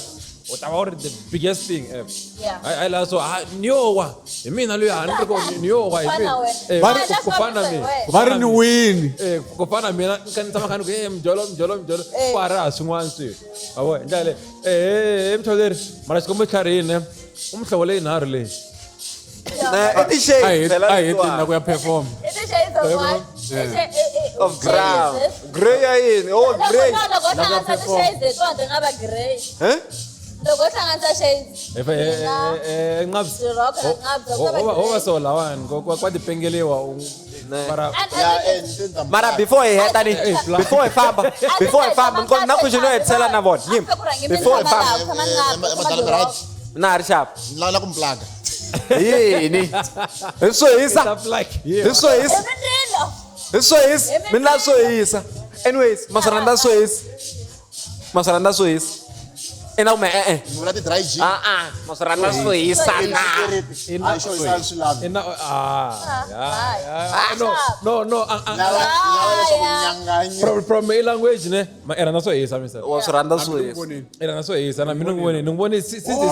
u ta va u ri the biggest thing ever. Yeah. Hayi la so ah niyowa hi mina luya a ni ri ku niyowa hi Ku fana mina. wena. Eh, Va ri- ku fana mina. Va ri ni wini. Eh, ku fana mina ka ni tshama kha ni ku e mjolo mjolo mjolo Eh. ku ha ri ha swin'wana swilo wa vona hi ndlela leyi eh mtholeri mara xikombo tlharihini u muhlovo leyinharhu leyi I ti-shades phela A hi letiwani. na ku ya perform. I ti-shades of what? Of brown. Grey ya yini? Oh, grey. No, loko u hlanganisa ti-shades letiwani ti nga va grey. Eh? Loko u hlanganisa shades. nqabs Ti-rock na nqabs, ku ta va ho va grey. so lawani kwa tipengeliwa mara Yeah, and then the Mara before hi heta ni Eh, fly. before hi famba before hi famba na ku xino hetisela na vona nyim before hi famba na ha ri xava La la ku mplaga. yini hi swo hisa like hi swo hisa hi swo hisa mina la swo hisa anyways ma swi rhandza swo hisa ma swi rhandza swo hisa ina kumbe e-e Ni vula ti dry gin. a-a ma swi rhandza swo hisa na A xo hisa swi lavi. ina ah yeah, no no no Lava lava leswaku nyanganya. from a language ne ma i rhandza swo hisa misa wa swi rhandza swo hisa i rhandza swo hisa na mina ni n'wi voni ni n'wi voni si si si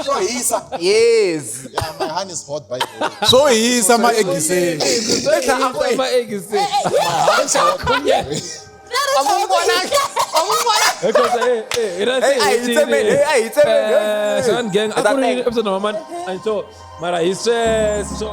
Swo hisa. Yes. Yeah, my hand is hot by the way. Swo hisa maegiseni. ma egisi My hand is hot. Hey, a hi tsemeni, hey, a hi tsemeni. Sean gang, Hi ta a ku ri teka. episode number 1 and so mara hi sweswo.